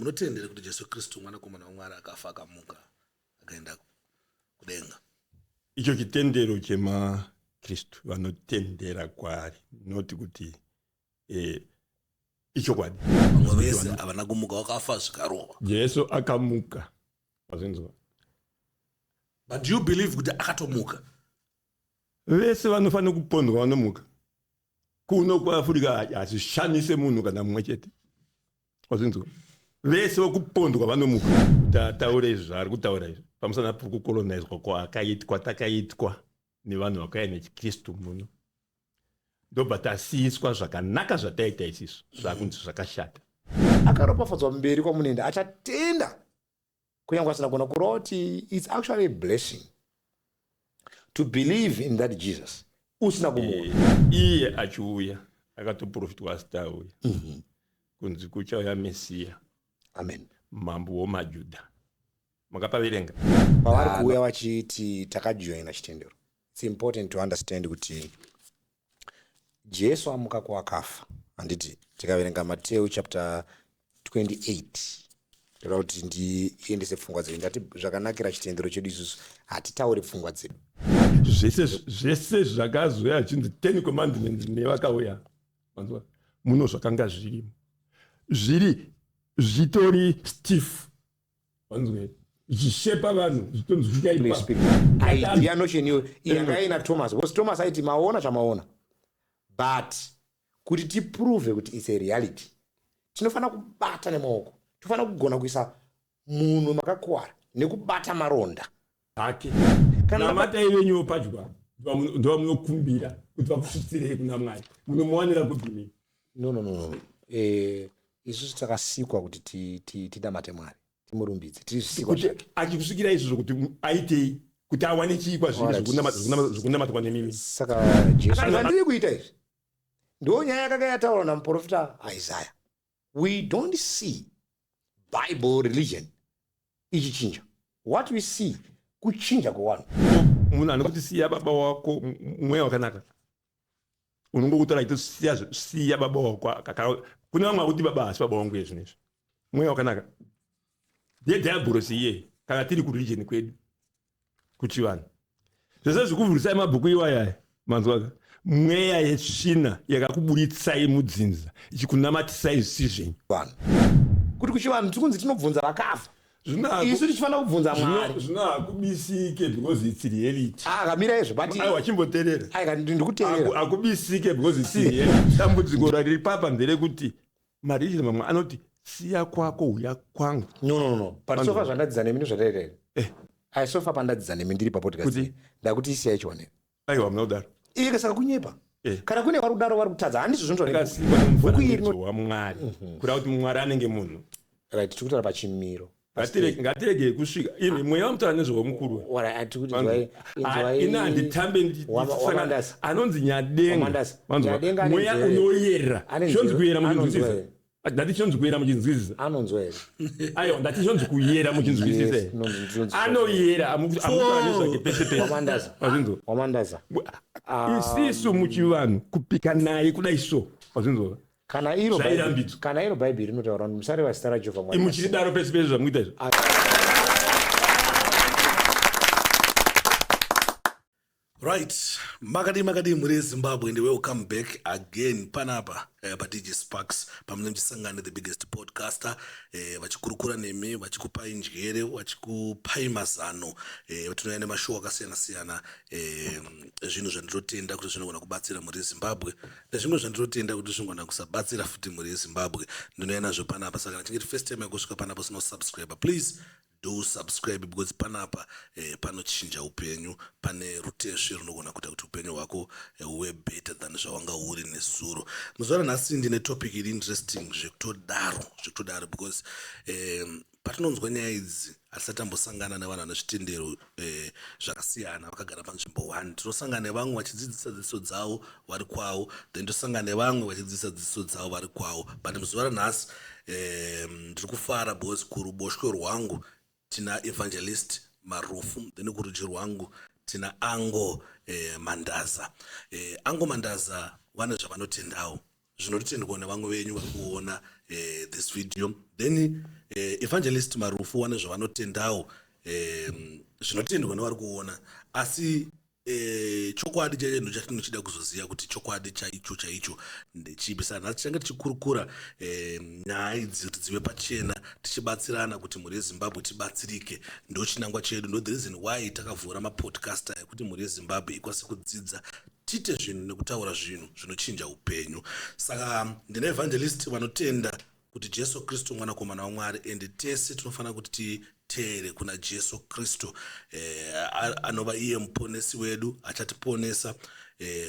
Munotendere kuti Jesu Kristu mwanakomana waMwari akafa akamuka akaenda kudenga? Icho chitendero chemaKristu vanotendera kwaari, not kuti eh, ichokwadi. Vamwe vese havana kumuka, wakafa zvikarova. Jesu akamuka, wazvinzwa? But do you believe kuti akatomuka? Vese vanofanira kupondwa vanomuka. Kuno kuAfrica hazvishamise munhu kana mumwe chete. Wazvinzwa? Vese vokupondwa vanomuka. Kuti ataure izvi zvaari kutaura izvi pamusana pekukolonizwa kwatakaitwa nevanhu vakauya nechiKristu muno, ndobva tasiyiswa zvakanaka zvataita isisu zvakunzi zvakashata. Akaropafadzwa mberi kwamunoenda achatenda kunyange asina kuona, kureva kuti it's actually a blessing to believe in that Jesus usina kumuona. Iye achiuya akatoprofitwa asati auya kunzi kuchauya Mesiya. Amen. Mambo womaJudha. Makapaverenga? Pavari kuuya vachiti takajoina chitendero, it's important to understand kuti Jesu amuka kuwakafa. Handiti tikaverenga Mateo chapter 28, ndoda kuti ndiendese pfungwa dzedu. Ndati zvakanakira chitendero chedu isusu hatitauri pfungwa dzedu. Zvese zvese zvakazouya achinzi 10 commandments nevakauya manzwa muno zvakanga zvirimo zviri zvitori stiff, wanzwe, zvichishepa vanhu zvitonzwika ipapo. Idea notion iyo yanga ina Thomas, because Thomas aiti maona chamaona, but kuti tiprove kuti it's a reality tinofanira kubata nemaoko, tofanira kugona kuisa munhu makakuwara nekubata maronda ake. Kana namatai venyu padyo ndovamunokumbira kuti vakusvitsirei kuna Mwari, munomuwanira kupi? No, no, no, no. Isusu takasikwa kuti tinamate Mwari, timurumbidze, tiri zvisikwa zvake. Achikusvikira izvozvo kuti aitei, kuti awane chii kwazviri zvekunamatwa nemimi? Saka Jesu zvandiri kuita izvi ndo nyaya yakanga yataurwa namuprofita Isaiah. We don't see Bible religion ichichinja. What we see kuchinja kwevanhu. Munhu anokuti siya baba wako, mweya wakanaka unongokutaura achiti siya baba wako. Kune vamwe vakuti baba hasi baba wangu izvi nezvi. Mweya wakanaka ndiye diaborosi iyeye. Kana tiri kureligion kwedu kuchivanhu, zvese zvikuvhurisai mabhuku iwayaya, manzwaka, mweya yetsvina yakakuburitsai mudzinza ichikunamatisai zvisi zvenyu. Vanhu kuti kuchivanhu tiri kunzi tinobvunza vakafa, isu tichifanira kubvunza Mwari. Zvino hakubisike because it's reality. Ah, kamira izvo, but aiwa, chimboteerera. Aiwa, ndikuteerera. Hakubisike because it's reality. Dambudziko riri papa nderekuti mareligion mamwe anoti siya kwako huya kwangu. No, no, no, but so far zvandadzidza nemi ndozvataita here? Ai, so far pandadzidza nemi ndiri papodcast ndakuti isiyai chiwanero. Aiwa, muna kudaro. Iye saka kunyepa. Kana kune vari kudaro vari kutadza, handizvo zvinotaura Akasikwa nemufananidzo waMwari, kureva kuti Mwari anenge munhu. Right, tiri kutaura pachimiro. Ngatiregei kusvika imi mweya wamutaura nezvewomukuru. Ini handitambe, anonzi Nyadenga, mweya unoyera. Chinonzi kuyera muchinzwisisa? Ndati chinonzi kuyera muchinzwisisa? Anonzwa here? Aiwa, ndati chinonzi kuyera muchinzwisisa here? Anoyera amutaura nezvake pese pese. Wazvinzwa? Wamandaza. Isisu muchivanhu kupika naye kudai so, wazvinzwa? Kana iro Zvairambidzwa. Kana iro Bhaibheri rinotaura kuti musareva zita raJehovha Mwari. Muchidaro pese pese zvamuita izvo. Right, makadii makadii mhuri yeZimbabwe, and welcome back again panapa paDJ Sparks pamunenge muchisangana nethe biggest podcaster, vachikurukura nemi, vachikupai njere, vachikupai mazano, tinouya nemashow akasiyana siyana, zvinhu zvandinotenda kuti zvinogona kubatsira mhuri yeZimbabwe nezvimwe zvandinotenda kuti zvinogona kusabatsira futi mhuri yeZimbabwe, ndinouya nazvo panapa. Saka kana chinge first time yakusvika panapa usina kusubscribe, please do subscribe, because panapa panochinja upenyu, pane rutesve runogona kuita kuti upenyu hwako huve better than zvawanga uri nezuro. Muzuva ranhasi ndine topic iri interesting zvekutodaro, zvekutodaro, because patinonzwa nyaya idzi hatisati tambosangana nevanhu vane zvitendero zvakasiyana vakagara panzvimbo one. Tinosangana nevamwe vachidzidzisa dzidziso dzavo vari kwavo, then tosangana nevamwe vachidzidzisa dzidziso dzavo vari kwavo. But muzuva ranhasi ndiri kufara because kuruboshwe rwangu tina Evangelist Marufu, then kurudyi rwangu tina Ango Mandaza. Ango Mandaza vane zvavanotendawo zvinotendwa nevamwe venyu vari kuona. This video. Then Evangelist Marufu vane zvavanotendawo, zvinotendwa nevari kuona, asi chokwadi chaicho ndo chatinochida kuzoziva kuti chokwadi chaicho chaicho ndechipi. Saka nhasi tichange tichikurukura nyaya idzi kuti dzive pachena, tichibatsirana kuti mhuri yeZimbabwe tibatsirike. Ndo chinangwa chedu, ndo the reason why takavhura mapodcast ekuti mhuri yeZimbabwe ikwanise kudzidza, tiite zvinhu nekutaura zvinhu zvinochinja upenyu. Saka ndine Evangelist vanotenda kuti Jesu Kristu mwanakomana waMwari, ende tese tinofanira kuti titeere kuna Jesu Kristu, anova iye muponesi wedu, achatiponesa,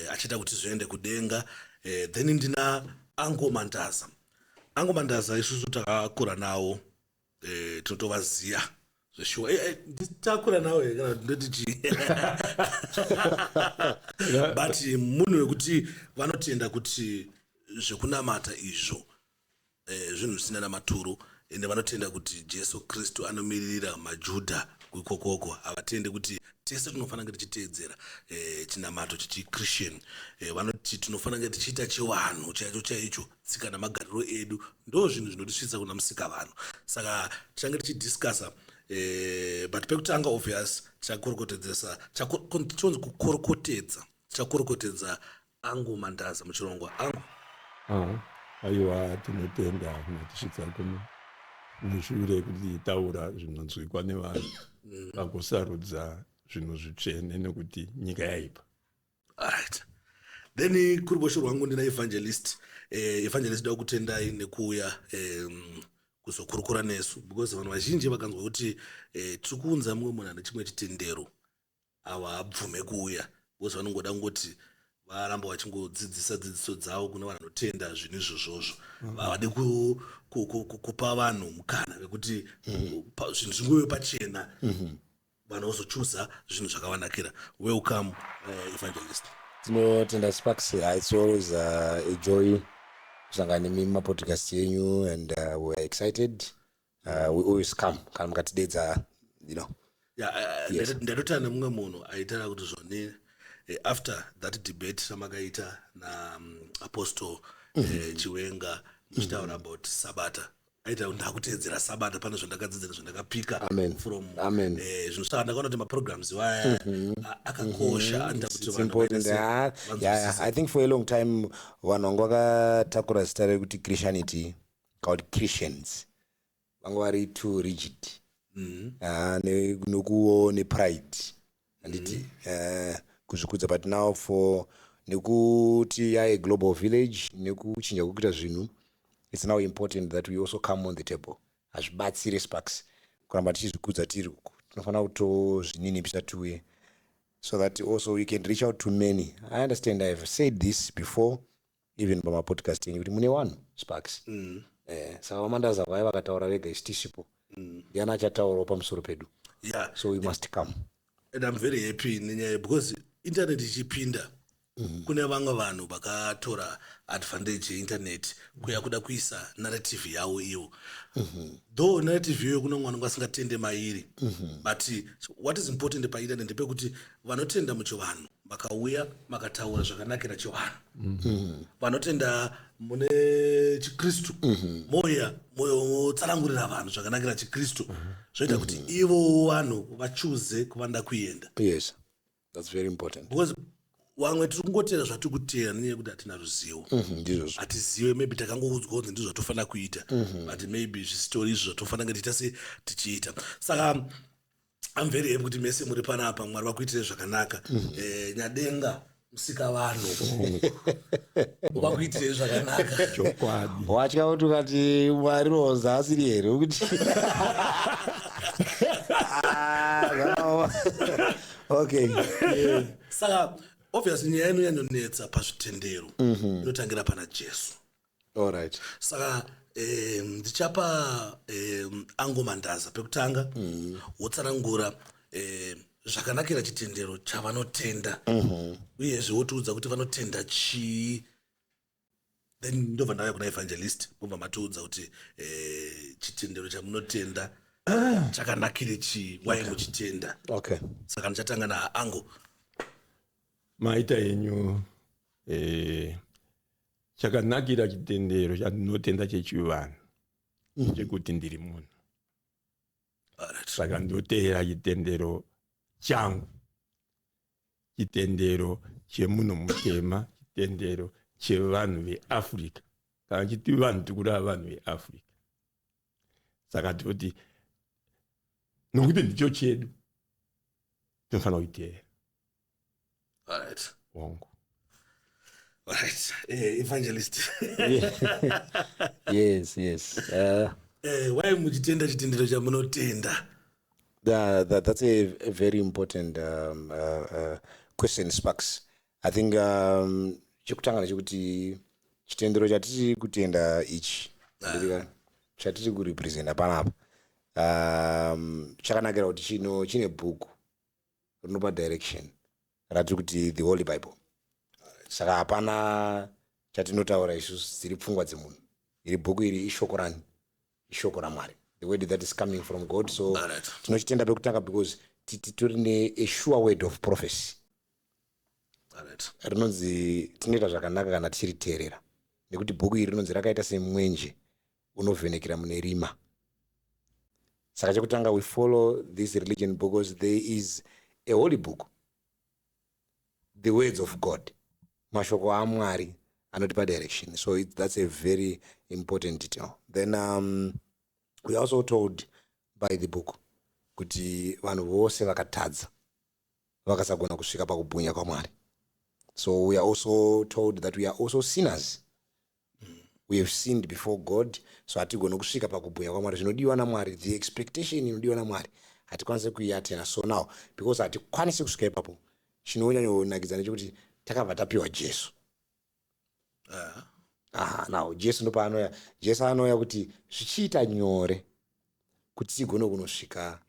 achiita kuti zviende kudenga. Then ndina Uncle Mandaza. Uncle Mandaza isusu takakura nawo, tinotovaziya zveshuwa. Takura nawo here kana kuti ndoti chii? But munhu wekuti vanotenda kuti zvekunamata izvo zvinhu zvisina namaturo, ende vanotenda kuti Jesu Kristu anomiririra maJudha ikokoko. Havatende kuti tese tinofanira kunge tichiteedzera chinamato chechiChristian. Vanoti tinofanira kunge tichiita chivanhu chaicho chaicho, tsika namagariro edu, ndo zvinhu zvinotisvitsa kuna musika vanhu. Saka tichange tichidiscussa, but pekutanga, obvious, tichakorokotedzesa, chonzi kukorokotedza, tichakorokotedza Uncle Mandaza muchirongwa. Uncle. Aiwa, tinotenda matisvitsa kuno mushure kuti taura zvinonzwikwa nevanhu pakusarudza zvinhu zvitsvene, nekuti nyika yaipa. Alright, then kuruboshwe rwangu ndina Evangelist. Evangelist, da kutendai nekuuya kuzokurukura nesu, because vanhu vazhinji vakanzwa kuti tiri kuunza mumwe munhu ane chimwe chitendero, havabvume kuuya, because vanongoda kungoti varamba vachingodzidzisa dzidziso dzavo kune vanhu vanotenda zvinhu izvozvozvo. Havadi kupa vanhu mukana wekuti zvinhu zvingove pachena, vanhu vozochuza zvinhu zvakavanakira. Welcome, Evangelist. Tinotenda, Sparks. It's always a joy kusangana nemi mumapodcast yenyu, and we're excited. We always come kana mukatidedza. Yeah, ndatotana nemumwe munhu aitaura kuti zvoni, after that debate ramakaita naApostle Chiwenga muchitaura about Sabata, aita kuti ndakuteedzera Sabata pane zvandakadzidza nezvandakapika Amen. from Amen. Zvinhu. Saka ndakaona kuti maprograms waya akakosha, anoita kuti It's vanhu important. vaite Yeah, I think for a long time vanhu vanga vakatakura zita rekuti Christianity kana kuti Christians vanga vari too rigid. Ah, nokuwo nepride, handiti, kuzvikudza. But now for nekuti yae global village, nekuchinja kwekuita zvinhu, it's now important that we also come on the table. Hazvibatsire, Sparks, kuramba tichizvikudza tiri uku. Tinofanira kutozvininipisa tiuye so that also we can reach out to many. I understand, I've said this before even pamapodcast enyu kuti mune vanhu, Sparks. Saka vaMandaza vaya vakataura vega isi tisipo, ndiani achataurawo pamusoro pedu? So we must come. And I'm very happy nenyaya, because internet ichipinda, kune vamwe vanhu vakatora advantage yeinternet kuya kuda kuisa narrative yavo ivo, though narrative iyoyo kune mwana asingatende mairi. But what is important painternet ndepekuti vanotenda muchivanhu vakauya makataura zvakanakira chivanhu, vanotenda mune chiKristu moya motsanangurira vanhu zvakanakira chiKristu, zvoita kuti ivo vanhu vachuze kuvanda kuenda. Yes, that's very important. Because vamwe tiri kungotera zvatiri kutera nenyaya yekuti hatina ruzivo. Ndizvozvo. Hatizive, maybe takangoudzwa kunzi ndizvo zvatofanira kuita, but maybe zvisitori izvo zvatofanira kunge tiita se tichiita. Saka I'm very happy kuti mese muri panapa. Mwari vakuitire zvakanaka. Nyadenga musika vanhu vakuitire zvakanaka. Chokwadi. Watya kuti ukati Mwari roza asiri here kuti? Ah, zvakaoma. Okay. Saka obviously nyaya inonyanyonetsa pazvitendero inotangira pana Jesu. All right. Saka ndichapa Uncle Mandaza pekutanga, wotsanangura zvakanakira chitendero chavanotenda, uyezve wotiudza kuti vanotenda chii. Then ndobva ndauya kuna Evangelist, mobva matiudza kuti chitendero chamunotenda chakanakire chii, wai muchitenda. Okay. Saka ndichatanga naUncle. Maita yenyu. Chakanakira chitendero chandinotenda chechivanhu chekuti ndiri munhu. Saka ndoteera chitendero changu, chitendero chemunhu mutema, chitendero chevanhu veAfrica. Kana chiti vanhu, tikureva vanhu veAfrica. Saka toti nokuti ndicho chedu, tinofanira kuiteera. Hongu. Right, evangelist. Yes. Why muchitenda chitendero chamunotenda? That's a very important question, Sparks. I think chekutanga ndechekuti chitendero chatiri kutenda ichi, handiti, chatiri kurepresenta panapa, chakanakira kuti chine bhuku rinopa direction ratiri kuti the Holy Bible. Saka hapana chatinotaura isusu dziri pfungwa dzemunhu. Iri bhuku iri ishoko rani? Ishoko raMwari, the word that is coming from God. So tinochitenda pekutanga because titori ne sure word of prophecy. Rinonzi tinoita zvakanaka kana tichiriteerera, nekuti bhuku iri rinonzi rakaita semwenje unovhenekera mune rima. Saka chekutanga, we follow this religion because there is a holy book, the words of God, mashoko aMwari anotipa direction. So that's a very important detail. Then we are also told by the book kuti vanhu vose vakatadza, vakasagona kusvika pakubwinya kwaMwari. So we are also told that we are also sinners, we have sinned before God. So hatigoni kusvika pakubwinya kwaMwari, zvinodiwa naMwari, the expectation inodiwa naMwari hatikwanisi kuiatena. So now, because hatikwanisi kusvika ipapo, chinonyanyonakidza ndechekuti takabva tapiwa Jesu. Aha, now Jesu ndopaanouya. Jesu anouya kuti zvichiita nyore kuti tigone kunosvika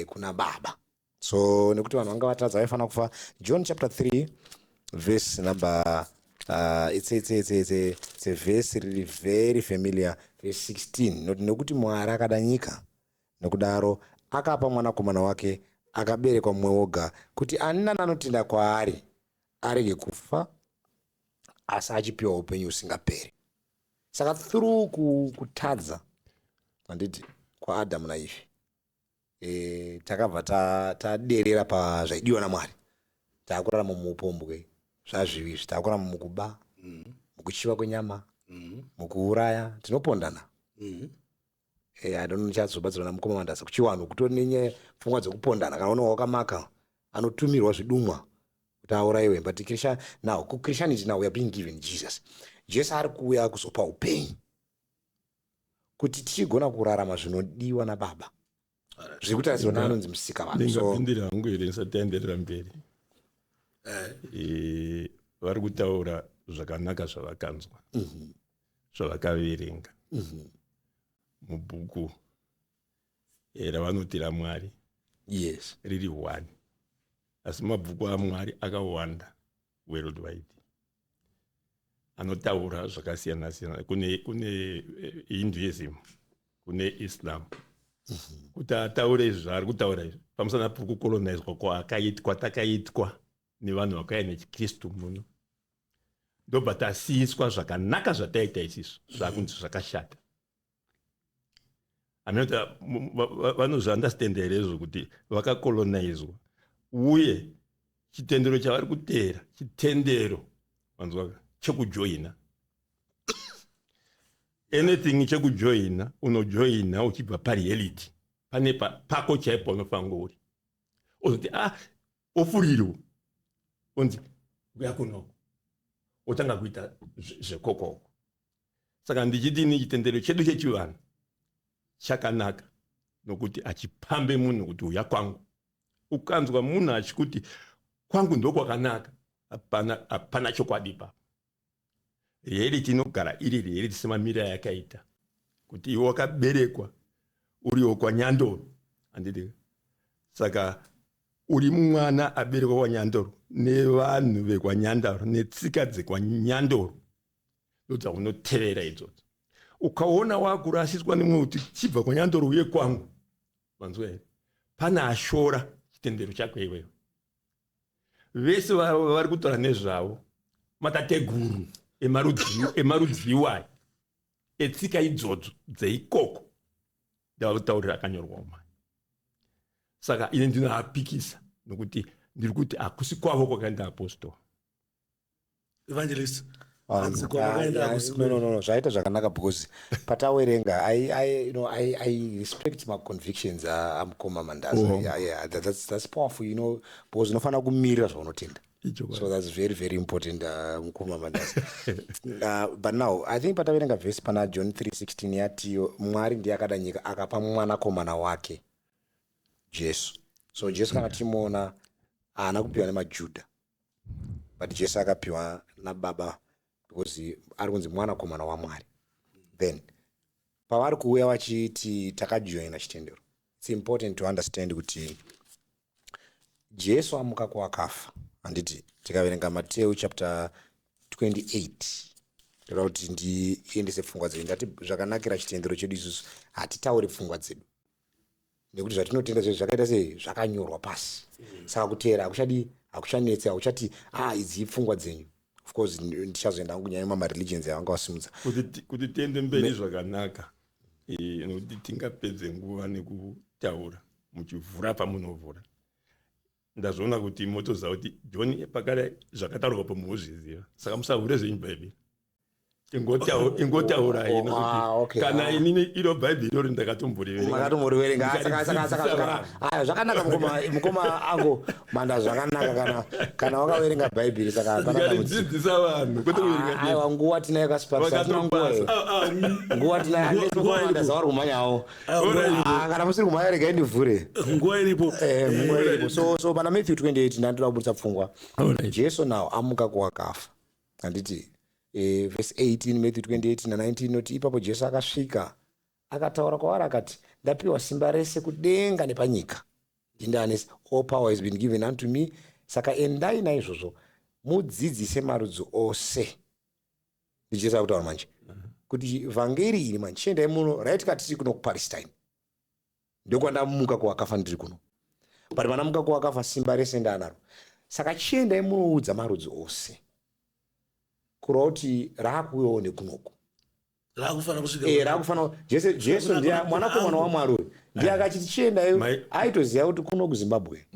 kuna Baba. So nekuti vanhu vanga vatadza, vaifanira kufa. John chapter 3 verse number it's a verse riri very familiar, verse 16, noti, "Nekuti Mwari akada nyika nokudaro, akapa mwanakomana wake akaberekwa mumwe woga, kuti ani nani anotenda kwaari arege kufa, asi achipiwa upenyu husingaperi." Saka through kutadza, handiti, kwaAdhamu naEve, takabva taderera pazvaidiwa naMwari. Taakurarama muupombwe, zvazvivi izvi, taakurarama mukuba, mukuchiva kwenyama, mukuuraya, tinopondana. I don't know, ndichazobatsirwa namukoma Mandasa. Kuchiwanhu kutori nenyaya, pfungwa dzekupondana. Kana une wakamaka, anotumirwa zvidumwa kuti aurayiwe. But now kuChristianity, now we are being given Jesus. Jesu ari kuuya kuzopa upenyu kuti tichigona kurarama zvinodiwa naBaba, zviri kutarisirwa neanonzi Musika vanhu. So Ndingapindira hangu here ndisati taenderera mberi? Vari kutaura zvakanaka zvavakanzwa, zvavakaverenga mubhuku ravanoti raMwari. Riri one, asi mabhuku aMwari akawanda worldwide, anotaura zvakasiyana siyana. Kune Hinduism, kune Islam. Kuti ataure izvi zvaari kutaura izvi pamusana pekukolonizwa kwakaitwa, takaitwa nevanhu vakauya nechiKristu muno, ndobva tasiyiswa zvakanaka zvataita isisu, zvakunzi zvakashata. Aminoti vanozviunderstanda here izvo kuti vakakolonizwa, uye chitendero chavari kuteera chitendero, wanzwaka, chekujoina anything, chekujoina, unojoina uchibva pareality, pane pako chaipo unofanira uri, ozoti, ah, ofurirwa, onzi uya kunoko, otanga kuita zvekokoko. Saka ndichitini, chitendero chedu chechivanhu chakanaka nokuti achipambe munhu kuti uya kwangu. Ukanzwa munhu achikuti kwangu ndokwakanaka, hapana, hapana chokwadi ipapo. Reality inogara iri reality semamiriro ayakaita, kuti iwe wakaberekwa uriwo kwaNyandoro, handiti? Saka uri mwana aberekwa kwaNyandoro nevanhu vekwaNyandoro netsika dzekwaNyandoro, ndodzaunoteverera idzodzo. Ukaona wakurasiswa nemumwe kuti chibva kwaNyandoro uye kwangu, manzwa here? Pane ashora chitendero chako iwewe. Vese vari kutaura nezvavo matateguru. Emarudzi iwayo, etsika idzodzo dzeikoko, ndavakutaurira akanyorwa umai. Saka ine ndinoapikisa nokuti ndiri kuti hakusi kwavo kwakaenda apostora. Evangelist. No, zvaita zvakanaka because patawerenga I respect maconvictions amukoma Mandaza. Yeah, that's powerful because unofanira kumirira zvaunotenda. So that's very, very important, mukoma Mandaza. But now I think pataverenga vhesi pana John 3:16 yati Mwari ndiye akada nyika akapa mwanakomana wake Jesu. So Jesu kana timuona haana kupiwa nemaJudha, but Jesu akapiwa nababa because ari kunzi mwanakomana waMwari. Then pavari kuuya vachiti takajoina chitendero, it's important to understand kuti Jesu amuka kuwakafa, handiti? Tikaverenga Mateu chapter 28, ndoda kuti ndiendese pfungwa dzedu. Ndati zvakanakira chitendero chedu isusu, hatitauri pfungwa dzedu nekuti zvatinotenda zvezvo zvakaita sei? Zvakanyorwa pasi. Saka kuteera hakuchadi, hakuchanetsi, hakuchati, ah, idzi ipfungwa dzenyu. Of course ndichazoenda hangu kunyaya yemamareligions yavanga vasimudza. Kuti tiende mberi zvakanaka, nokuti tingapedze nguva nekutaura muchivhura pamunovhura, ndazviona kuti motoziva kuti John pakare zvakataurwa pamuhozviziva, saka musavhure zvenyu Bhaibheri, ingotaurai. Oh, ah, okay, kana ah. Inini iro Bhaibheri irori ndakatomboriverenga. Makatomboriverenga. Ndikaridzidzisa vanhu. Aya, zvakanaka, mukoma angu Manda, zvakanaka kana wakaverenga Bhaibheri, saka hapana dambudziko. Ndikaridzidzisa vanhu, kwete kuverenga. Aiwa, nguva tinayo kaSparks, hatina nguva iyo. Nguva tinayo handisi. Mukoma Mandaza vari kumhanyawo. Ah, kana musiri kumhanya, regai ndivhure. Nguva iripo. Nguva iripo. So pana Matthew 28 ndandoda kubudisa pfungwa. Jesu now amuka kuwakafa, handiti? Verse 18, Matthew 28 na19 inoti, ipapo Jesu akasvika akataura kwavari akati, "Ndapiwa simba rese kudenga nepanyika." Ndindani? "All power has been given unto me. Saka endai naizvozvo mudzidzise marudzi ose." NdiJesu akutaura manje kuti vhangeri iri manje, chiendai muno, right? Katiri kuno kuPalestine, ndokwandamuka kuwakafa, ndiri kuno, but vandamuka kuwakafa simba rese ndaanaro, saka chiendai munoudza marudzi ose, kureva kuti raakuuyawo nekunoku. Raakufanira kusvika. Raakufanira. Jesu ndiye mwanakomana waMwari uyu, ndiye akachiti chiendai. Aitoziva kuti kuno kuZimbabwe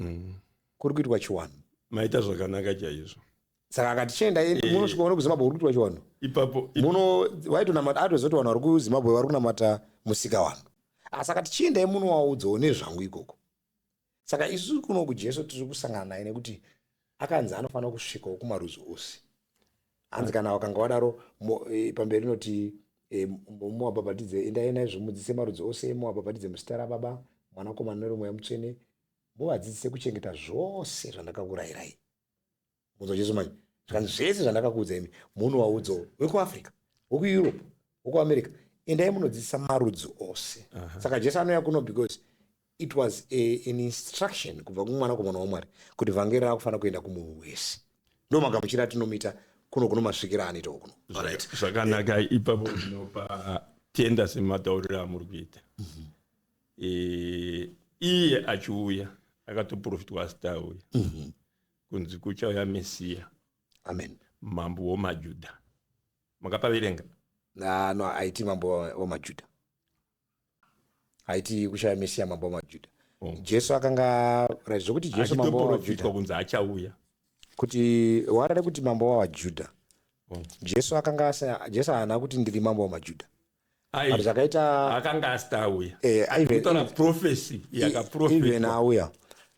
kuri kuitwa chiwanhu. Maita zvakanaka chaizvo. Saka akati chiendai munosvika kuno kuZimbabwe kuri kuitwa chiwanhu. Ipapo Muno waitonamata, atoziva kuti vanhu vari kuZimbabwe vari kunamata musika vanhu, asi akati chiendai munowaudzawo nezvangu ikoko. Saka isusu kuno kuJesu tiri kusangana naye nekuti akanzi anofanira kusvikawo kumarudzi ose. Hanzi kana wakanga wadaro pamberi inoti muwabhabhatidze, endai naizvo mudzidzise marudzi ose, muwabhabhatidze muzita raBaba, Mwanakomana neroMweya Mutsvene, muvadzidzise kuchengeta zvose zvandakakurayirai. Munzwa Jesu manje, zvikanzi zvese zvandakakuudza imi munowaudzawo wekuAfrica, wekuEurope, wekuAmerica, endai munodzidzisa marudzi ose. Saka Jesu anouya kuno because it was an instruction kubva kumwanakomana waMwari kuti vhangeri raakufanira kuenda kumunhu wese. Ndo magamuchiro atinomuita kuno, kuno masvikiro aanoitawo kuno. Alright. Zvakanaka ipapo, ndinopa tenda sematauriro amuri kuita. Iye achiuya akatoprofitwa asati auya kunzi kuchauya Mesiya, Amen. mambo womaJudha. Makapaverenga? Na, no, haiti mambo wamaJudha, haiti kushaya Mesiya mambo wamaJudha. Oh. Jesu akanga, right, zvokuti Jesu mambo wavaJudha Achitoprofitwa kunzi achauya. Kuti warare kuti mambo wavaJudha. Oh. Jesu akanga Jesu haana kuti ndiri mambo wamaJudha. Ai, But zvakaita akanga asati auya. Even Kutaura prophecy even yakaprofitwa. auya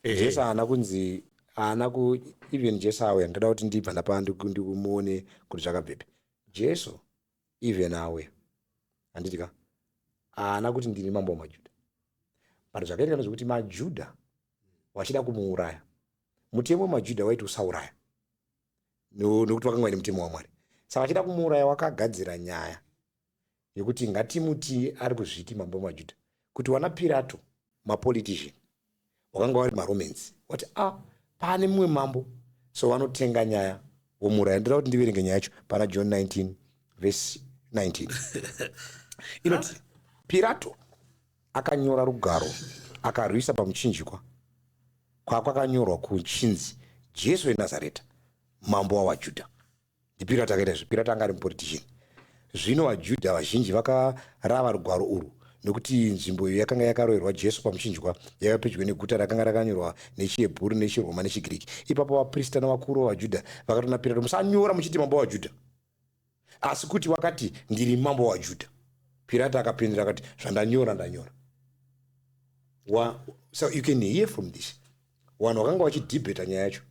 Jesu haana kunzi, haana ku, even Jesu auya, ndoda kuti ndibva ndapa ndikumuone kuti zvakabvepi. Jesu even auya, handiti ka, haana kuti ndiri mambo wamaJudha, but zvakaitika ndezvekuti maJudha vachida kumuuraya. Mutemo wemaJudha waiti usauraya nekuti vakanga vaine mutemo waMwari. Saka vachida kumuuraya, wakagadzira nyaya yekuti ngatimuti ari kuzviti mambo wemaJudha, kuti wana Pirato mapolitician wakanga vari maRomans wati, a ah, paane mumwe mambo. So vanotenga nyaya, vomuuraya. Ndoda kuti ndiverenge nyaya yacho pana John 19 verse 19. Inoti Pirato akanyora rugwaro akarwisa pamuchinjikwa kwakwakanyorwa kuchinzi, "Jesu weNazareta, mambo wavaJudha." NdiPirato akaita izvi. Pirato anga ari mupolitician. Zvino vaJudha vazhinji vakarava rugwaro urwu, nokuti nzvimbo iyo yakanga yakaroverwa Jesu pamuchinjikwa yaiva pedyo neguta, rakanga rakanyorwa nechiHebhuru, nechiRoma nechiGiriki. Ipapo vaprista navakuru vavaJudha vakati kuna Pirato, "Musanyora muchiti mambo wavaJudha, asi kuti wakati, 'Ndiri mambo waJudha.'" Pirato akapindura akati, "Zvandanyora ndanyora." So you can hear from this, vanhu vakanga vachidhibheta nyaya yacho.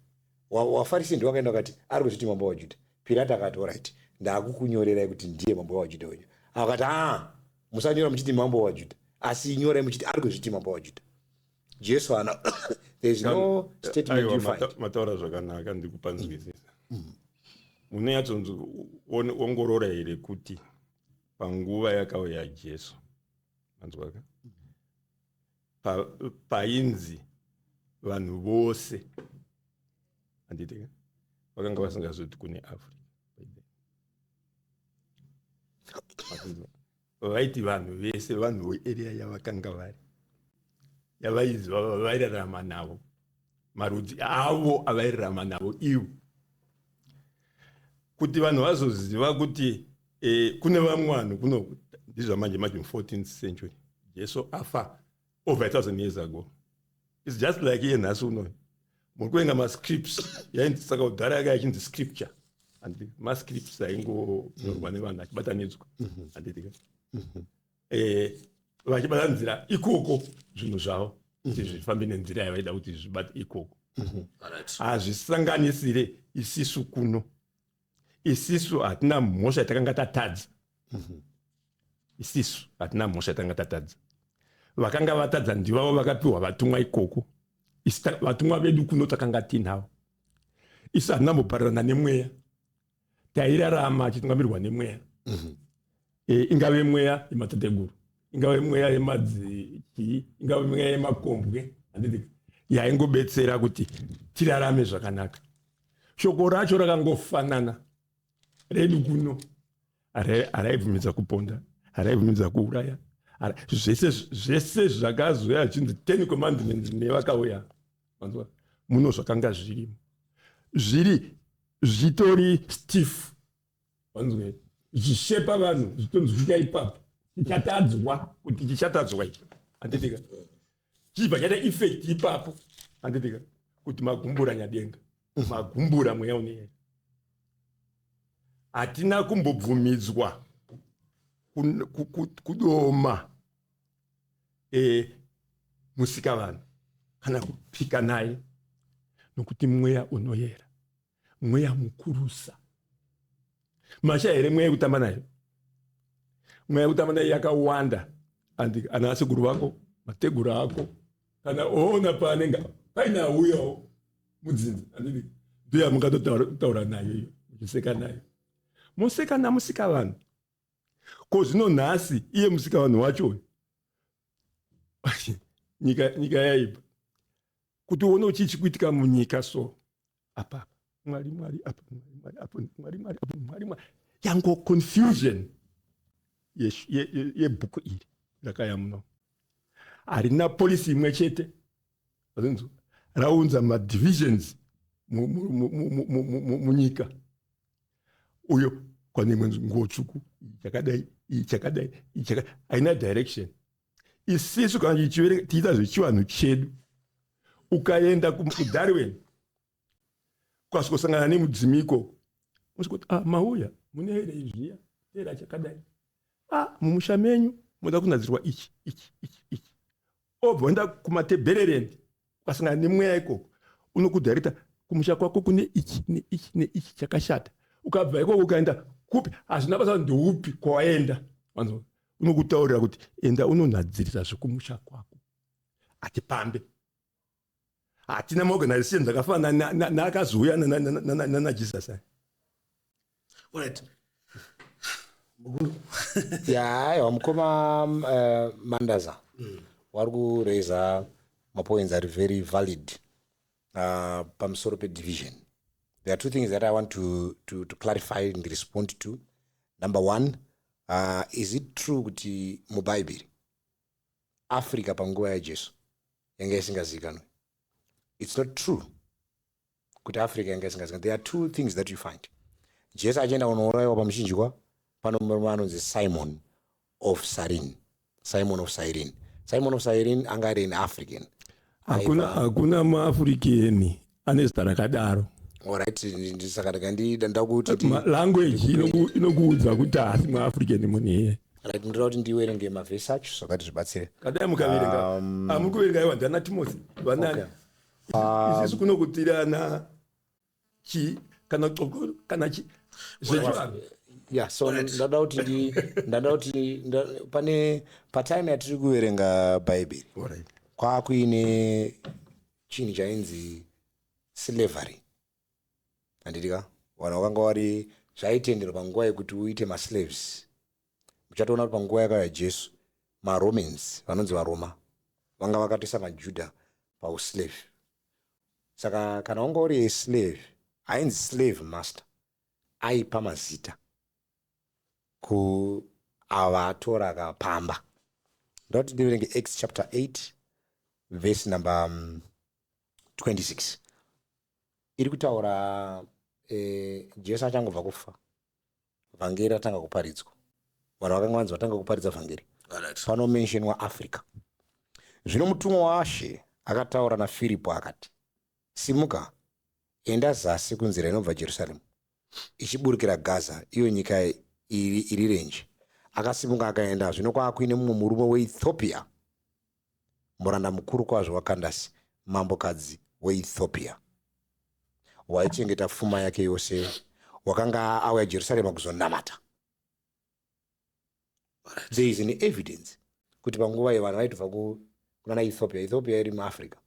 VaFarisi ndivo vakaenda vakati ari kuzviti mambo waJudha. Pirato akati, "Alright, ndaakukunyorerai kuti ndiye mambo waJudha wenyu." Akati, "A, musanyora muchiti mambo waJudha, asi nyorai muchiti ari kuzviti mambo waJudha." Jesu haana, there is no statement Aiwa, you find. Mataura zvakanaka, ndikupanzwisisa. Munonyatsonzi ongorora here kuti panguva yakauya Jesu, manzwaka, painzi vanhu vose, handiti ka, vakanga vasingazoti kune Africa by then. Makunzwa? Vaiti vanhu vese, vanhu vearea yavakanga vari, yavaiziva, vairarama navo, marudzi avo avairarama navo ivo, kuti vanhu vazoziva kuti kune vamwe vanhu kuno. Ndizvamanje manje, mu14th century, Jesu afa over 1000 years ago. It's just like iye nhasi unoyu muri kuvenga mascripts. Yainzi, saka kudhara yanga yachinzi scripture, handiti? Mascripts aingonyorwa nevanhu achibatanidzwa, handiti ka? Vachibatanidzira ikoko zvinhu zvavo kuti zvifambe nenzira yavaida kuti zvibate ikoko. Hazvisanganisire isisu kuno. Isisu hatina mhosva yatakanga tatadza. Isisu hatina mhosva yatakanga tatadza. Vakanga vatadza ndivavo vakapiwa vatumwa ikoko. Isu vatumwa vedu kuno takanga tinavo. Isu hatina mbobharirana nemweya, tairarama achitungamirwa nemweya. Ingave mweya yematateguru, ingave mweya yemadzikii, ingave mweya yemakombwe, handiti? Yaingobetsera kuti tirarame zvakanaka. Shoko racho rakangofanana redu kuno. Haraibvumidza kuponda, haraibvumidza kuuraya, zvese zvese zvakazoya zvichinzi 10 commandments nevakauya, manzwa, muno zvakanga zvirimo, zviri zvitori stiff, wanzwe, zvichishepa vanhu, zvitonzwika ipapo chichatadzwa kuti chichatadzwa ichi, handitika? Chibva chaita effect ipapo, handitika, kuti magumbura Nyadenga, magumbura mweya uneyera. Hatina kumbobvumidzwa kudoma musika vanhu kana kupika naye, nokuti mweya unoyera, mweya mukurusa. Masha here mweya yekutamba nayo? Mweya yekutamba nayo yakawanda. Andi ana asekuru vako, mateguru ako, kana oona paanenge paine auyawo mudzinza, handiti? Ndoya mungatotaura nayo iyo, muchiseka nayo, moseka namusika vanhu. Ko zvino nhasi iye musika vanhu wacho, nyika yaipa kuti uone chii chikuitika munyika. So apa Mwari, Mwari apa, Mwari, Mwari apa, Mwari, Mwari apa, Mwari, Mwari, yango confusion yebhuku iri rakaya muno. Harina policy imwe chete. Azinzwa, raunza madivisions munyika. Uyo kwane imwe nguo tsvuku, iyi chakadai, iyi chakadai, iyi chakadai, haina direction. Isisu kana tichiverenga, tichiita zvechivanhu chedu, ukaenda kuDarwin, ukasvikosangana nemudzimi ikoko, usvikoti, "Ah, mauya mune here izviya tera chakadai? Ah, mumusha menyu moda kunadzirwa ichi, ichi, ichi, ichi." Obva waenda kuMatebhererendi, ukasangana nemweya ikoko, unokudharita kumusha kwako kune ichi neichi neichi chakashata. Ukabva ikoko ukaenda kupi, hazvina basa ndeupi kwawaenda, wanzwa, unokutaurira kuti enda unonhadzirisa zvekumusha kwako. Hatipambe, hatina maorganizations akafanana naakazouya nanaJesus aya. Alright. Ya, aiwa, mukoma Mandaza wari kuraisa mapoints ari very valid pamusoro pedivision. There are two things that I want to clarify and respond to. Number one, is it true kuti mubhaibheri Africa panguva yaJesu yanga isingazivikanwi? It's not true kuti Africa yanga isingazivikanwi. There are two things that you find. Jesu achienda kunourayiwa pamuchinjikwa, pano murume anonzi Simon of Cyrene. Simon of Cyrene. Simon of Cyrene anga ari an African. Hakuna muAfrican ane zita rakadaro. Alright, saka ndakuti Language inokuudza kuti haasi muAfrican munhu iye. Right, ndoda kuti ndiverenge mavhesi acho zvakati zvibatsire. Kadai mukaverenga, amuri kuverenga iwa ndana Timothy vanani. Isisu kunokutirana chi kana xoko kana chi zvechivanhu. Yeah, so ndada kuti pane patime yatiri kuverenga Bhaibheri, kwakuine chinhu chainzi slavery, handiti ka? Vanhu vakanga vari, zvaitenderwa panguva yekuti uite maslaves. Muchatoona kuti panguva yakauya Jesu, maRomans vanonzi vaRoma vanga vakatoisa maJudha pauslave. Saka kana wanga uri aslave, ainzi slave master aipa mazita kuava atora akapamba. Ndoda kuti ndiverenge Acts chapter 8 verse number 26. Iri kutaura Jesu achangobva kufa, vhangeri ratanga kuparidzwa, vanhu vakanga vanzi vatanga kuparidza vhangeri. Panomentionwa Africa. Zvino mutumwa waShe akataura naFiripo akati, "Simuka, enda zasi kunzira inobva Jerusaremu ichiburukira Gaza, iyo nyika iri renje." Akasimuka akaenda. Zvino kwaakuine mumwe murume weEthiopia, muranda mukuru kwazvo waKandasi, mambokadzi weEthiopia, waichengeta pfuma yake yose, wakanga auya Jerusarema kuzonamata. There is an evidence kuti panguva iyi vanhu vaitobva kunana Ethiopia, Ethiopia iri muAfrica,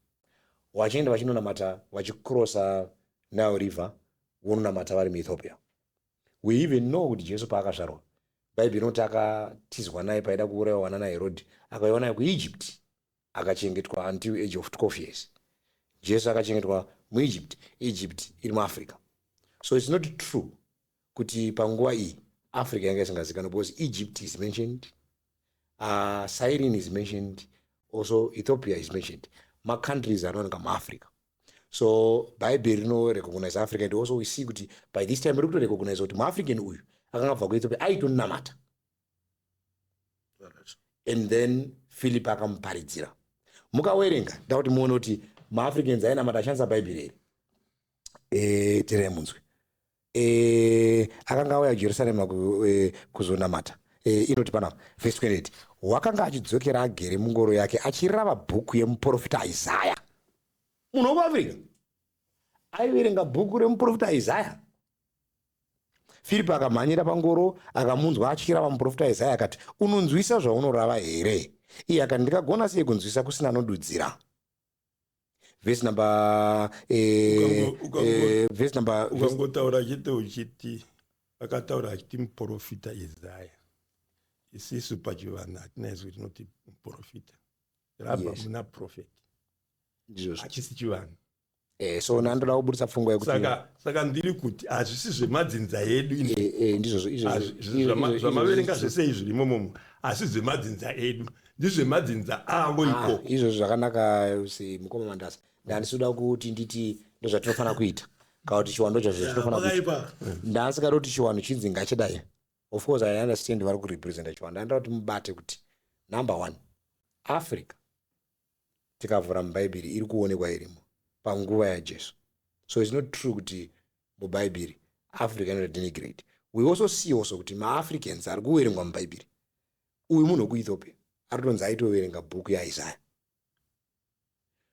vachienda vachinonamata, vachicrossa Nile River, vononamata vari muEthiopia. We even know kuti Jesu paakazvarwa, Bhaibheri inoti akatizwa naye paida kuurayiwa vana naHerodhi, akauyiwa naye kuEgypt, akachengetwa until age of 12 years. Jesu akachengetwa muEgypt. Egypt iri muAfrica. So it's not true kuti panguva iyi Africa yanga isingazikanwa, because Egypt is mentioned, Cyrene is mentioned, also Ethiopia is mentioned, macountries anowanika muAfrica. So Bhaibheri rinorecognize Africa, and also we see kuti by this time riri kutorecognize kuti muAfrican uyu akanga abva kuEthiopia aitonamata. And then Philip akamuparidzira. Mukawerenga, nda kuti muone kuti maAfricans ainamata ashandisa Bhaibheri here. Terai munzwe. Akanga auya Jerusarema kuzonamata. Inoti panapa vhesi 28, wakanga achidzokera agere mungoro yake achirava bhuku yemuprofita Isaya. Munhu wekuAfrica aiverenga bhuku remuprofita Isaya. Firipi akamhanyira pangoro, akamunzwa achirava muprofita Isaya, akati, "Unonzwisa zvaunorava here?" Iye akati, "Ndingagona sei kunzwisa kusina anodudzira?" Vhesi number vhesi number Ukangotaura chete uchiti akataura achiti muprofita Isaya, isisu pachivanhu hatina izwi rinoti muprofita, rabva muna prophet. Ndizvozvo. Hachisi chivanhu. So nandoda kubudisa pfungwa yekuti Saka ndiri kuti hazvisi zvemadzinza edu izvi. Ndizvozvo izvozvo. Zvamaverenga zvese izvi zvirimo momo asi zvemadzinza edu, ndizvemadzinza avo ikoko. Izvozvo zvakanaka semukoma Mandasa. Ndandisuda kuti nditi ndozvatinofanira kuita kana kuti chiwando chazvo zvatinofanira kuita. Pakaipa. Ndasingada kuti chiwanhu chinzi ngachidai. Of course I understand vari kurepresenta chiwanhu. Ndandoda kuti mubate kuti number one, Africa tikavhura muBhaibheri iri kuonekwa irimo panguva yaJesu. So it's not true kuti muBhaibheri Africa inoita denigrate. We also see also kuti maAfricans ari kuverengwa muBhaibheri, uyu munhu wekuEthiopia ari kutonzi aitoverenga bhuku yaIsaya.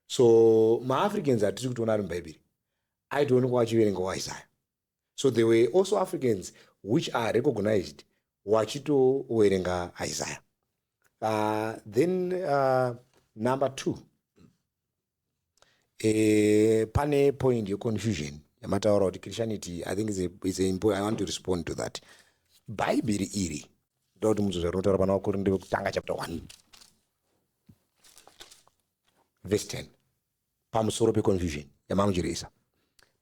So maAfricans atiri kutoona ari muBhaibheri aitoonekwa achiverengawo Isaya. So there were also Africans which are recognized wachitoverenga Isaiah. Then number two, pane point yeconfusion yamataura kuti Christianity. I think I want to respond to that. Bhaibheri iri, ndoda kuti munzwe zvarinotaura pana Vakorinde vekutanga chapter 1 verse 10 pamusoro peconfusion yamamuchirisa.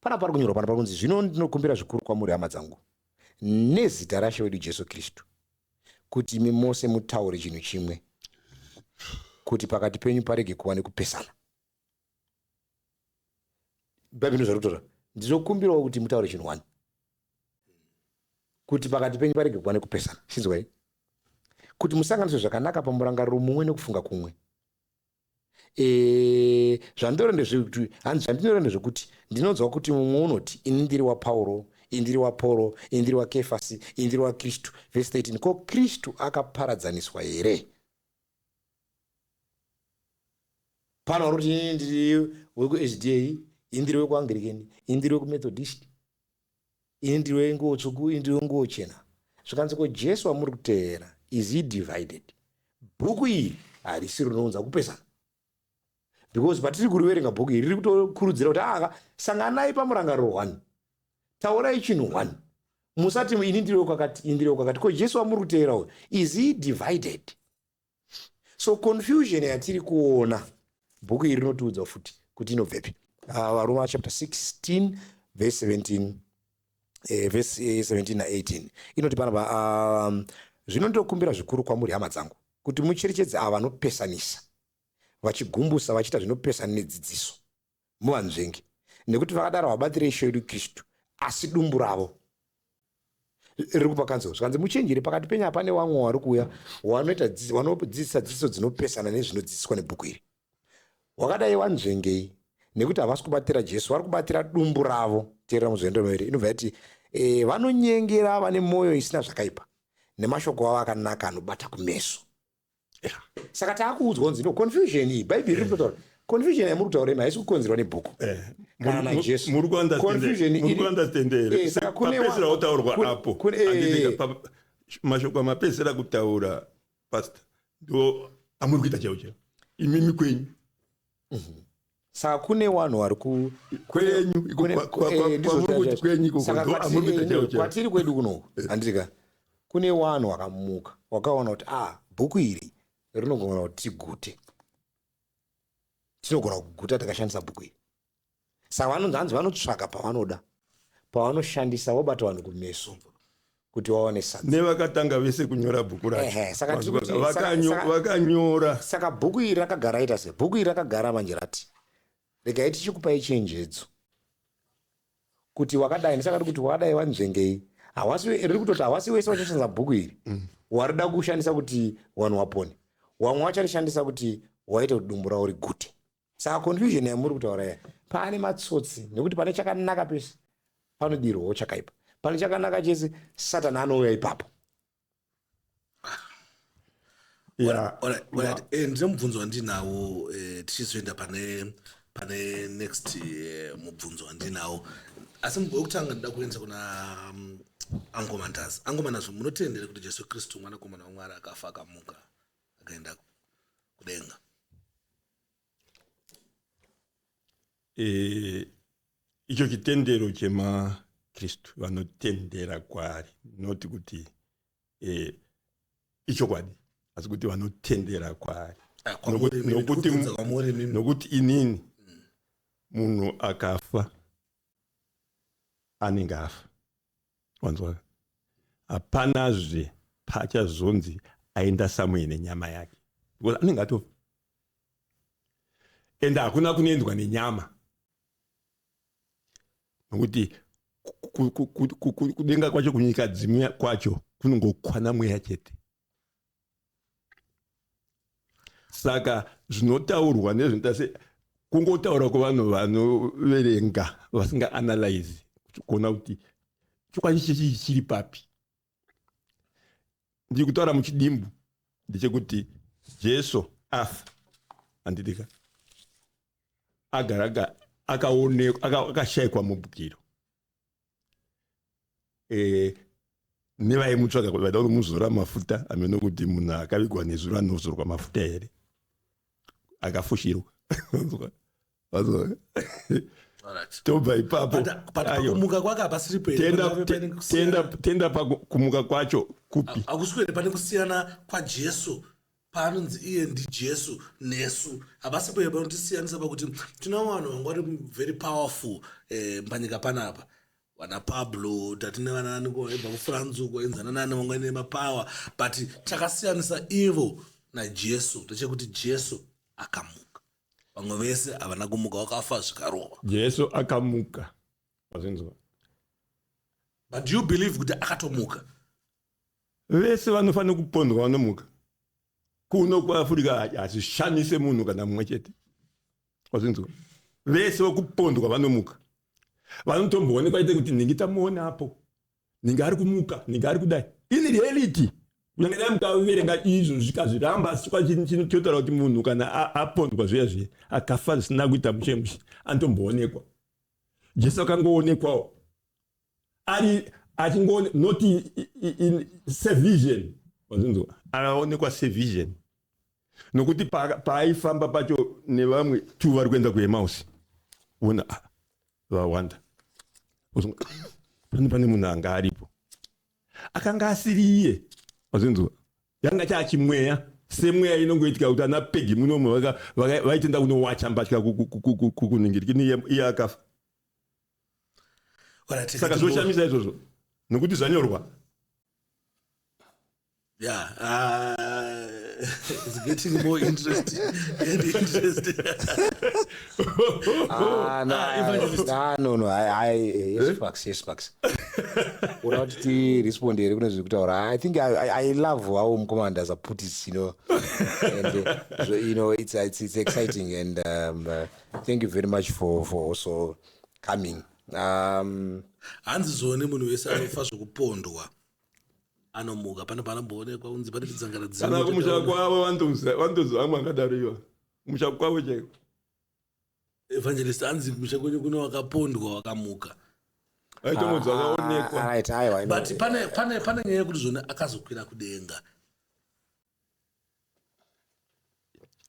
Pana pari kunyorwa pana pari kunzi, "Zvino ndinokumbira zvikuru kwamuri, hama dzangu, nezita raShe wedu Jesu Kristu, kuti imi mose mutaure chinhu chimwe, kuti pakati penyu parege kuva nekupesana." Bhaibheri ndozvari kutaura, ndinokumbirawo kuti mutaure chinhu one. Kuti pakati penyu parege kuva nekupesana. Chinzwai. Kuti musanganiswe zvakanaka pamurangariro mumwe nekufunga kumwe. E, zvandinora ndezvekuti hanzi zvandinora ndezvekuti ndinonzwa kuti mumwe unoti ini ndiri waPauro, ini ndiri waPoro, ini ndiri waKefasi, ini ndiri waKristu. Vhesi 13 ko Kristu akaparadzaniswa here? Pano vari kuti ini ndiri wekuSDA, ini ndiri wekuAnglican, ini ndiri wekuMethodist, ini ndiri wenguo tsvuku, ini ndiri wenguo chena. Zvikanzi ko Jesu wamuri kuteera is he divided? Bhuku iri harisi rinounza kupesana because patiri kuriverenga bhuku iri riri kutokurudzira kuti aka sanganai pamurangariro one, taurai chinhu one, musati ini ndiri wekwakati, ini ndiri wekwakati. Ko Jesu wamuri kuteera uyu is he divided? So confusion yatiri kuona bhuku iri rinotiudza futi kuti inobvepi. VaRoma chapter 16 verse 17, verse 17 na18 inoti panapa, zvino ndinokumbira zvikuru kwamuri hama dzangu kuti mucherechedze ava vanopesanisa vachigumbusa vachiita zvinopesana nedzidziso, muvanzvenge, nekuti vakadaro havabatire Ishe wedu Kristu, asi dumbu ravo riri kupa kanzuro. Zvikanzi muchenjere, pakati penyu hapane vamwe vari kuuya vanodzidzisa dzidziso dzinopesana nezvinodzidziswa nebhuku iri. Wakadai wanzvengei, nekuti havasi kubatira Jesu, vari kubatira dumbu ravo. Teerera muzoendo maviri inobva yati vanonyengera vane mwoyo isina zvakaipa nemashoko avo akanaka anobata kumeso. Saka taakuudzwa kunzi no confusion iyi, Bhaibheri riri kutotaura confusion yamuri kutaura imi haisi kukonzerwa nebhuku kana naJesu. Muri Confusion iri- kuunderstand here? Saka kune Mapedzisira otaurwa apo, kune handiti mashoko amapedzisira kutaura, pastor, ndo amuri kuita chaiwo chaiwo imimi kwenyu. Saka kune vanhu vari ku Kwenyu iko ndizvo kwamuri kuti chaizvo. kwenyu ikoko Saka ndo amuri kuita chaiwo chaiwo. Kwatiri kwedu kunoku, handiti, kune vanhu vakamuka wakaona kuti bhuku iri rinogona kuti tigute, tinogona kuguta takashandisa bhuku iri. Saka vanonzi hanzi vanotsvaka pavanoda pavanoshandisa, vobata vanhu kumeso kuti vawane sadza. Nevakatanga vese kunyora bhuku racho. Ehe, saka tiri kuti Vakanyora. Saka bhuku iri rakagara ita se bhuku iri rakagara manje rati regai tichikupai chenjedzo kuti wakadai, ndisakati kuti wakadai wanzvengei, hawasi riri kutoti hawasi wese vachashandisa bhuku iri warida kushandisa kuti vanhu vapone, vamwe vacharishandisa kuti waite kuti dumbu ravo rigute. Saka confusion yamuri kutaura iya, pane matsotsi, nekuti pane chakanaka pese panodirwawo chakaipa, pane chakanaka chese Satani anouya ipapo. Alright. Ndine mubvunzo wandinawo, tichizoenda pane next mubvunzo wandinawo, asi wekutanga ndida kuendesa kuna Angomandazi. Angomandazi, munotendere kuti Jesu Kristu mwanakomana waMwari akafa, akamuka, akaenda kudenga? Icho chitendero chemaKristu vanotendera kwaari, noti kuti ichokwadi, asi kuti vanotendera kwaari. Ah, kwamuri imimi, ndikubvunza kwamuri imimi. Nokuti inini, munhu akafa anenge afa, wanzwa? Hapanazve pachazonzi aenda somewhere nenyama yake, because anenge atofa, ende hakuna kunoendwa nenyama, nokuti kudenga kwacho, kunyika dzimwe kwacho, kunongokwana mweya chete. Saka zvinotaurwa nezvinoita se kungotaura kwevanhu vanoverenga vasingaanalyze kuona kuti chokwadi chechi chiri papi. Ndiri kutaura muchidimbu ndechekuti Jesu afa, handidika, agara akaonekwa, akashayikwa mubwiro nevaimutsvaga vaida kumuzora mafuta. Hameno kuti munhu akavigwa nezuro anozorwa mafuta here, akafushirwa. Tobva ipapo. But pakumuka kwake hapasiripo here? Tenda Pane kusiyana- tenda pakumuka kwacho kupi? Hakusiko here pane kusiyana kwaJesu, paanonzi iye ndiJesu nesu? Hapasipo here panotisiyanisa pakuti tina vanhu vanga vari very powerful panyika panapa, vana Pablo, tatine vanani vaibva kuFrance uko, enzana nani, vanga ine mapower, but chakasiyanisa ivo naJesu ndechekuti Jesu akamuka, vamwe vese havana kumuka, vakafa zvikarova. Jesu akamuka, wazinzwa? But do you believe kuti akatomuka? Vese vanofanira kupondwa vanomuka. Kuno kuAfrica hazvishamise munhu kana mumwe chete. Wazvinzwa? Vese vokupondwa vanomuka. Vanotomboonekwa ite kuti nhingi tamuona apo. Nhingi ari kumuka, nhingi ari kudai. In reality, kunyange dai mukaverenga izvo zvikazviramba, asi chokwadi chinotaura kuti munhu kana apondwa zviya zviya akafa zvisina kuita mushe mushe anotomboonekwa. Jesu akangoonekwawo ari achingoone not in sevision, wazvinzwa? Akaonekwa sevision nokuti paaifamba pacho nevamwe tu vari kuenda kuEmausi, ona ah, vawanda pane munhu anga aripo akanga asiri iye, wazvinzwa? Yanga chaachimweya semweya inongoitika kuti ana Pegi munomu vaitenda kunowacha mbatya kuningirikini iye akafa. Saka zvoshamisa izvozvo nokuti zvanyorwa. Yeah, it's getting more interesting and interesting. Ah, no, ah, no, no, I, yes, eh? Sparks, yes, Sparks. Uda kuti tirespond here kune zviri kutaura? I think I love how mukoma has put it, and so, it's exciting, and thank you very much for also coming. Hanzi zone munhu wese anofa zvekupondwa anomuka, pane panomboonekwa kunzi pane chidzangara. Kana kumusha kwavo vanonzi vamwe vangadaro iva kumusha kwavo chaiko. Evangelist, hanzi kumusha kwenyu kune wakapondwa wakamuka. Aitomodzi vakaonekwa. Right, aiwa. But pane nyaya yekuti zvone akazokwira kudenga.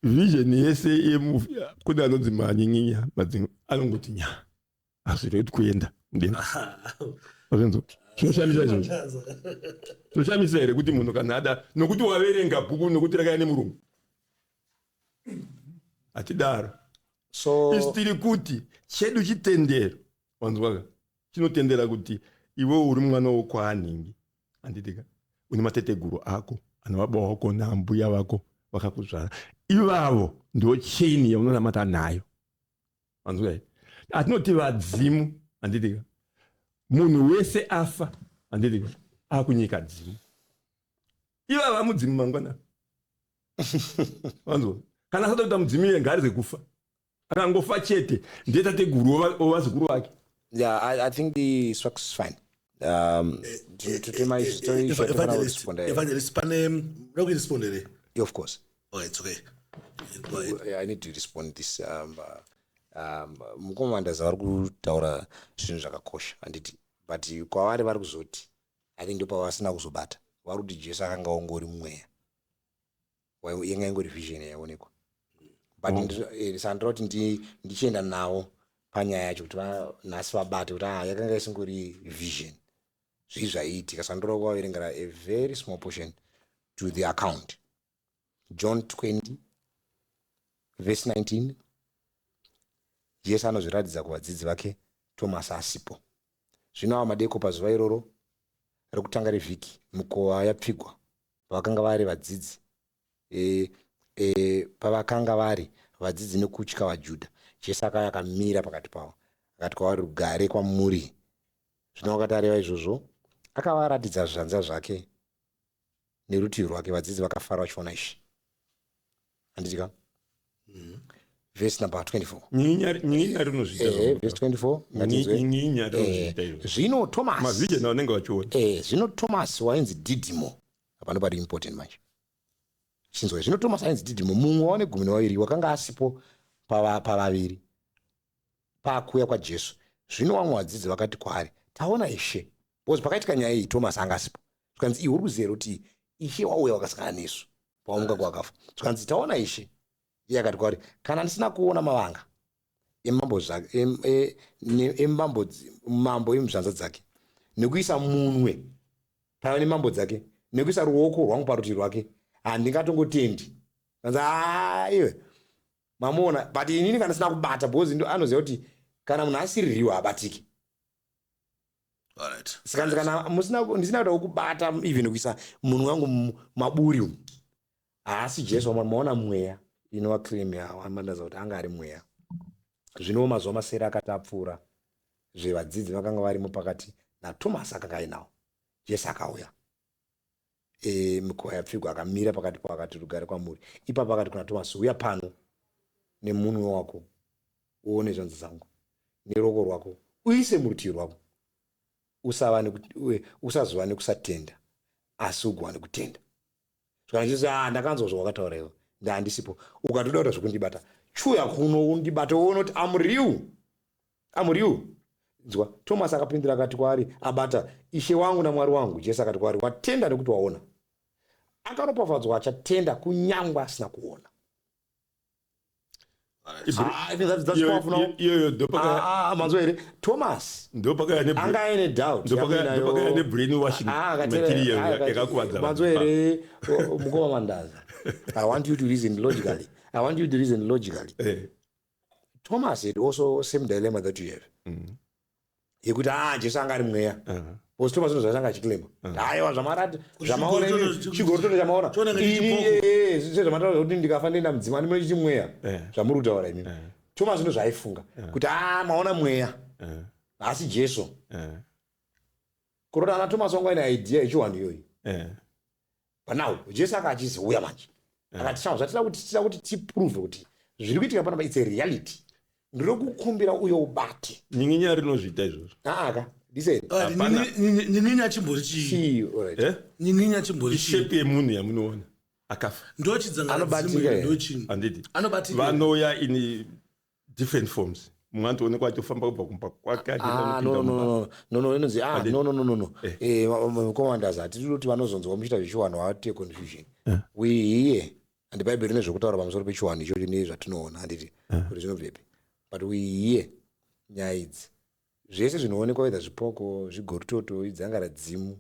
Vision yese yemovie, kune anonzi manyinyinya madzingo anongoti nya hazviri kuti kuenda mudenga. Azvinzwa, zvinoshamisa izvozvo. Zvinoshamisa here kuti munhu kana ada nokuti waverenga bhuku nokuti rakaya nemurungu? Hatidaro. So Isu tiri kuti chedu chitendero, wanzwaka, chinotendera kuti iwe uri mwana wokwaanhingi, handitika? Une mateteguru ako ana baba wako naambuya vako vakakuzvara. Ivavo ndo chain yaunonamata nayo, wanzwa here? Atinoti vadzimu, handitika? Munhu wese afa, handitika, akunyika dzimu. Ivava mudzimu mangwana, wanzwa? Kana asada kuita mudzimu iye ngaarege kufa. Akangofa chete ndiye tateguru wevazukuru vake. Yeah, I think the Sparks is fine. Evangelist, pane muda kuirespond here? Yeah, of course. Oh, it's okay. Go ahead. Yeah, I need to respond this. Mukoma Mandaza vari kutaura zvinhu zvakakosha, handiti? But kwavari vari kuzoti, I think ndopavasina kuzobata, vari kuti Jesu akanga ongori mweya, yanga ingori vision yaionekwa, but saka ndoda kuti ndichienda navo panyaya yacho kuti nhasi vabate kuti ah, yakanga isingori vision, zvii zvaiitika. Saka ndoda kuvaverengera a very small portion to the account, John 20 verse 19. Jesu anozviratidza kuvadzidzi vake Thomas asipo. Zvino ava madeko pazuva iroro rekutanga revhiki, mikova yapfigwa pavakanga vari vadzidzi pavakanga vari vadzidzi nekutya vaJudha, Jesu akauya akamira pakati pavo, akati kwavari, "Rugare kwamuri." Zvino wakati areva izvozvo, akavaratidza zvanza zvake nerutivi rwake. Vadzidzi vakafara vachiona Ishe, handitika? Verse number 24. Nyinyinya rinozviita. Verse 24, ngatinzwe. Nyinyinya rinozviita izvo. Zvino Thomas Mavision avanenge vachiona. Zvino Thomas wainzi Didimo, hapano pari important manje, chinzwa. Zvino Thomas ainzi Didimo, mumwe wane 12, wakanga asipo pavaviri pakuuya kwaJesu. Zvino vamwe vadzidzi vakati kwaari, "Taona Ishe." Because pakaitika nyaya iyi Thomas anga asipo. Zvikanzi, "Iwe uri kuziva kuti Ishe wauya wakasangana nesu pawamuka kwakafa?" Zvikanzi, "Taona Ishe." Iye akati kwaari, "Kana ndisina kuona mavanga emambo zvake emambo mambo emuzvanza dzake, nekuisa munwe paiva nemambo dzake, nekuisa ruoko rwangu parutivi rwake, handingatongotendi." Kanzi, "Aa, iwe mamuona, but inini kana ndisina kubata," because ndo anoziva kuti kana munhu asiri real habatiki. Sikanzi kana musina ndisina kuda kukubata, even kuisa munhu wangu mumaburi umu, haasi Jesu. Maona mweya inova claim yawamandaza kuti anga ari mweya. Zvino mazuva masere akati apfuura zvevadzidzi vakanga varimo pakati. naThomas akanga ainawo. Jesu akauya, mikova yapfigwa, akamira pakati pavo, akati, "Rugare kwamuri." Ipapo akati kuna Thomas, "Uya pano nemunwe wako uone zvanza zangu, neruoko rwako uise murutivi rwako. Usazova nekusatenda, asi ugova nekutenda." Kana Jesu, "Ah, ndakanzwa zvawakataura iwe, ndaandisipo, ukatoda kuita zvekundibata, chiuya kuno undibate uone kuti am real, am real." Nzwa, Thomas akapindura akati kwaari, abata, "Ishe wangu naMwari wangu." Jesu akati kwaari, "Watenda nekuti waona. Akaropafadzwa achatenda kunyangwe asina kuona." Ah, I think that's powerful now. Iyoyo ndopaka Ah, ah, manzwa here? Thomas anga aine doubt. Ndopakaya nebrainwashing material yakakuvadza. Manzwa here, mukoma Mandaza? I want you to reason logically. I want you to reason logically. Thomas had also same dilemma that you have, yekuti, ah, Jesu anga ari mweya, because Thomas unozva anga achiclaima, "Aiwa, zvamarati, zvamaona, chigorototo chamaona ini, sezvamataura kuti ndikafa ndoenda mudzima, ndimune chichi mweya zvamuri kutaura imimi." Thomas ndo zvaaifunga kuti, "A, maona mweya, asi Jesu." Kurota ana Thomas wangu aine idea yechiwanhu iyoyi. But now Jesu aka achizouya manje, akati, "Shamwa, zvatida kuti, tida kuti tiprove kuti zviri kuitika panapa, it's a reality. Ndiri kukumbira uyo ubate." Nyinginya rinozviita izvozvo. Aaka, listen. Nyinginya chimbori chii? Chii? Alright. Eh? Nyinginya chimbori chii? Ishape yemunhu yamunoona akafa. Anobatika here? Ndochidzangaradzimu. Handiti? Anobatika. Vanouya in different forms. Mumwe anotoonekwa achitofamba kubva kumba kwake achienda Ah, no. kunopinda No. mumba. No, inonzi, ah, Handiti? no. Commanders, hatidi kuti vanozonzwa muchiita zvechiwanhu vaite confusion. We hear, and Bhaibheri rine zvokutaura pamusoro pechiwanhu ichocho nezvatinoona, handiti, kuti zvinobvepi? But we hear nyaya idzi zvese zvinoonekwa, whether zvipoko, zvigoritoto, idzangaradzimu,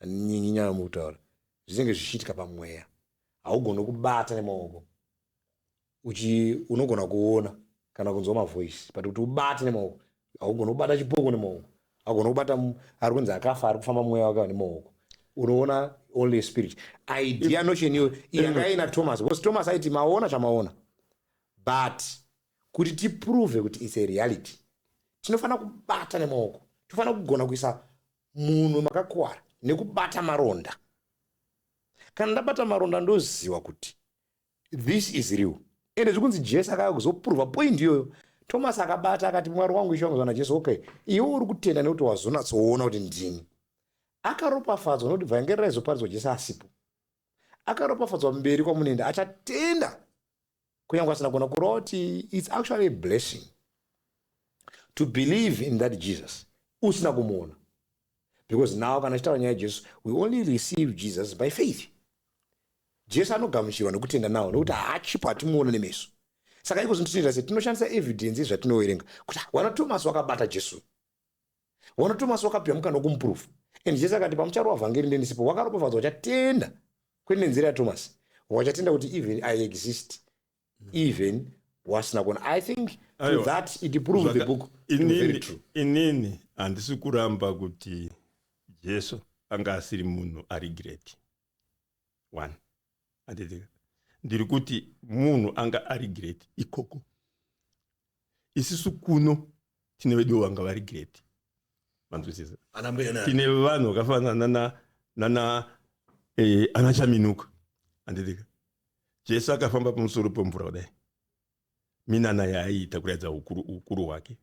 nyinginya mukutaura, zvinenge zvichiitika pamweya. Haugoni kubata nemaoko. Uchi unogona kuona kana kunzwa mavoice, but kuti ubate nemaoko, haugoni kubata chipoko nemaoko, haugoni kubata ari kunzi akafa, ari kufamba mweya wake nemaoko. Unoona only spirit idea, notion iyoyo yanga ina Thomas, because Thomas aiti, "Maona chamaona, but kuti tiprove kuti it's a reality, tinofanira kubata nemaoko, tofanira kugona kuisa munhu makakuwara nekubata maronda. Kana ndabata maronda, ndoziva kuti this is real." Ende zvikunzi Jesu akauya kuzoprova point iyoyo. Thomas akabata akati, "Mwari wangu, Ishe wangu." Zvana Jesu, "Okay, iwe uri kutenda nekuti wazonatsoona kuti ndini. Akaropafadzwa nokuti vhangeri raizoparidzwa Jesu asipo. Akaropafadzwa mberi kwamunenda achatenda kunyange asina kuona." Kureva kuti it's actually a blessing to believe in that Jesus usina kumuona, because now kana chitaura nyaya yaJesu, we only receive Jesus by faith. Jesu anogamuchirwa nekutenda nawo, nekuti haachipo, hatimuona nemeso. Saka iko zvino tinoita sei? Tinoshandisa evidence yezvatinoverenga kuti wana Thomas wakabata Jesu, wana Thomas wakapiwa mukana wekumuprova, and Jesu akati, "Pamucharova vhangeri ndendisipo, wakaropafadzwa uchatenda, kwete nenzira yaThomas, wachatenda kuti even I exist, even wasina kuona." I think to Aiwa. that it proved the book to be very true. Inini handisi kuramba kuti Jesu anga asiri munhu ari great one, handitika? Ndiri kuti munhu anga ari great ikoko. Isisu kuno tine vedu vanga vari great, vanzwisisa? Anambuya. Tine vanhu vakafanana nana ana Chaminuka, handitika? Jesu akafamba pamusoro pemvura kudai, minana yaaiita kuratidza ukuru hwake.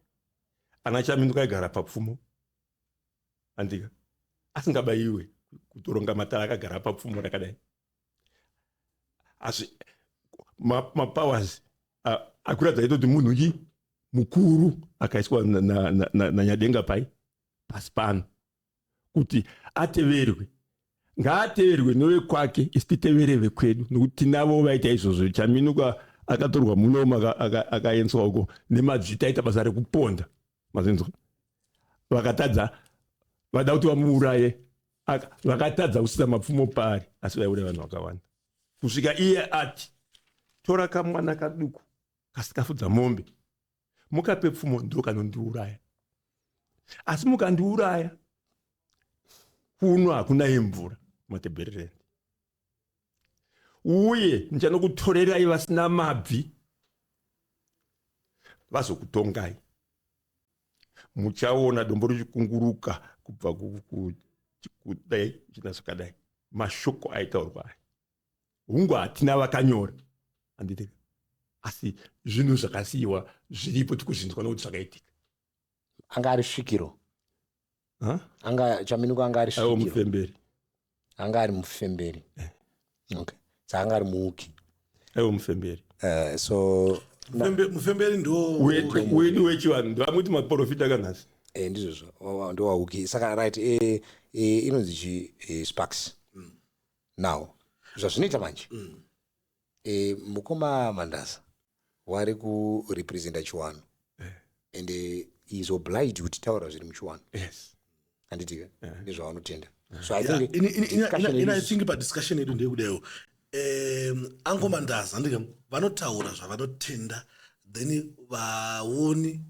Ana Chaminuka aigara papfumo, handika? Asingabayiwe, kutoronga matara akagara papfumo rakadai. Asi mapowers akuratidza itoti munhu chi mukuru akaiswa naNyadenga pai pasi pano kuti ateverwe. Ngaateverwe nevekwake, isi titevere vekwedu, nokuti tinavo vaita izvozvo. Chaminuka akatorwa munomu, akaendeswa uko nemadzvita, aita basa rekuponda, mazinzwa? Vakatadza, vada kuti vamuuraye, vakatadza kusisa mapfumo paari, asi vaiuraya vanhu vakawanda, kusvika iye ati, "Tora kamwana kaduku kasikafudza mombe, mukape pfumo, ndo kanondiuraya. Asi mukandiuraya, kuno hakuna yemvura kuMatebhererendi, uye ndichanokutorerai vasina mabvi vazokutongai." Muchaona dombo richikunguruka kubva kudai china zvakadai. Mashoko aitaurwa aya, hungu hatina vakanyora, handiti? Asi zvinhu zvakasiyiwa zviripo, tikuzvinzwa nokuti zvakaitika. Anga ari svikiro? Anga Chaminuka anga ari svikiro? Mufemberi. Anga ari mufemberi. Okay, saka anga ari muuki? Aiwa, mufemberi. So Mufemberi ndo wedu wechivanhu, ndivamwe maprofita kanhasi. Ndizvozvo, ndowauki. Saka right, inonzi chi Sparks. Now zvazvinoita manje, mukoma Mandaza wari kurepresenta chiwano and is obliged kuti taura zviri muchiwano. Handitika nezvavanotenda. So I think in I think padiscussion yedu ndeyekudaio, Uncle Mandaza, handika, vanotaura zvavanotenda, then vaoni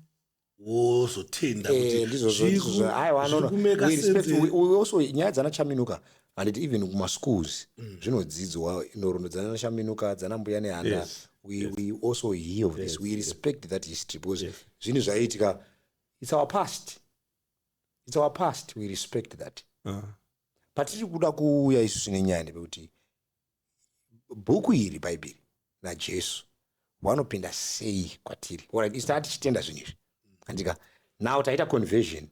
wozotenda. Ndizvozvo. Aiwa, no, we respect. We also nyaya dzana Chaminuka, handiti, even kumaschools zvinodzidzwa, nhoroondo dzana Chaminuka, dzana Mbuya Nehanda. We also hear of this. We respect that history because zvinhu zvaiitika, it's our past, it's our past. We respect that. Patiri kuda kuuya isusu nenyaya ndepekuti bhuku iri, Bhaibheri naJesu, vanopinda sei kwatiri? Alright, isu taa tichitenda zvinhu izvi, handika? Now taita conversion,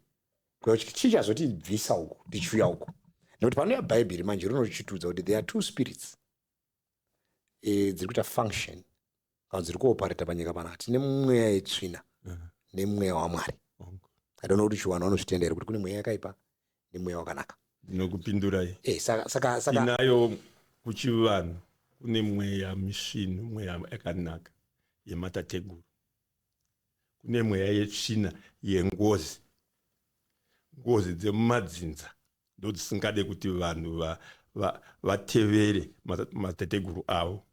kuti chichazotibvisa uku tichiuya uku, nekuti panouya Bhaibheri manje rinochitudza kuti there are two spirits dziri kuita function kana dziri kuoperate panyika panapa. Tine mweya yetsvina nemweya waMwari. I don't know kuti chiwanhu vanozvitenda here kuti kune mweya yakaipa nemweya wakanaka. Ndinokupindurai. Saka Inayo kuchivanhu, kune mweya misvinu, mweya yakanaka yematateguru, kune mweya yetsvina yengozi. Ngozi dzemumadzinza ndo dzisingade kuti vanhu vatevere matateguru avo,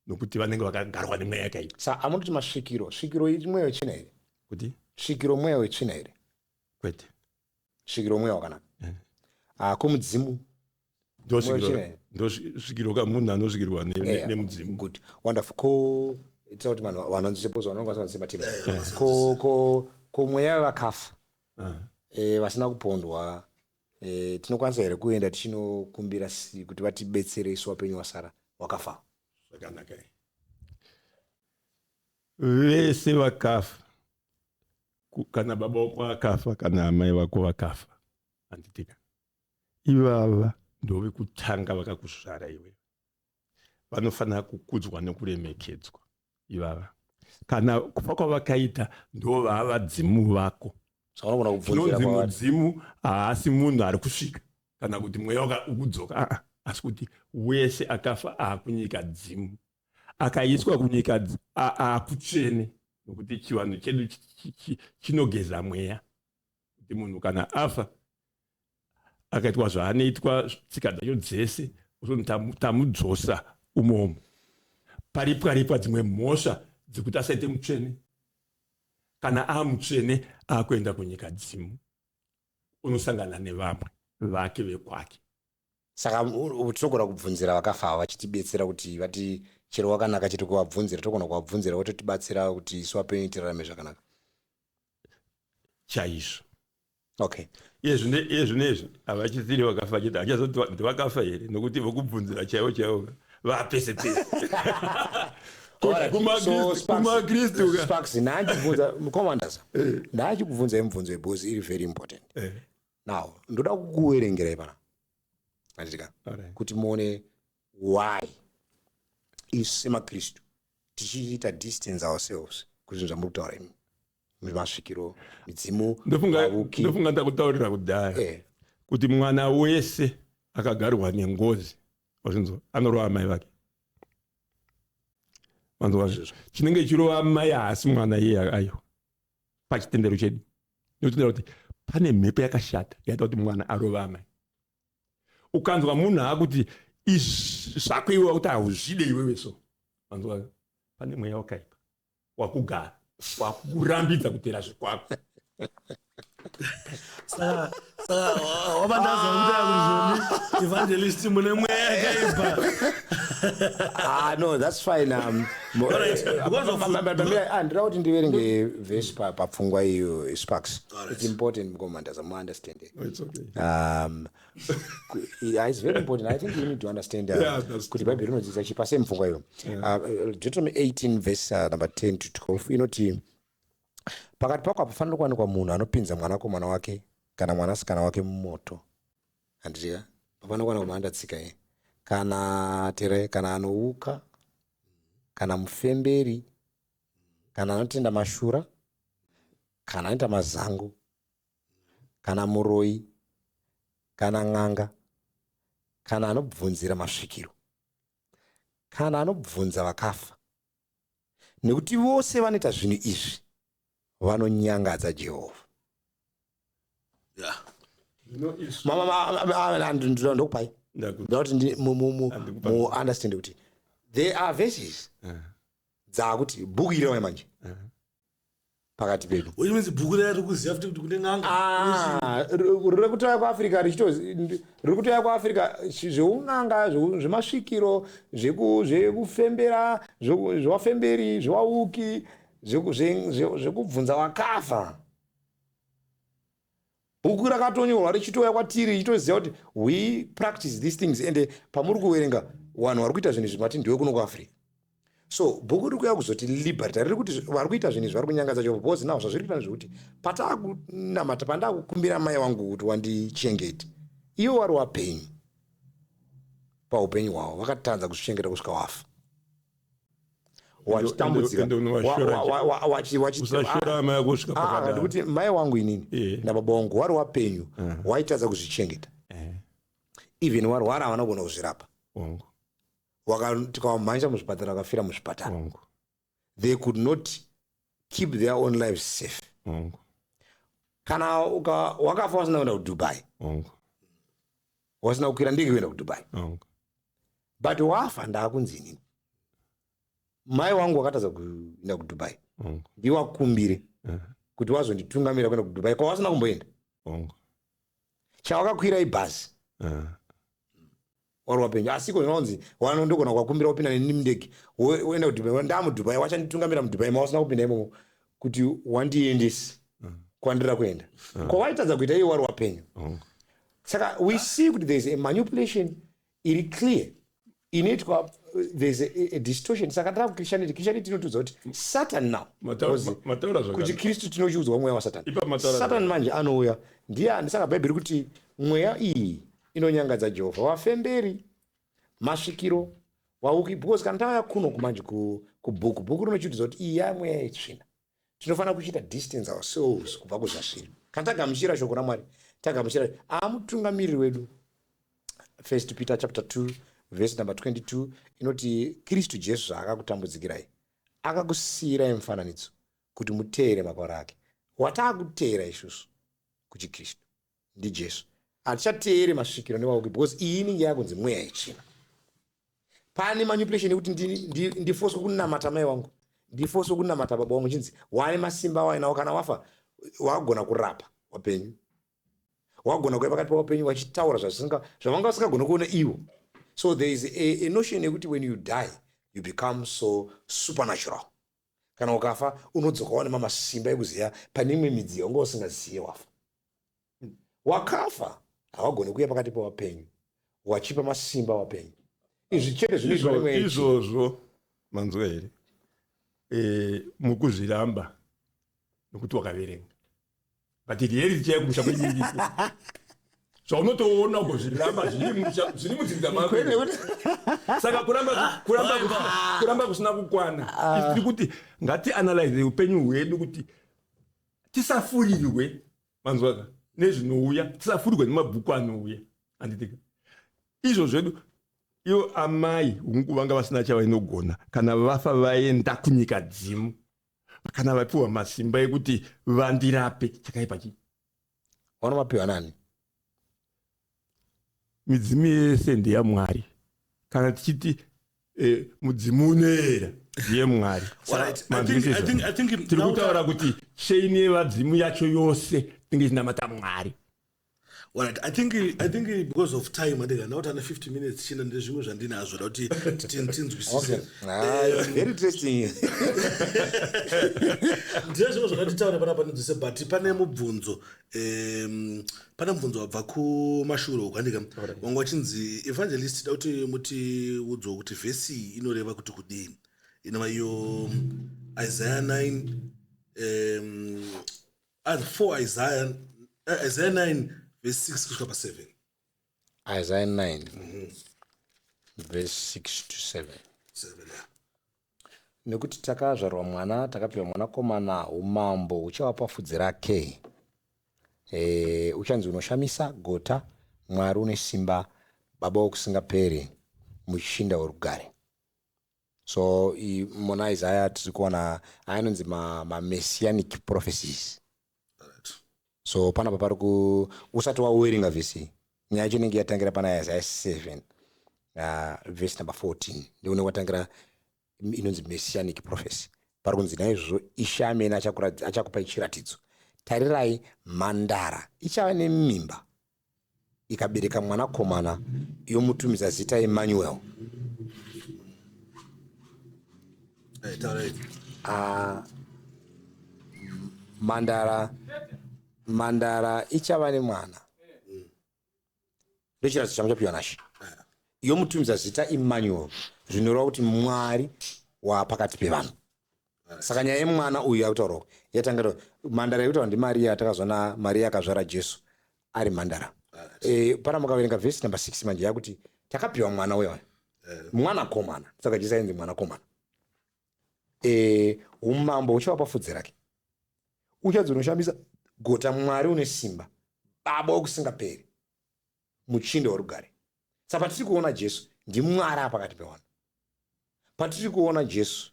nokuti vanenge vakagarwa nemweya yakaipa. Sa amunoti masvikiro, svikiro iri mweya wetsvina here? Kuti? Svikiro mweya wetsvina here? Kwete. Svikiro mweya wakanaka. Ah, kumudzimu? Ndosvikiro kamunhu anosvikirwa nemudzimu. Good, wonderful. Ko itira kuti vanhu vanonzisepoza vanongwanisa vanzise matima. Ko mweya wevakafa vasina kupondwa, tinokwanisa here kuenda tichinokumbira kuti vatibetsere isu wapenyu wasara wakafa? Zvakanaka. Vese vakafa, kana baba wako akafa, kana amai vako vakafa, handitika? Ivava ndovekutanga vakakuzvara iwe, vanofanira kukudzwa nekuremekedzwa ivava. Kana kufa kwavakaita, ndo vava vadzimu vako. Saka unogona kubvunzira Chinonzi kwavari? Mudzimu haasi munhu ari kusvika kana kuti mweya ukudzoka. Aa, asi kuti wese akafa aakunyika dzimu, akaiswa kunyika aakutsvene, nokuti chivanhu chedu chinogeza mweya, kuti munhu kana afa akaitwa zvaanoitwa, tsika dzacho dzese, uzoni tamudzosa umomo, paripwa ripwa dzimwe mhosva dzekuti asaite mutsvene. Kana amutsvene, akuenda kunyika dzimu, unosangana nevamwe vake vekwake. Saka tinogona kubvunzira vakafa ava vachitibetsera kuti vati chero wakanaka chete kuvabvunzira, togona kuvabvunzira vototibatsira kuti isu vapenyu tirarame zvakanaka? Chaizvo. Okay. Iye zvinezvi havachisiri vakafa chete, hachazoti ndivakafa here, nokuti vokubvunzira chaivo chaivo vapese pese. Alright, so Kumakristu ka. Sparks, ndaachibvunza mucommanders, ndaachikubvunzai mubvunzo because iri very important. Now ndoda kukuverengerai pana, handitika, kuti muone why isu semaKristu tichiita distance ourselves kuzvinhu zvamuri kutaura imi, masvikiro, midzimu, vavuki. Ndofunga ndakutaurira kudhaya kuti mwana wese akagarwa nengozi, wazvinzwa, anorova amai vake. Manzwa? Chinenge chirova amai haasi mwana iye, aiwa. Pachitendero chedu nokutendera kuti pane mhepo yakashata yaita kuti mwana arova amai. Ukanzwa munhu akuti izvi zvako iwe, wakuti hauzvide iwewe, so manzwa, pane mweya wakaipa wakugara, wakurambidza kutera zvekwako. Saka wavandaza kuti akuzoni evangelist, mune mweya yakaipa. Ah, no, that's fine. Alright, because of- Ndira kuti ndiverenge vhesi papfungwa iyo, Sparks. Alright. It's important, mukomandaza muunderstand. It's okay. Yeah, it's very important. I think you need to understand Yeah, that's kuti Bhaibheri rinodzidzisa chipa sei mupfungwa iyo. Deuteronomy 18 verse number 10 to 12 inoti, pakati pako hapafaniri kuwanikwa munhu anopinza mwanakomana wake kana mwanasikana wake mumoto, handitika? Pafanira kuwanikwa maandatsika ye kana tere, kana anouka, kana mufemberi, kana anotenda mashura, kana anoita mazango, kana muroi, kana n'anga, kana anobvunzira masvikiro, kana anobvunza vakafa, nekuti vose vanoita zvinhu izvi vanonyangadza Jehovha. Zvino isu Ndokupai. Ndoda kuti Handikupa. muunderstand kuti there are verses dzakuti bhuku iri manje pakati pedu. Which means bhuku raya riri kuziva futi kuti kune n'anga. Ah, riri kutouya kuAfrica riri kutouya kuAfrica zveun'anga, zvemasvikiro, zvekufembera, zvevafemberi, zvevauki, zvekubvunza vakafa. Bhuku rakatonyorwa richitouya kwatiri richitoziva kuti we practice these things. Ende pamuri kuverenga, vanhu vari kuita zvinhu izvi mati ndiwe kuno kuAfrica. So bhuku riri kuuya kuzoti liberate. Riri kuti vari kuita zvinhu izvi vari kunyangadza Jehovha, because now zvazviri kuita ndezvekuti pataakunamata, pandaakukumbira mai wangu kuti wandichengete, ivo vari wapenyu, paupenyu hwavo vakatadza kuzvichengeta kusvika wafa, wachitambudzika. Ende unovashora Usashora amai ako kusvika Ah, pakadaro. ndikuti mai wangu inini nababa wangu wari wapenyu waitadza kuzvichengeta. Even warwara, havana kugona kuzvirapa. Tikavamhanyisa muzvipatara, vakafira muzvipatara. They could not keep their own lives safe. Kana wakafa wasina kuenda kuDubai, wasina kukwira ndege kuenda kuDubai, but wafa, ndaakunzi inini mai wangu wakatadza kuenda kuDubai, ndiwakumbire kuti wazonditungamira kuenda kuDubai kwawasina kumboenda. Chawakakwira ibhazi wari wapenyu. Asiko zvinonzi wanondogona kuwakumbira kupinda neni mundege, woenda kuDubai, ndamuDubai, wachanditungamira muDubai mawasina kupinda imomo, kuti wandiendese kwandira kuenda kwawaitadza kuita iye wari wapenyu. Saka we see kuti there is a manipulation iri clear inoitwa. There is a distortion. Saka tava kuChristianity. Christianity inotiudza kuti Satan now, because Mataura kuti zvakanaka. Kristu tinochiudzwa mweya waSatani. Ipa mataura. Satani manje anouya, ndiye saka Bhaibheri kuti mweya iyi inonyangadza Jehovha, vafemberi, masvikiro, wauki. Because kana tauya kuno kumanje kubhuku, bhuku rinochiudza kuti iyi yamweya yetsvina, tinofanira kuchiita distance ourselves kubva kuzvasviri. Kana tagamuchira shoko raMwari, tagamuchira amutungamiriri wedu. First Peter chapter 2 verse number 22 inoti Kristu Jesu zvaakakutambudzikirai, akakusiyirai mufananidzo kuti muteere makwara ake. Wataakuteera isusu kuchiKristu ndiJesu. Hatichateere masvikiro nevauki, because iyi inenge yakunzi mweya yetsvina. Pane manipulation yekuti ndifoswe kunamata mai wangu, ndifoswe kunamata baba wangu, chinzi wane masimba wainawo, kana wafa wagona kurapa wapenyu, wagona kuya pakati pawapenyu wachitaura zvavanga vasingagoni kuona ivo. So there is a notion yekuti when you die, you become so supernatural. Kana ukafa, unodzoka wane mamasimba ekuziva pane imwe midzi yaunga usingaziye. Wafa, wakafa hawagoni kuuya pakati pewapenyu wachipa masimba wapenyu. Izvi chete zvinoitwa nemweya yetsvina. Izvozvo manzwa here? Mukuzviramba nokuti wakaverenga, but reality chaiyo kumusha kwenyingiko zvaunotoona ugozviramba zviri mudzinza mako. Saka kuramba kusina kukwana. Isu tiri kuti ngatianalyze upenyu hwedu kuti tisafurirwe, manzwaka, nezvinouya, tisafurirwe nemabhuku anouya, handitika? Izvo zvedu ivo amai hungu vanga vasina chavainogona. Kana vafa, vaenda kunyika dzimu. Kana vapiwa masimba ekuti vandirape, chakaipa chii? Vanomapiwa nani? Midzimu yese ndeyamwari. Kana tichiti mudzimu unoera, ndiye Mwari. Alright, I think Tiri kutaura kuti chain yevadzimu yacho yose tinge ichinamata Mwari. Alright, I think because of time, andika ndakuti ana 50 minutes china ndezvimwe zvandinazvo da kuti tinzwisise. Okay. Ah, it's very interesting. Ndine zvimwe zvakatitaura panapa ninzwise, but pane mubvunzo wabva kumashure uku, andika wanga wachinzi, "Evangelist, da kuti mutiudzewo kuti vhesi iyi inoreva kuti kudini," inova iyo Isaiah 9 4 Isaiah 9 verse 6 kusvika pa7. Isaiah 9 verse 6 to 7. 7, yeah. Nekuti takazvarwa mwana, takapiwa mwanakomana, umambo huchava pafudzi rake. Uchanzi unoshamisa, gota, Mwari une simba, baba wokusingaperi, muchinda werugare. So muna Isaiah tiri kuona anonzi mamessianic prophecies. So panapa pari ku usati wawerenga vhesi, nyaya yacho inenge yatangira pana Isaiah 7 verse number 14, ndiune watangira inonzi messianic prophecy. Pari kunzi, "Naizvozvo Ishe amene achakupai chiratidzo: tarirai, mhandara ichava nemimba, ikabereka mwanakomana, yomutumidza zita Emmanuel." Taurai. Mhandara ichava nemwana, ndochiratidzo chamuchapiwa nashe, yomutumidza zita Emmanuel, zvinoreva kuti Mwari waapakati pevanhu. Saka nyaya yemwana uyu yakutaurwa yatanga mhandara yekutaura ndiMariya. Takazona Mariya akazvara Jesu ari mhandara. Pana mukaverenga vhesi number 6 manje, yakuti takapiwa mwana uya, mwanakomana. Saka Jesu ainzi mwanakomana. Umambo huchava pafudzi rake, uchanzi unoshamisa, gota, Mwari une simba, baba wokusingaperi, muchinda werugare. Saka patiri kuona Jesu, ndiMwari apakati pevanhu. Patiri kuona Jesu,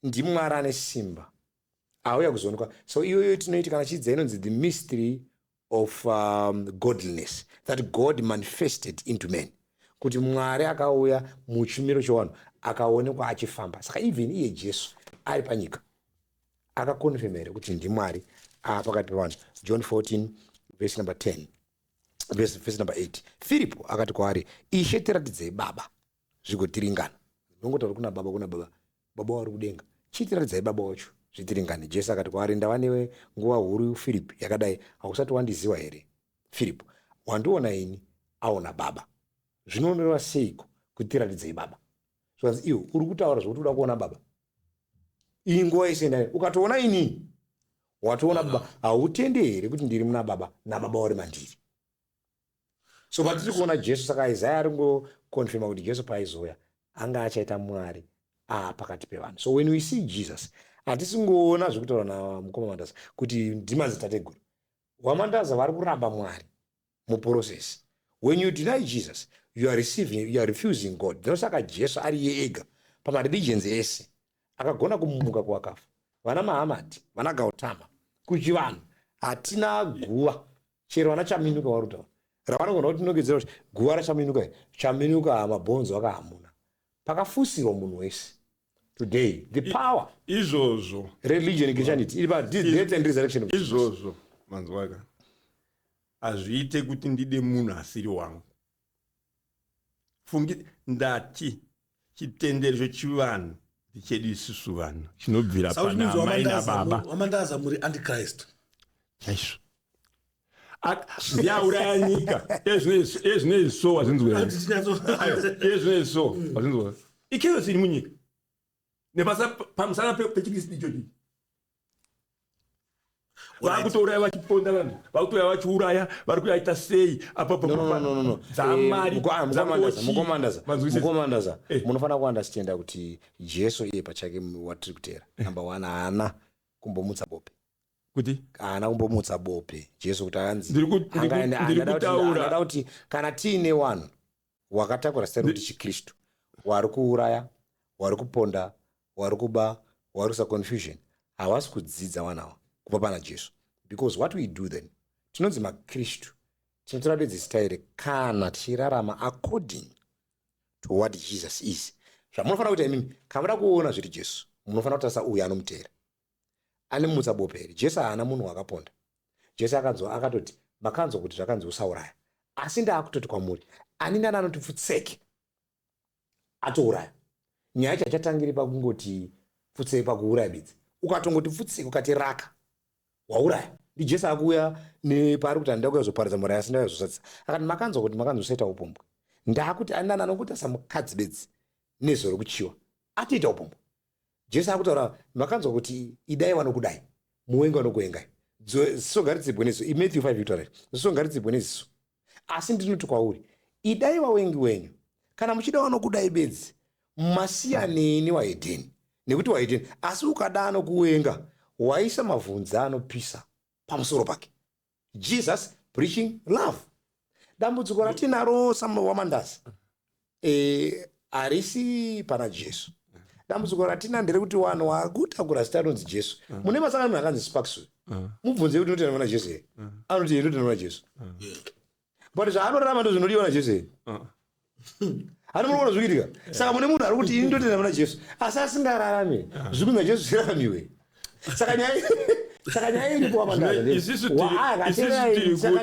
ndiMwari ane simba auya kuzoonekwa. So iyoyo tinoiti kana chidzidza inonzi the mystery of godliness, that God manifested into man, kuti Mwari akauya muchimiro chevanhu, akaonekwa achifamba. Saka even iye Jesu ari panyika akakonfema here kuti ndiMwari apakati pevanhu? John 14 verse number 10, verse number 8, Firipo akati kwaari, "Ishe, tiratidzei Baba, zvigotiringana." Nongotaura kuna Baba, kuna Baba, Baba wari kudenga, chitiratidzai Baba wacho zvitiringane. Jesu akati kwaari, "Ndava newe nguva huru, Firipi, yakadai, hausati wandiziva here, Firipo? Wandiona ini aona Baba. Zvinonoreva seiko kuti tiratidzei Baba?" Zvikanzi, "Iwe uri kutaura zvokuti uda kuona Baba iyi nguva yese ndai. Ukatoona inini, watoona Baba. Hautende here kuti ndiri muna Baba, naBaba uri mandiri?" So patiri kuona Jesu, saka Isaya ari ngokonfirma kuti Jesu paaizouya anga achaita Mwari apakati pevanhu. So when we see Jesus, hatisingoona zvekutaura namukoma Mandaza kuti ndimadzitateguru waMandaza vari kuramba Mwari muprocess. When you deny Jesus, you are refusing God. Ndosaka Jesu ari iye ega pamareligions ese akagona kumuka kuvakafa. Vana Mahamadi, vana Gautama, kuchivanhu hatina guva. Chero vana Chaminuka vari kutaura ravanogona kutinongedzera kuti guva raChaminuka iri, Chaminuka mabhonzo akahamuna pakafusirwa munhu wese. Today the power Izvozvo religion, Christianity, iri pa death and resurrection of Jesus. Izvozvo manzwaka, hazviite kuti ndide munhu asiri wangu. Fungi ndati chitendero chechivanhu ndechedu isusu vanhu, chinobvira pana amai nababa. WaMandaza, muri antichrist. Chaizvo. Ndiauraya nyika ezvinezvi, so wazinzwa? Ezvinezvi, so wazinzwa ichaos iri munyika nepasa pamusana pechikristu ichochi. Vakutouraya, vachiponda vanhu, vakutouraya, vachiuraya, vari kuyaita sei apa? No, no, no, no, no. Dzamari. Mukomandaza, Manzwisisa. mukomandaza, munofanira kuunderstanda kuti Jesu iye pachake watiri kuteera, number one, haana kumbomutsa bope. Kuti? Haana kumbomutsa bope Jesu kuti anzi Ndiri kutaura. Angada kuti kana tiine vanhu wakatakura zita rekuti chiKristu wari kuuraya, wari kuponda, wari kuba, wari kuisa confusion, havasi kudzidza vanawa kubva pana Jesu. Because what we do then, tinonzi maKristu, tinotora bedzi zita iri kana tichirarama according to what Jesus is. Zvamunofanira kuita imimi, kana muda kuona zviri Jesu, munofanira kutarisa uyo anomuteera ane mutsa bope here. Jesu haana munhu wakaponda. Jesu akanzwa akatoti Makanzwa kuti zvakanzi usauraya, asi ndaakutoti kwamuri, ani nani anoti pfutseke atouraya. Nyaya yacho hachatangiri pakungoti pfutseke, pakuuraya bedzi. Ukatongoti pfutseke, ukati raka, wauraya. NdiJesu akuuya nepaari kuti handida kuuya kuzoparadza muraya, asi ndauya kuzozadzisa. Akati, makanzwa kuti makanzi usaita upombwe, ndaakuti ani nani anongotarisa mukadzi bedzi nezuva rokuchiwa atoita upombwe. Jesu akutaura, makanzwa kuti idai vanokudai, muwengi vanokuvengai, ziso ngaritsibwe neziso. IMatthew 5 itaura, ziso ngaritsibwe neziso. Asi ndinoti kwauri, idai vawengi wenyu. Kana muchida vanokudai bedzi, masiyanei newahedheni? Nekuti wahedheni, asi ukada anokuwenga, waisa mavhunzi anopisa pamusoro pake. Jesus preaching love. Dambudziko ratinaro waMandaza harisi pana Jesu. Dambudziko ratina nderekuti vanhu vakutakura zita rinonzi Jesu. Mune masangano munhu akanzi Sparks uyu, mubvunzei kuti unotenda muna Jesu here, anoti ndinotenda muna Jesu. But zvaanorarama ndo zvinodiwa naJesu here? Hani muri kuona zvikuitika? Saka mune munhu ari kuti ini ndotenda muna Jesu, asi asingararami zviri kunzi naJesu zviraramiwe. Saka nyaya iripo, waMandaza, Isusu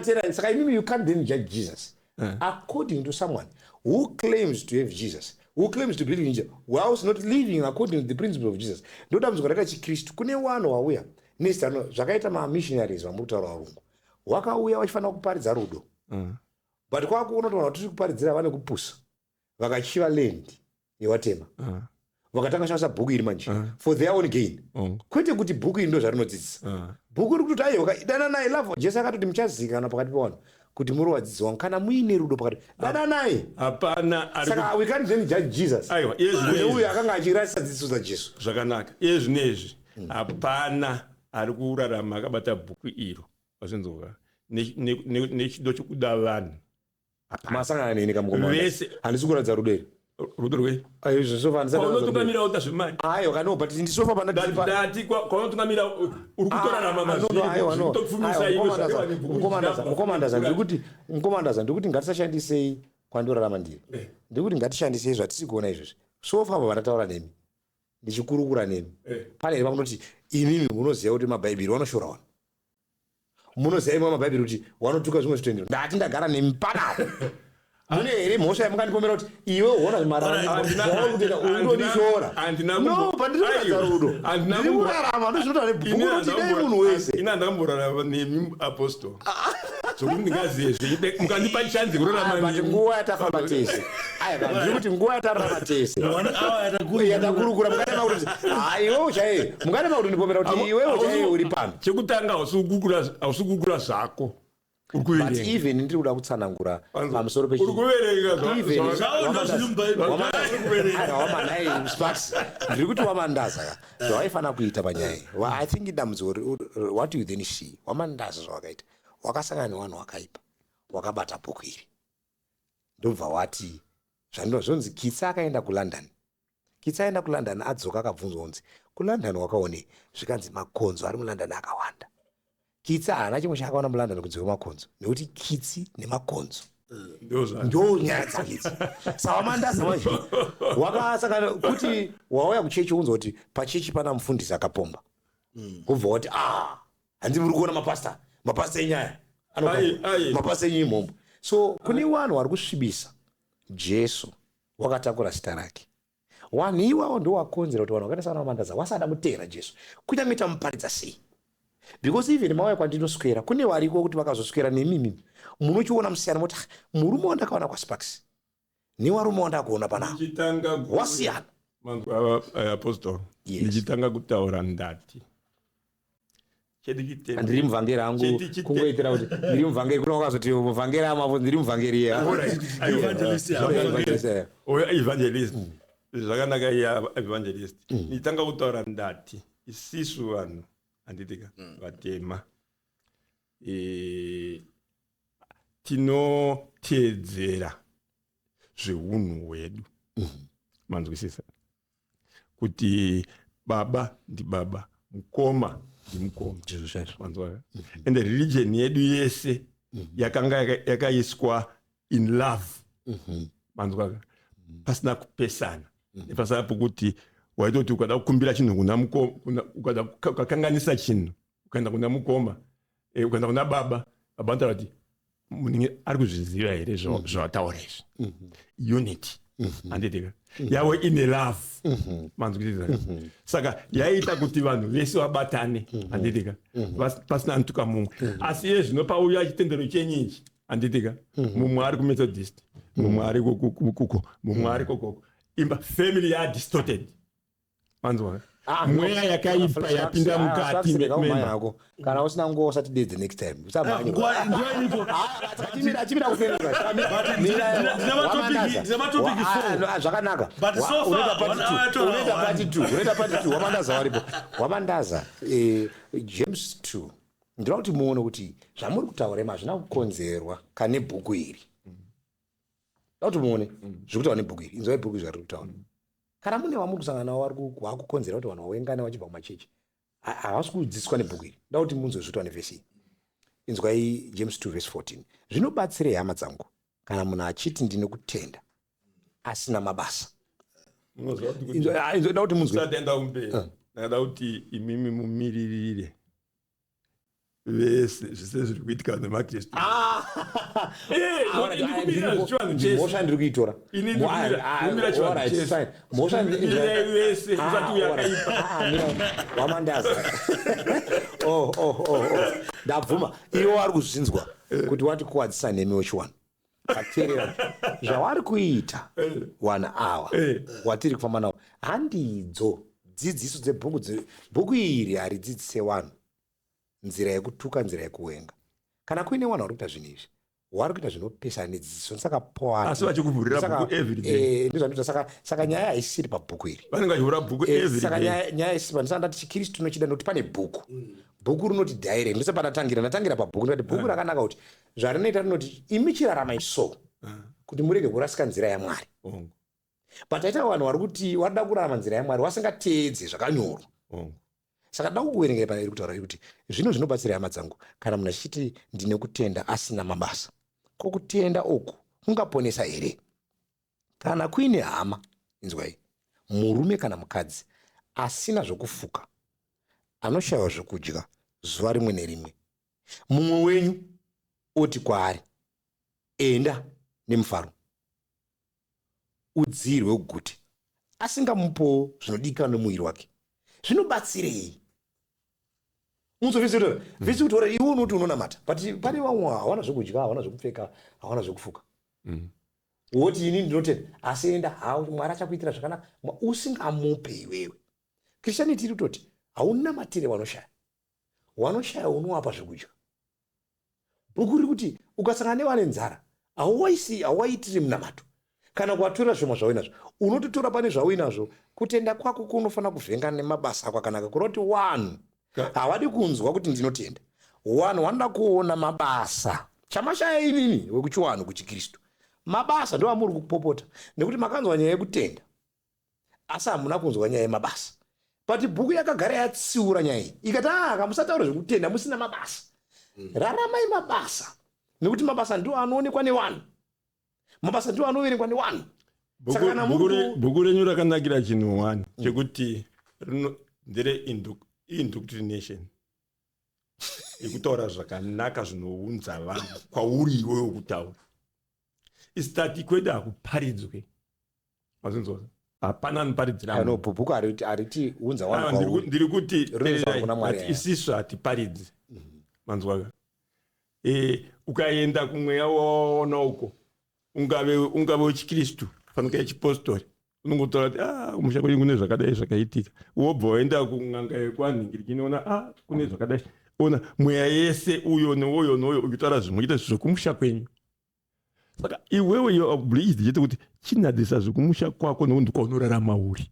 tiri saka imimi you can't then judge Jesus according to someone who claims to have Jesus, who claims to believe in Jesus, whilst not living according to the principles of Jesus. Ndo dambudziko rakaita chiKristu. Kune vanhu vauya nezita zvakaita mamissionaries vamuri kutaura, varungu wakauya vachifanira kuparidza rudo, but kwakuona kuti vanhu vatiri kuparidzira vane kupusa, vakachiva land yewatema, vakatanga kushandisa bhuku iri manje for their own gain, kwete kuti bhuku iri ndo zvarinodzidzisa. Bhuku iri kutoti aiwa, dananai, love. Jesu akatoti muchazivikanwa pakati pevanhu kuti muri vadzidzi vangu kana muine rudo pakati, dananai. Hapana ari Saka we can't then judge Jesus Aiwa, iye kune zvinezvi uyu akanga achirasisa dzidziso dzaJesu. Zvakanaka. Iye zvinezvi hapana ari kurarama akabata bhuku iro, wazvinzwa, nechido chokuda vanhu. Masangana neni kamukoma? Vese. Handisi kuratidza rudo here? Rudo rwei? Zvosofa. Kwaunotungamira uta zvemari. Aiwa, kano, but ndisofa pana Ndati kwaunotungamira uri kutorarama mazvirikutopfumisa iwe. Mukomandaza, ndiri mukomandaza, ndiri kuti ngatisashandisei kwandorarama ndiri. Ndiri kuti ngatishandisei zvatisi kuona izvozvi. So far vandataura nemi, ndichikurukura nemi, pane here pamunoti imimi munoziva kuti mabhaibheri vanoshora vanhu, munoziva imwe mabhaibheri kuti wanotuka zvimwe zvitendero? Ndati ndagara nemi panapa, mune here mhosva yamungandipomera kuti iwe hona zvauri undondishora? No, pandiri kuratidza rudo, ndiri kurarama ndozvinotaura nebhuku kuti dai munhu wese. Ina ndakamborarama nemi, apostle, zvokuti ndingazive zvenyu, mukandipa chanzi kurarama But nemi. Nguva yatafamba tese, aiwa, ndiri kuti nguva yatararama tese, One hour yatakurukura. Yatakurukura, mungadema kuti iwewo chaiye, mungadema kuti ndipomera kuti iwewo chaiye uri pano. Chekutanga, hausi kugugura zvako, uri But kuverenga. even ndiri kuda kutsanangura pamusoro Uri kuverenga Even- Zvavo ndozviri muBhaibheri. Wamanai Sparks, ndiri kuti waMandaza ka, zvawaifanira kuita panyaya iyi, I think dambudziko what you then see, waMandaza, zvawakaita, wakasangana nevanhu wakaipa, wakabata bhuku iri, ndobva wati zvandino zvonzi Kitsa akaenda kuLondon. Kitsa aenda kuLondon, adzoka, akabvunzwa kunzi kuLondon wakaonei? Zvikanzi makonzo ari muLondon akawanda. Kitsi haana chimwe chaakaona muLondon kunze kwemakonzo, nekuti kitsi nemakonzo ndo nyaya dzake idzi. Saka Mandaza manje wakasangana kuti wauya kuchechi, unzwa kuti pachechi pana mufundisi akapomba, kubva wati, ah, hanzi muri kuona mapasta, mapasta enyaya. Ai, ai. Mapasta enyu imhombo. So kune vanhu vari kusvibisa Jesu wakatakura zita rake. Vanhu ivavo ndo wakonzera kuti vanhu vakaita sana Vamandaza vasada kuteera Jesu, kunyange tamuparidza sei, because even mauya kwandinoswera, kune variko kuti vakazoswera nemimi, munochiona musiyana, moti, "Ah, murume wandakaona kwaSparks newarume wandakuona panapa Ndichitanga wasiyana." Manzwa, apostle? Yes. Ndichitanga kutaura ndati chedu chitendero Ndiri muvhangeri hangu. Kungoitira kuti ndiri muvhangeri, kuna wakazoti muvhangeri amavo, ndiri muvhangeri ya. Evangelist, yeah. Evangelist, yeah. Oyo evangelist, zvakanaka iya evangelist. Nditanga kutaura ndati isisu vanhu, handitika, vatema, tinoteedzera zveunhu hwedu, manzwisisa, kuti baba ndibaba, mukoma ndimukoma. Ndizvo chaizvo. Manzwa? Ende religion yedu yese yakanga yakaiswa in love, manzwa, pasina kupesana, nepasina pokuti waitoti ukada kukumbira chinhu kuna ukada ukakanganisa chinhu, ukaenda kuna mukoma, ukaenda kuna baba. Baba vanotaura kuti munenge ari kuzviziva here zvavataura izvi. Unity, handitika, yavo ine love, manzwisisa? Saka yaita kuti vanhu vese vabatane, handitika, pasina anotuka mumwe. Asi iye zvino pauya chitendero chenyu ichi, handitika, mumwe ari kuMethodist, mumwe ari kuko, mumwe ari kokoko, imba family yadistorted, manzwa? Ah, Mweya no. yakaipa yapinda mukati memba. Yako kana usina nguva, usatidedze next time. Ah, nguva iripo. Achimira kufemerwa. Ndine matopic four. Zvakanaka. But so far, Unoita part one two. hour yatora Unoita one. part two, unoita part two. Wamandaza waripo, wamandaza. James 2, ndinoda kuti muone kuti zvamuri kutaura imi hazvina kukonzerwa kane bhuku iri. Ndoda kuti muone zviri kutaura nebhuku iri. Inzwai bhuku zvariri kutaura. Kana mune vamuri kusangana navo vari vakukonzera kuti vanhu vawengane vachibva kumachechi, havasi kudzidziswa nebhuku iri. Ndoda kuti munzwe zviri kutaura nevhesi iyi. Inzwai James 2 verse 14: "Zvinobatsirei, hama dzangu, kana munhu achiti, 'Ndine kutenda,' asina mabasa?" Munoziva kuti Inzwa, kuti munzwe. Usati aenda kumberi, ndakada kuti imimi mumiririre vese zvese zviri kuitika nemakristu. Ini kumirira zvichivanhu chese. Mhosva ndiri kuitora. Ini ndikumira chivanhu chese. Fine. Mhosva Mirirai vese, usati uyu akaipa. Wamandaza, oh. Ndabvuma, iwo vari kuzvinzwa kuti watikuwadzisa nemi wechiwanu. Vateerera zvavari kuita one hour watiri kufamba nawo. Handidzo dzidziso dzebhuku. Bhuku iri haridzidzise vanhu nzira yekutuka, nzira yekuwenga. Kana kuine vanhu vari kuita zvinhu izvi, vari kuita zvinopesana nedzidziso. Saka poani Asi vachikuvhurira bhuku every day. Ndozvandinoita. Saka nyaya haisiri pabhuku iri. Vanenge vachivhura bhuku every Saka day. nyaya isiri pandisaka ndati chikristu tinochida nekuti pane bhuku. Bhuku rinoti direct. Ndose pandatangira, ndatangira pabhuku. Ndikati bhuku rakanaka kuti zvarinoita, rinoti imi chiraramai so kuti murege kurasika nzira yaMwari. But aita vanhu vari kuti varida kurarama nzira yaMwari vasingateedze zvakanyorwa. Saka da kukuverengera pana iri kutaura kuti zvino zvinobatsira, hama dzangu, kana munhu achiti, 'Ndine kutenda,' asina mabasa? Ko kutenda uku kungaponesa here? Kana kuine hama, inzwai, murume kana mukadzi asina zvokufuka, anoshayiwa zvokudya zuva rimwe nerimwe, mumwe wenyu oti kwaari, 'Enda nemufaro, udziyirwe ugute,' asingamupowo zvinodikanwa nemuviri wake, zvinobatsirei? Unzovhesi kutaura, iwe unoti unonamata, but pane vamwe hawana zvekudya, hawana zvekupfeka, hawana zvekufuka. Woti, "Ini ndinotenda," asi enda hau, Mwari achakuitira zvakanaka, usingamupe iwewe. Christianity iri kutoti haunamatire vanoshaya. Vanoshaya unowapa zvekudya. Bhuku riri kuti ukasangana nevane nzara, hauwaisi, hauwaitiri munamato kana kuvatorera zvishoma zvauinazvo. Unototora pane zvauinazvo. Kutenda kwako kunofanira kuvhengana nemabasa ako akanaka. Kureva kuti vanhu havadi kunzwa kuti ndinotenda. Vanhu vanoda kuona mabasa. Chamashaya inini wekuchiwanhu kuchikristu, mabasa ndo amuri kupopota, nekuti makanzwa nyaya yekutenda asi hamuna kunzwa nyaya yemabasa. But bhuku yakagara yatsiura nyaya iyi, ikati, "Ah, kamusataura zvekutenda musina mabasa. Raramai mabasa, nekuti mabasa ndiwo anoonekwa nevanhu, mabasa ndiwo anoverengwa nevanhu." Saka kana muri Bhuku renyu rakanakira chinhu one chekuti ndere indoctrination yekutaura zvakanaka zvinounza vanhu kwauri iwewe kutaura. Isitati kwedu hakuparidzwe, mazinzwa? Hapana anoparidzira. No, bhuku hariti unza Aiwa, vanhu kwauri. Ndiri kuti Rinoisa tererai, kuna Mwari, ati aya. isisu hatiparidzi, manzwaka? Ukaenda kumweya wawaona uko, ungave wechikristu, fanika yechipostori, unongotaura kuti, "Ah, kumusha kwenyu kune zvakadai zvakaitika." Wobva waenda kun'anga yekwanhingirikinoona, "Ah, kune zvakadai." Ona mweya yese, uyo neuyo neuyo, uchitaura zvimwe chete zvekumusha kwenyu. Saka iwewe you are obliged chete kuti chinadzisa zvekumusha kwako, nekuti ndikaunorarama uri.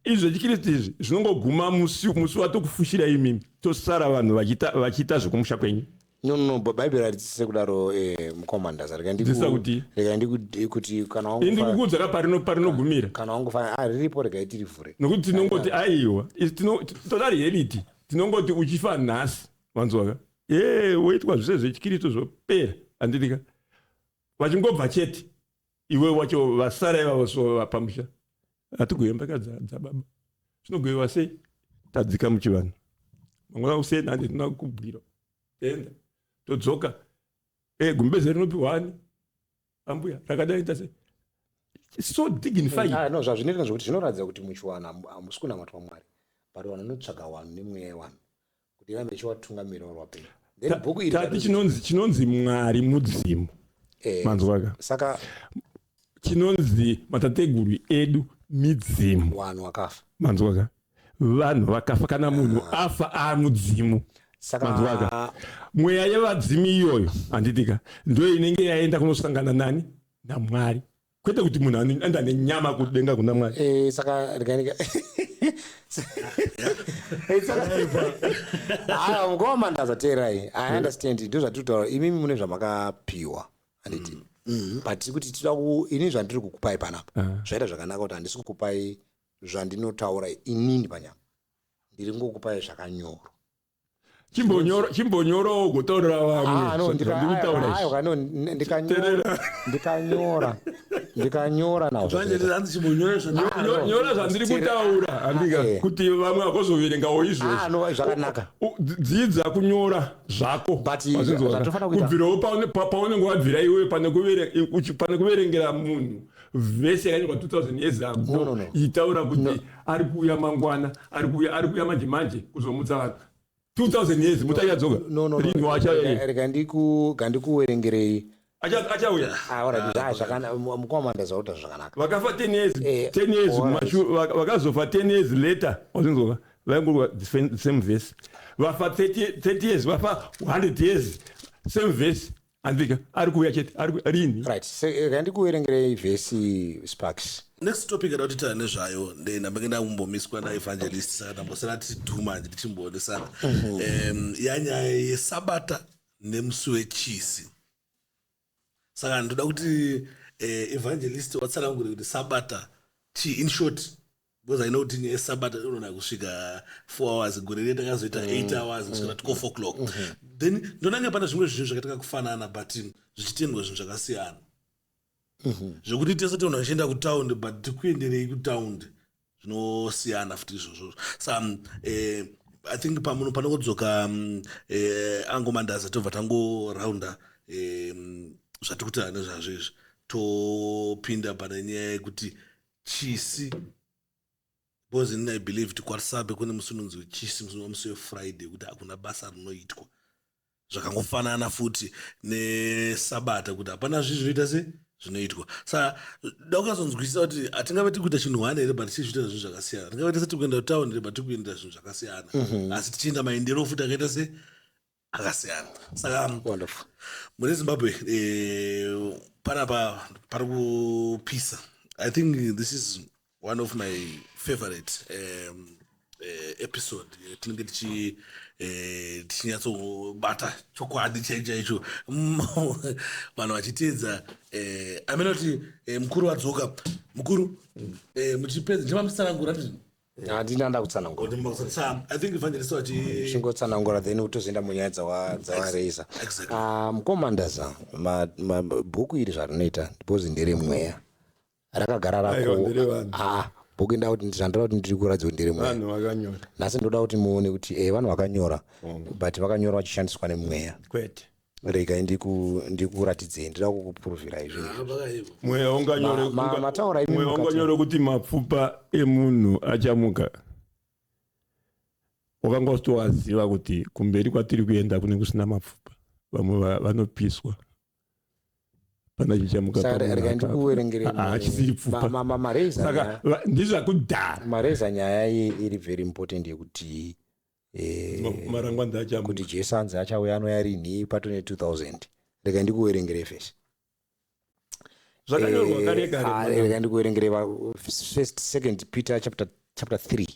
Izvi zvechikristu izvi zvinongoguma musi watokufushira imimi, tosara vanhu vachiita zvekumusha kwenyu. No, Bhaibheri haridzidzise kudaro, mukomandaza. Rega Dzidzisa kuti? Rega kuti kana Ini wangufa ndikukuudza ka parinogumira. Kana wangufa, ah, riripo, regai tirivhure. Nokuti tinongoti aiwa, isu toda reality. Tinongoti uchifa nhasi, wanzwaka, ye woitwa zvese zvechikristu zvopera, handitika? Vachingobva chete, iwe wacho vasara ivavo so pamusha hatigove mbaka dzababa. Zvinogoviwa sei? Tadzika muchivanhu, mangwana kuseni handi tina kubwira, enda. Todzoka. Gumbeze rinopiwa ani? Ambuya rakadai tase. So dignified. Ah, no, zvazvinoita zvekuti zvinoratidza kuti muchiwana hamusi kunamatwa Mwari, but vanhu vanotsvaga vanhu nemweya yevanhu kuti irambe ichivatungamirira vari vapenyu. Then bhuku iri Tati chinonzi Mwari mudzimu. Manzwaka. Saka chinonzi matateguru edu midzimu. Vanhu vakafa. Manzwaka. Vanhu vakafa, kana munhu afa amudzimu. Saka Manzwaka. Mweya yevadzimu iyoyo handitika ndo inenge yaenda kunosangana nani? NaMwari. Kwete kuti munhu anoenda nenyama kudenga kuna Mwari. Saka rikanika aya mukoma ndazateerai. I understand, ndo zvatiri kutaura. Imimi mune zvamakapiwa, handiti? But tiri kuti tida ku ini zvandiri kukupai panapa zvaita zvakanaka kuti handisi kukupai zvandinotaura inini panyama, ndiri ngokupai zvakanyorwa. Chimbonyorawo ugotaurira Ah, no, vamwe zvandiri kutaura izvi. Aiwa, no, Teerera. ndikanyora nazvo. Evangelist hanzi chimbonyora Ah, no. Nyora zvandiri kutaura, handika, kuti vamwe vakozoverengawo izvozvo. Ah, no, zvakanaka. Dzidza kunyora zvako. But Wazvinzwa ka? zvatofanira kuita- Kubvirawo paunenge wabvira iwewe, pane kuverengera munhu vhesi yakanyorwa 2000 years ago No, no, no. itaura kuti ari kuuya mangwana, ari kuuya, ari kuuya manje manje kuzomutsa vanhu. 2000 years muti achadzoka No. rini? Wachauya? Rega ndikuverengerei. Achauya. Ah, alright, zvakanaka mukoma, ndazakuta zvakanaka. Vakafa 10 years, 10 years vakazofa 10 years later, wazvinzwa, vaingorwa the same verse. Vafa 30 years, vafa 100 years, same verse, andika, ari kuuya chete, ari rini? Right, rega ndikuverengerei vhesi, Sparks. Next topic yada kuti taura nezvayo, ndambenge ndambomiswa naevangelist, saka ndambosara tichidhuma nje tichimboonesana yanyaya yesabata nemusi wechisi. Saka ndoda kuti evangelist watsanangure kuti sabata chii in short, because I know kuti nyaya yesabata inona kusvika 4 hours. Gore rine takazoita 8 hours kusvika 12 o'clock. Then ndonanga pane zvimwe zvinhu zvakaita kufanana but zvichitendwa zvinhu zvakasiyana, zvekuti tese tivanhu vachienda kutaundi, but tikuenderei kutaundi zvinosiyana futi izvozvo. Sa I think pamuno panongodzoka angomandaza, tobva tangoraunda zvatiri kutaura nezvazvo izvi, topinda pane nyaya yekuti chisi, because inini I believe kuti kwaRusape kune musi unonzi chisi, musi weFriday, kuti hakuna basa rinoitwa. Zvakangofanana futi nesabata, kuti hapana zvinhu zvinoita se zvinoitwa. Saka da ukazonzwisisa kuti hatingave tiri kuita chinhu one here, but tichizviita zvinhu zvakasiyana. Tingave tese tiri kuenda kutaundi here, but tiri kuenda zvinhu zvakasiyana, asi tichienda maendero futi akaita se akasiyana. Saka Wonderful. mune Zimbabwe, panapa pari kupisa. I think this is one of my favorite episode. Tinenge tichinyatsobata chokwadi chaicho chaicho, vanhu vachiteedza. Amene kuti mukuru wadzoka. Mukuru, muchipedza ndimamutsanangura ndizvo? Handina nda kutsanangura. Sa I think evangelist vachi Chingotsanangura, then tozoenda munyaya dzawareisa. Exactly. Ah, mukomandaza, bhuku iri zvarinoita, because nderemweya, rakagara Aiwa, rako. nderevanhu. Ah, bhuku nda kuti zvandoda kuti ndiri kuratidza kuti nderemweya. Vanhu vakanyora. Nhasi ndoda kuti muone kuti vanhu vakanyora, but vakanyora vachishandiswa nemweya. Kwete. Regai ndikuratidzei, ndida kukupuruvhirai zvinhu. Ah, pakaipa. Mweya unganyore Mataura imi mweya unganyore kuti mapfupa emunhu achamuka, wakanga usitowaziva kuti kumberi kwatiri kuenda kune kusina mapfupa, vamwe vanopiswa pana chichamuka. Saka pamunhu rega akafa. ndikuverengere. Ah, hachisiri pfupa. Mareza Saka ndizvakudhara. Mareza nyaya iyi iri very important yekuti Marangwanda achamuka. kuti Jesu anzi achauya, anouya rinhi patone 2000? Rega ndikuverengere vhesi. Zvakanyorwa kare kare. Rega ndikuverengere first, Second Peter chapter 3.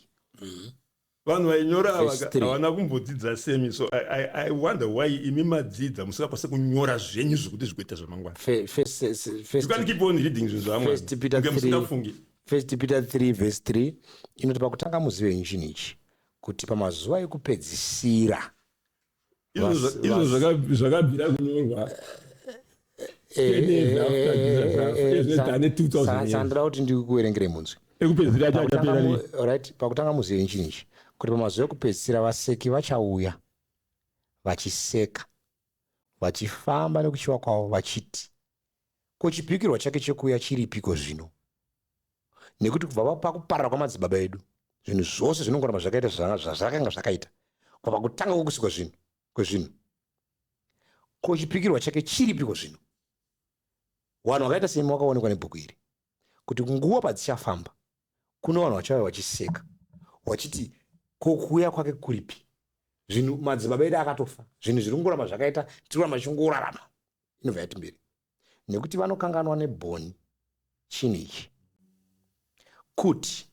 Vanhu vainyora Verse 3. Havana kumbodzidza semi, so I wonder why imi madzidza musingakwanisi kunyora zvenyu zvekuti zvikuita zvamangwana. First You can't keep on reading zvinhu zvamwe First Peter kunge 3. musingafungi. First Peter 3 verse 3 inoti, "Pakutanga muzive chinhu ichi, kuti pamazuva ekupedzisira Izvo zvakabvira kunyorwa 10 years after Jesus afa. Izvo tane 2000 years. Sandoda kuti ndikuverengere munzwi. Ekupedzisira acho achapera rini? Right, "Pakutanga muzive chinhu ichi, kuti pamazuva ekupedzisira vaseki vachauya vachiseka." Vachifamba nekuchiva kwavo vachiti, Ko chipikirwa chake chekuuya chiripiko zvino? Nekuti kubva pakuparara kwamadzibaba edu, zvinhu zvose zvinongoramba zvakaita zvazvakanga zvakaita kubva pakutanga kwokusikwa zvinhu kwezvinhu. Ko chipikirwa chake chiripiko zvino? Vanhu vakaita semi vakaonekwa nebhuku iri kuti nguva padzichafamba kune vanhu vachauya vachiseka vachiti ko kuuya kwake kuripi zvinhu madzibaba edu akatofa zvinhu zviri kungoramba zvakaita tiri kuramba tichingorarama inobva yati mberi nekuti vanokanganwa nebhoni chinhu ichi kuti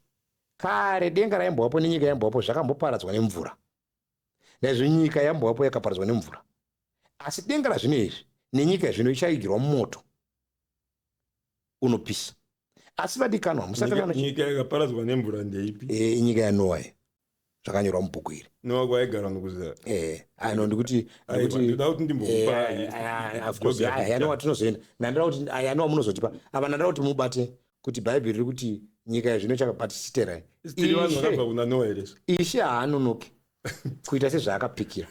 kare denga raimbovapo nenyika yaimbovapo zvakamboparadzwa nemvura naizvo nyika yambovapo yakaparadzwa nemvura asi denga razvino izvi nenyika yazvino ichaigirwa mumoto unopisa asi vadikanwa musakanganwa nyika yakaparadzwa nemvura ndeipi e, inyika yanoa iyi zvakanyorwa mubhuku iri noa kwaigara nokuziva e, ano ndikuti ndikuti kuti ndimbokupa eh, of course yanoa tinozoenda ndandoda kuti yanoa munozotipa apa ndandoda kuti mubate kuti bhaibheri riri kuti nyika yazvino chakabatisiterai ishe haanonoki kuita sezvaakapikira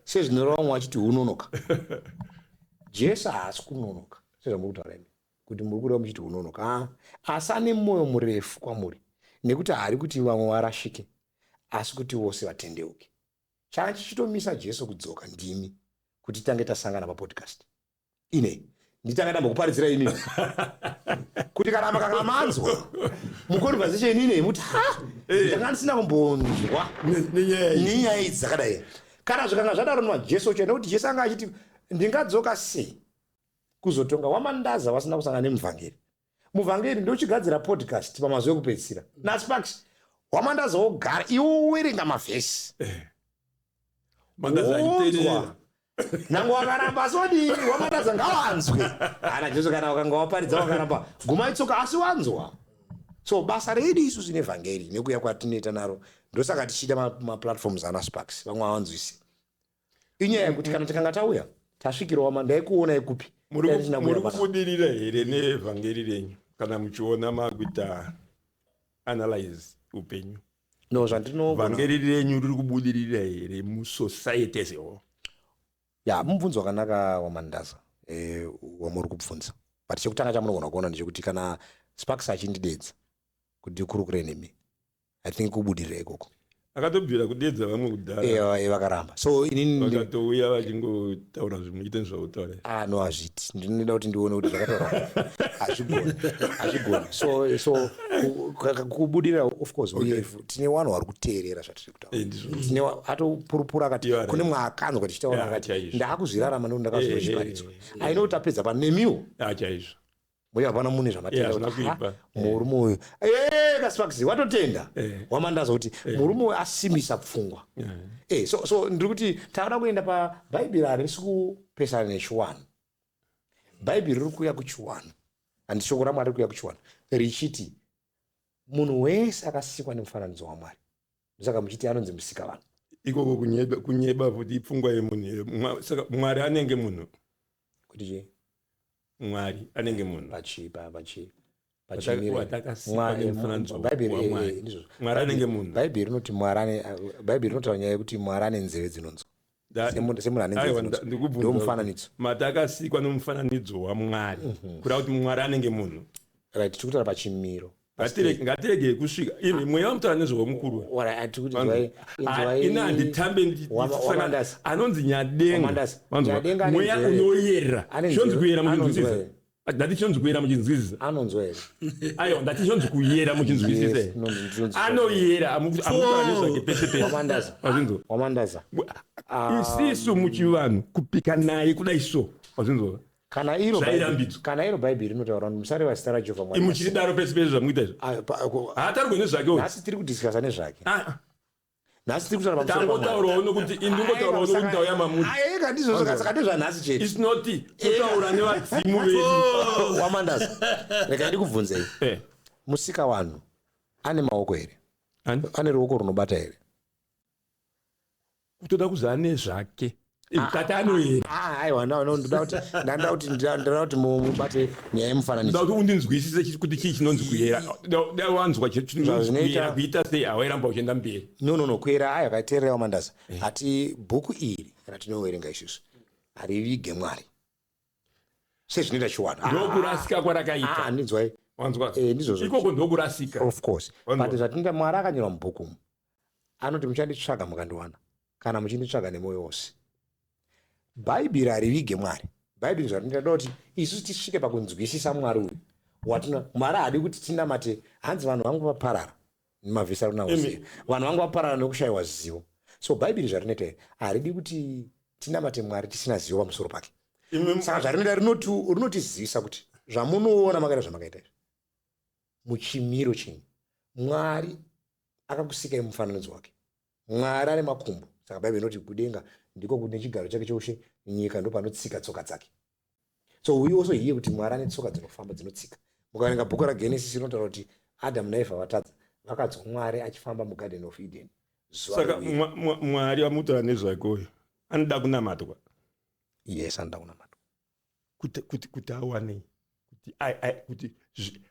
sezvinoreva vamwe vachiti unonoka jesu haasi kunonoka sezvamuri kutaura imi kuti muri kureva muchiti unonoka ah, asi ane mwoyo murefu kwamuri nekuti haari kuti vamwe varashike asi kuti vose vatendeuke changa chichitomisa jesu kudzoka ndimi kuti tange tasangana papodcast ine nditanga ndambokuparidzira imi kuti kana makanga manzwa muconversation ine muti ha eh. ndanga ndisina kumbonzwa nenyaya idzi dzakadai kana zvikanga zvadaro nwajesu cho nekuti jesu anga achiti ndingadzoka sei kuzotonga wamandaza vasina kusangana nemuvhangeri muvhangeri ndochigadzira podcast pamazuva ekupedzisira nasparks wamandaza wogara iwe uwerenga mavhesi eh. wonzwa nyange wakaramba asi wadii wamandaza ngawanzwe ana jesu kana wakanga waparidza wakaramba gumai tsoka asi wanzwa so basa redu isusu nevhangeri nekuya kwatinoita naro ndosaka tichiita maplatforms ana sparks vamwe havanzwisi inyaya yekuti kana tikanga tauya tasvikirawo ma ndaikuona ikupi muri kubudirira here nevhangeri renyu kana muchiona makuita analyze upenyu no zvandinogona vhangeri renyu riri kubudirira here musociety as a whole ya mubvunzo wakanaka wamandaza eh, wamuri kubvunza but chekutanga chamunogona kuona ndechekuti kana sparks achindidedza kuti ndikurukure nemi i think kubudirira ikoko Akatobvira kudedza vamwe kudhara. Eh, eh, vakaramba so inini vakatouya vachingotaura zvimwe chete nezvautaura. Ah no hazviti ndinoda kuti ndione kuti zvakataura hazvigoni hazvigoni so so kubudirira of course okay. Tine vanhu vari kuteerera zvatiri kutaura eh, tine atopurupura akati kune mumwe akanzwa tichitaura akati ndakuzvirarama nekuti ndakazwa zvichiparidzwa aino tapedza panemiwo ah, chaizvo Mbuya hapana mune zvamatenda Yeah, kuti hazvina ha, kuipa. murume uyu eh kasipakisi watotenda Eh. wamandaza kuti murume uyu asimbisa pfungwa eh so so ndiri kuti takada kuenda pa bhaibheri harisi kupesana nechiwano bhaibheri riri kuuya kuchiwano handi shoko ramwari riri kuuya kuchiwano richiti munhu wese akasikwa nemufananidzo wamwari ndosaka muchiti anonzi musika vanhu Ikoko kunyeba kunyeba futi ipfungwa yemunhu iyo. Saka Mwari anenge munhu. Kuti chii? Mwari anenge munhu. Pachi pachi Watakasikwa nemufananidzo waMwari. Mwari anenge munhu. Bhaibheri rinoti Mwari ane Bhaibheri rinotaura nyaya yekuti Mwari ane nzeve dzinonzwa. Semunhu ane nzeve dzinonzwa. Ndomufananidzo. Matakasikwa nomufananidzo waMwari. Kureva kuti Mwari anenge munhu. Right, tiri kutaura pachimiro. Ngatiregei kusvika imi mweya wamutaura nezvewomukuru ini handitambe anonzi nyadenga mweya unoyera chinonzi kuyera muchinzwisisa ndati chinonzi kuyera muchinzwisisa aiwa ndati chinonzi kuyera muchinzwisisa anoyera amutaura nezvake pese pese wamandaza isisu muchivanhu kupika naye kudai so wazvinzwa Kana iro Bhaibheri, Zvairambidzwa. kana iro Bhaibheri rinotaura kuti musareva zita raJehovha Mwari. Muchidaro pese pese zvamukuita izvo. Ah, Haatarwe nezvake uyu. Nhasi tiri kudiscussa nezvake. Ah, ah. Nhasi tiri kutaura pamusoro paMwari. Tangotaurawo nokuti ini ndingotaurawo nokuti ndauya mamuri. Aeka ndizvo saka saka ndezvanhasi chete. It's not kutaura nevadzimu vedu. Wamandaza. Regai ndikubvunzei. Eh. Musika wanhu ane maoko here? Ani? Ane ruoko runobata here? Kutoda kuziva nezvake tati anoyera. Ah, aiwa no no ndoda kuti ndanda kuti ndoda kuti mubate nyaya yemufananidzo. Ndoda kuti undinzwisise kuti chii chinonzi kuyera. Da wanzwa chinonzi kuyera kuita sei hawairamba uchienda mberi. No no no kuyera ayo akateerera wamandaza. Hati bhuku iri ratinoverenga isusu. Harivige Mwari sezvinoita chiwanhu. Ndokurasika kwarakaita. Ah, ndinzwai. Wanzwa? Eh, ndizvozvo. Ikoko ndokurasika. Of course. Wanzwa? But zvatinoita, Mwari akanyorwa mubhuku umu, anoti muchanditsvaga mukandiwana kana muchinditsvaga nemwoyo wose. Bhaibheri harivige Mwari. Bhaibheri zvarinoita ndoda kuti isusu tisvike pakunzwisisa Mwari uyu watina. Mwari haadi kuti tinamate hanzi vanhu vangu vaparara, mavhesi ari kuna Hosea, vanhu vangu vaparara nokushayiwa zivo. So Bhaibheri zvarinoita iri haridi kuti tinamate Mwari tisina zivo pamusoro pake. Saka zvarinoita, rinotizivisa kuti zvamunoona makaita zvamakaita izvi muchimiro chenyu, Mwari akakusikai mufananidzo wake. Mwari ane makumbo. Saka Bhaibheri inoti kudenga ndiko kune chigaro chake choushe, nyika ndo panotsika tsoka dzake. So we also hear kuti Mwari ane tsoka dzinofamba, dzinotsika. Mukaverenga bhuku raGenesis, rinotaura kuti Adamu naEvha vatadza, vakanzwa Mwari achifamba muGarden of Eden zuva Saka rewiri. Mwari vamutaura nezvakoyo anoda kunamatwa? Yes, anoda kunamatwa. Kuti awanei?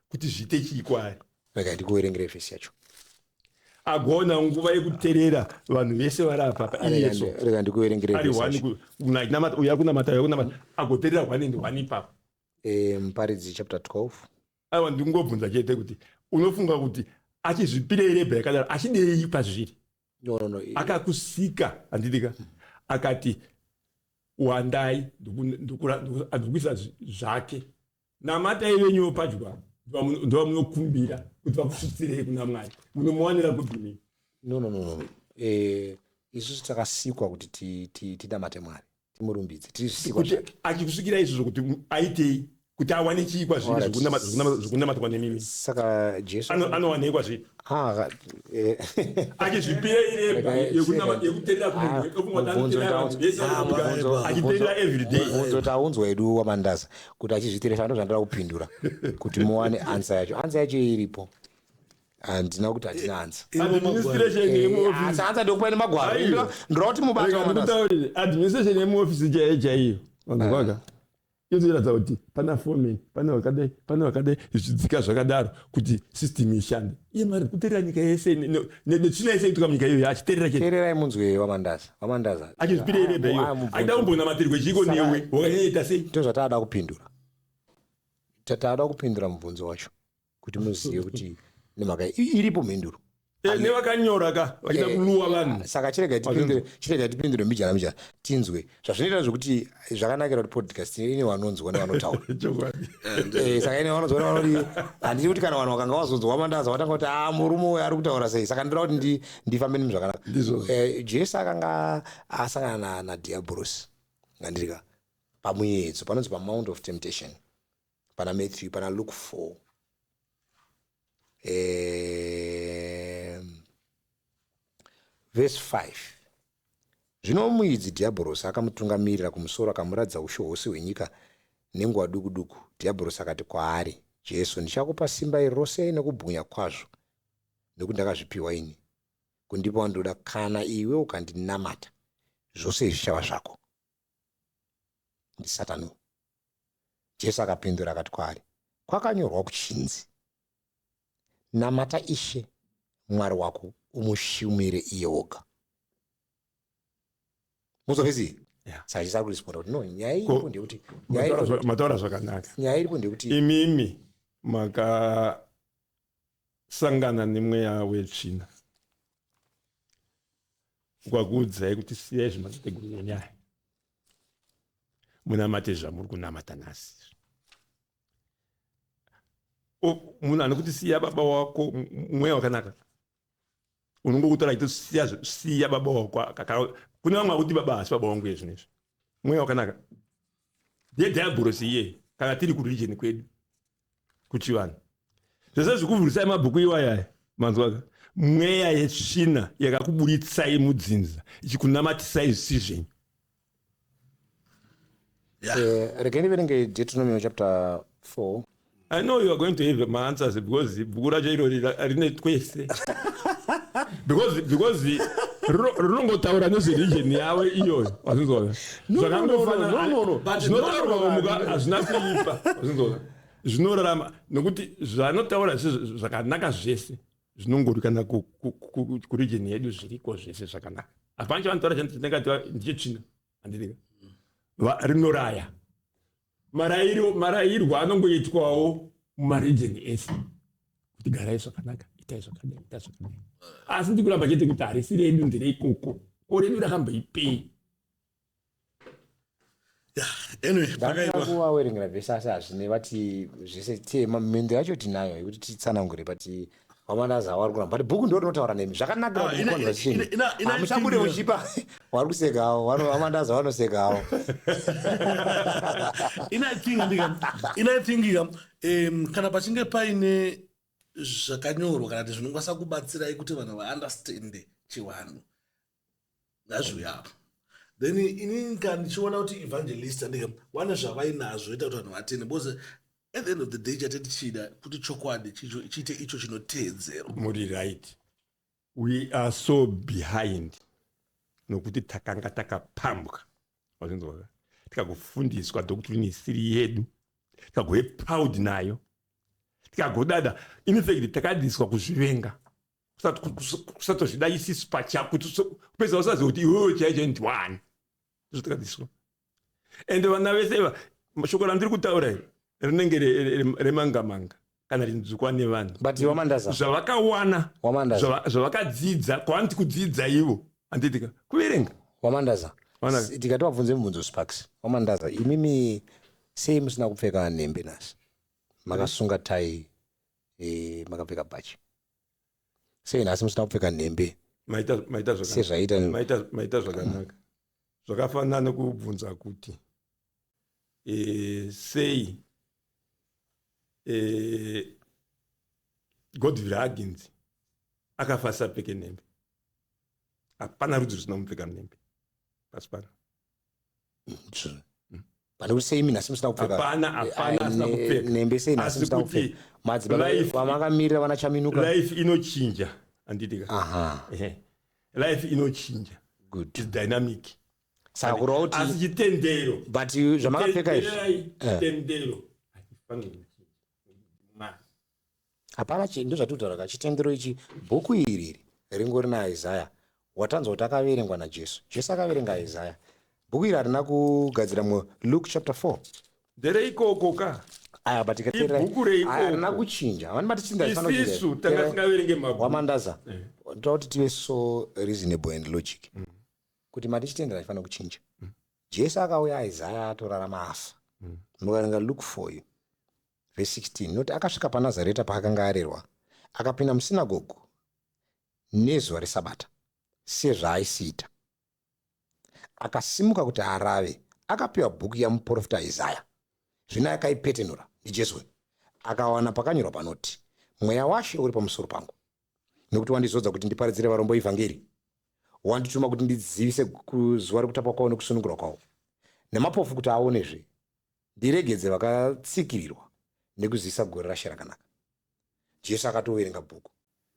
Kuti zviite chii kwaari? Rega ndikuverengere vhesi yacho. Agona nguva yekuteerera vanhu vese vari apapa iyeso? Rega ndikuverengere Ari vhesi hwani yacho. Unamata uya, kunamata uya, kunamata, agoteerera hwani ndihwani ipapo. Muparidzi chapter 12. Aiwa, ndingobvunza chete kuti unofunga kuti achizvipirei rebha yakadaro, achidei pazviri? No. Akakusika, handidika, akati wandai, ndikuisa zvake, namatai venyuwo padyo, ndovamunokumbira kuti vakusvitsirei kuna Mwari. Munomuwanira kupi? No. Isusu takasikwa kuti tinamate Mwari, timurumbidze, tiri zvisikwa Kuti zvake. achikusvikira izvozvo kuti aitei, kuti awane chii kwazviri? Alright. Zvikunamatwa nemimi. Saka Jesu Anowanei kwazviri? Ah, Achizvipira irebha yekuteerera Ah, achiteerera everyday. Mubvunzo taunzwa edu wamandaza kuti achizvitiresa, ndo zvandada kupindura kuti muwane answer yacho. Answer yacho iripo, handina kuti hatina answer. Administration yemuofisi. Asi answer ndokupa nemagwaro. Aiwa. Ndoda kuti mubate Rega wamandaza. ndikutaurire, administration yemuofisi chaiyo chaiyo, vanzwaka, inotoratidza kuti pana foreman, pane vakadai, pane vakadai, zvichidzika zvakadaro kuti system ishande. Iye Mwari kuteerera nyika yese netsvina yese ituka munyika iyoyo, achiteerera chete. Teererai munzwe wamandaza, wamandaza. Achizvipira irebha Ah, iyo mubvunzo. aida kumbonamatirwe chiko? Newe wakanyanyaita sei? Ndo zvataada kupindura. Taada kupindura mubvunzo wacho kuti muzive kuti nemhaka iripo mhinduro. Nevakanyora ka vachida kuluwa vanhu. Saka chirega tipindure mbijana mbijana, tinzwe zvazvinoita, zvokuti zvakanakira kuti podcast ine vanonzwa nevanotaura. Chokwadi. Saka ine vanonzwa nevanodi. Handiti kuti kana vanhu vakanga vazonzwa mandaza vatanga kuti a murume uyu ari kutaura sei. Saka ndoda kuti ndifambe nemi zvakanaka. Ndizvozvo. Jesu akanga asangana nadhiabhorosi, ngandirika pamuedzo panonzi paMount of Temptation, pana Matthew, pana Luke 4, verse 5. Zvino muidzi Dhiabhorosi akamutungamirira kumusoro, akamuratidza ushe hwose hwenyika nenguva duku duku. Dhiabhorosi akati kwaari, Jesu, ndichakupa simba iri rose nekubwinya kwazvo, nekuti ndakazvipiwa ini, kundipa wandoda. Kana iwe ukandinamata, zvose izvi zvichava zvako. Ndisatani. Jesu akapindura akati kwaari, kwakanyorwa kuchinzi, namata Ishe Mwari wako, umushumire iye woga. Muzovhesi. Saka Jesu ari kuresponda kuti no, nyaya iripo ndeyekuti nyaya iripo Mataura zvakanaka. Nyaya iripo ndeyekuti Imimi makasangana nemweya wetsvina, ukakuudzai kuti siyai zvematateguru nenyaya, munamate zvamuri kunamata nhasi. Munhu anokuti siya baba wako, mweya wakanaka unongokutora achiti siya baba wako. Kune vamwe vakuti baba hasi baba wangu izvinezvi. Mweya wakanaka ndiye dhiabhorosi iyeye. Kana tiri kureligion kwedu kuchivanhu, zvese zvikuvhurisai mabhuku iwayaya, manzwaka, mweya yetsvina yakakuburitsai mudzinza ichikunamatisai zvisi zvenyu. Regai ndiverenge Deuteronomy chapter 4. I know you are going to have my answers because bhuku racho irori rine twese, because rinongotaura nezvereligion yavo iyoyo, wazinzwa? No, no. Zvinotaurwa muka hazvina kuipa, wazinzwa? Zvinorarama nokuti zvanotaura zvese zvakanaka, zvese zvinongorikana kureligion yedu, zviriko zvese zvakanaka. Hapana chavanotaura chandingati ndechetsvina, handidika. Rinoraya marayirwo anongoitwawo mumaregion ese kuti garai zvakanaka, itai zvakadai, itai zvakadai. Asi ndikuramba chete kuti harisi redu, ndereikoko. Ko redu rakamboipei? Anyway, Ndakada pakaipa. Kuvaverengera vhesi, asi hazvine vati zvese tema mhinduro yacho tinayo yekuti titsanangure, but vaMandaza vari kuramba, but bhuku ndo rinotaura nemi zvakanakira Ah, kuti muconversation hamuchabude muchipa vari kusekawo, vaMandaza vanosekawo. Ina think ka kana pachinge paine zvakanyorwa kana kuti zvinokwanisa kubatsirai kuti vanhu vaunderstande chivanhu, ngazviuye apo. Then inini kana ndichiona kuti evangelist andika wane zvavainazvo ita kuti vanhu vatende, because at the end of the day chate tichida kuti chokwadi chiite icho chinoteedzerwa. Muri right, we are so behind nokuti takanga takapambwa, wazvinzwaka, tikagofundiswa doctrine isiri yedu, tikagove proud nayo, tikagodada. In fact takadiswa kuzvivenga, kusatozvida isisu pachako, kuti kupedza usaziva kuti iwewe chaicho ndiwani. Izvo takadiswa. Ende vana vese shoko randiri kutaura iri rinenge remangamanga kana rinzwikwa nevanhu. But waMandaza Zvavakawana, waMandaza zvavakadzidza, kwanti kudzidza ivo, handitika kuverenga. WaMandaza. Wana- Tikati wabvunze mubvunzo, Sparks, waMandaza, imimi sei musina kupfeka nhembe nhasi? Makasunga tai, makapfeka bhachi. Sei nhasi musina kupfeka nhembe? Maita zvakanaka. Sezvaita Maita zvakanaka. Zvakafanana nekubvunza kuti sei Godfrey Huggins akafa asapfeke nhembe. Hapana rudzi rusina kumupfeka nhembe pasi pano. Pane kuti sei imi nhasi musina kupfeka? Hapana, hapana asina kupfeka. Nhembe sei nhasi Asi musina kuti kupfeka? Madzibaba vamakamirira vana Chaminuka. Life inochinja, handitika? Aha. Ehe. Life inochinja. Good. Is dynamic. Saka kureva Asi kuti chitendero, but zvamakapfeka izvi Tenderai, chitendero hachifaniri kuchinja. Mwari. Hapana ndo zvatiri ka chitendero ichi, bhuku iri ringori naIsaya. Watanzwa kuti akaverengwa naJesu. Jesu akaverenga Isaya. Bhuku iri harina kugadzira mumwe. Luke chapter 4. Ndereikoko ka. Aya, but tikateerera Ibhuku reikoko. Harina kuchinja. Havani matichinja. Isisu tanga tingaverenge mabhuku. WaMandaza, ndoda kuti tive so reasonable and logic kuti mati chitendero hachifanira kuchinja. Jesu akauya Isaya atorarama, afa. Mukaverenga Luke 4 verse 16, noti akasvika paNazareta paakanga arerwa, akapinda musinagogu nezuva reSabata sezvaaisiita. Akasimuka kuti arave, akapiwa bhuku yamuprofita Isaya. Zvino akaipetenura, ndiJesu uyu, akawana pakanyorwa panoti, "Mweya waShe uri pamusoro pangu, nokuti wandizodza kuti ndiparidzire varombo ivhangeri. Wandituma kuti ndizivise kuzuva rekutapwa kwavo nekusunungurwa kwavo, nemapofu kuti aonezve, ndiregedze vakatsikirirwa, nekuzivisa gore raShe rakanaka." Jesu akatoverenga bhuku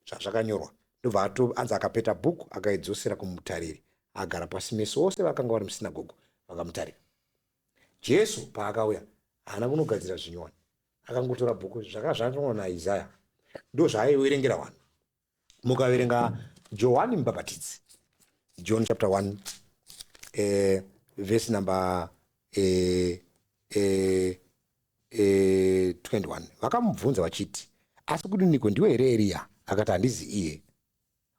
zvazvakanyorwa, ndobva anzi akapeta bhuku, akaidzosera kumutariri, agara pasi. Meso ose vakanga vari musinagogo vakamutarira. Jesu paakauya haana kunogadzira zvinyowani, akangotora bhuku zvakanga zvakanyorwa naIsaya, ndo zvaaiverengera vanhu. Mukaverenga Johani Mubhabhatidzi, John chapter 1 verse number 21, vakamubvunza vachiti, "Asi kudiniko, ndiwe here Eriya?" Akati, "Handizi iye."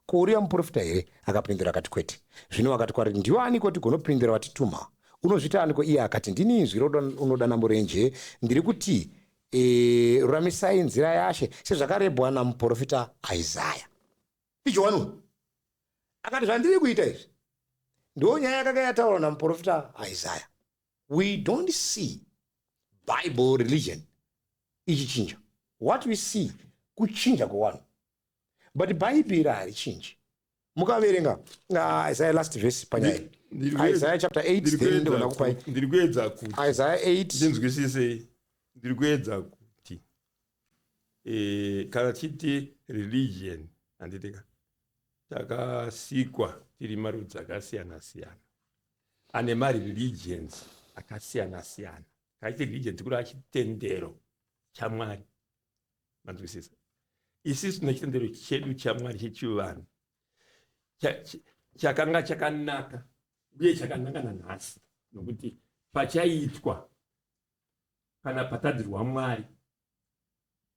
"Ko uriya muprofita here?" Akapindura akati, "Kwete." Zvino vakati kwaari, "Ndiwe aniko, tigonopindura vatituma? Unozvita aniko?" Iye akati, "Ndini inzwi unodana murenje, ndiri kuti ruramisai nzira yaShe, sezvakarebwa namuprofita Isaya." IJohani uyu akati, "Zvandiri kuita izvi ndo nyaya yakanga yataurwa namuprofita Isaya." We don't see Bible religion ichichinja. What we see kuchinja kwevanhu, but Bhaibheri harichinji. Mukaverenga Isaiah, last verse panyaya, Isaiah chapter 8, then ndogona kupai. Ndiri kuedza kuti Isaiah 8. Ndinzwisisei, ndiri kuedza kuti kana tichiti religion, handitika takasikwa tiri marudzi akasiyana siyana ane mareligions akasiyana siyana. Kaiti religion, tikuri chitendero chaMwari, manzwisisa? Isisu tine chitendero chedu chaMwari chechivanhu chakanga chakanaka uye chakanaka nanhasi, nokuti Pachaiitwa kana patadzirwa Mwari,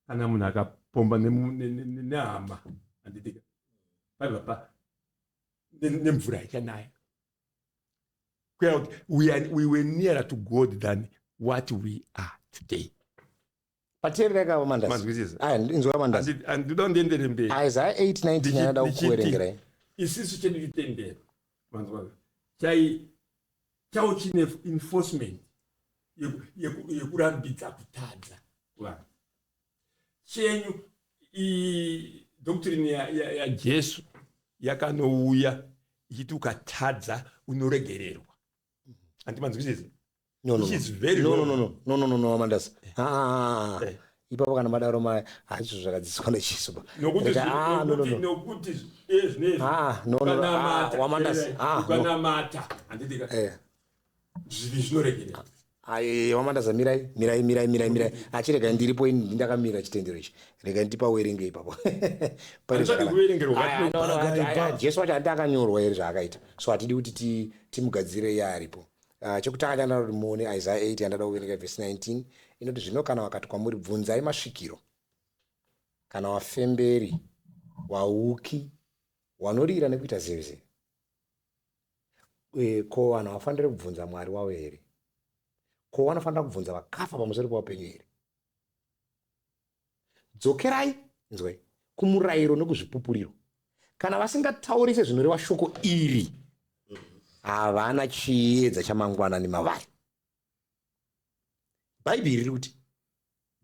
kana munhu akapomba nehama, handitika, paibva pa nemvura ichanaya, kuya kuti we were nearer to God than what we are today. Pateererai kava Mandazi. Manzwisisa? Aya, inzwa Mandazi. Handida kundiendere mberi. Isaiah 8 19 anoda kukuverengerai. Isisu chedu chitendero, manzwa, chai chavo chine enforcement yekurambidza kutadza kuvanhu. Chenyu doctrine yaJesu yakanouya ichiti ukatadza unoregererwa, handimanzwisisa? No, no, Which no. is very No, no, wrong. no, no, no, no, no, no, Mandazi. Ah, ipapo kana madaro ma hazvizvo zvakadzidziswa naJesu ba. Nokuti Ah, no, no, no. Nokuti ezvinezvi Ah, no, no, no. Ah, waMandazi. Ah, no. ukanamata, handitika, zvivi zvinoregererwa. Ai, waMandaza, mirai, mirai, mirai, mirai, mirai. Achiregai, ndiripo ini, ndakamira chitendero ichi. Regai ndipawerenge ipapo. Pane Handisati zvakanaka. kuverengerwa. Ah, no, no, Jesu wacho handi akanyorwa here zvaakaita? So hatidi kuti timugadzire iye aripo. Ah, chekutanga chandada kuti muone, Isaiah 8 yandada kuverenga, vhesi 19 inoti, "Zvino kana vakati kwamuri, bvunzai masvikiro kana wafemberi, wauki wanorira nekuita zevezeve, ko vanhu havafaniri kubvunza Mwari wavo here? Ko vanofanira kubvunza vakafa pamusoro peupenyu here? Dzokerai," inzwai, "kumurayiro nekuzvipupuriro. Kana vasingatauri sezvinoreva shoko iri, havana chiedza chamangwanani mavari." Bhaibheri riri kuti,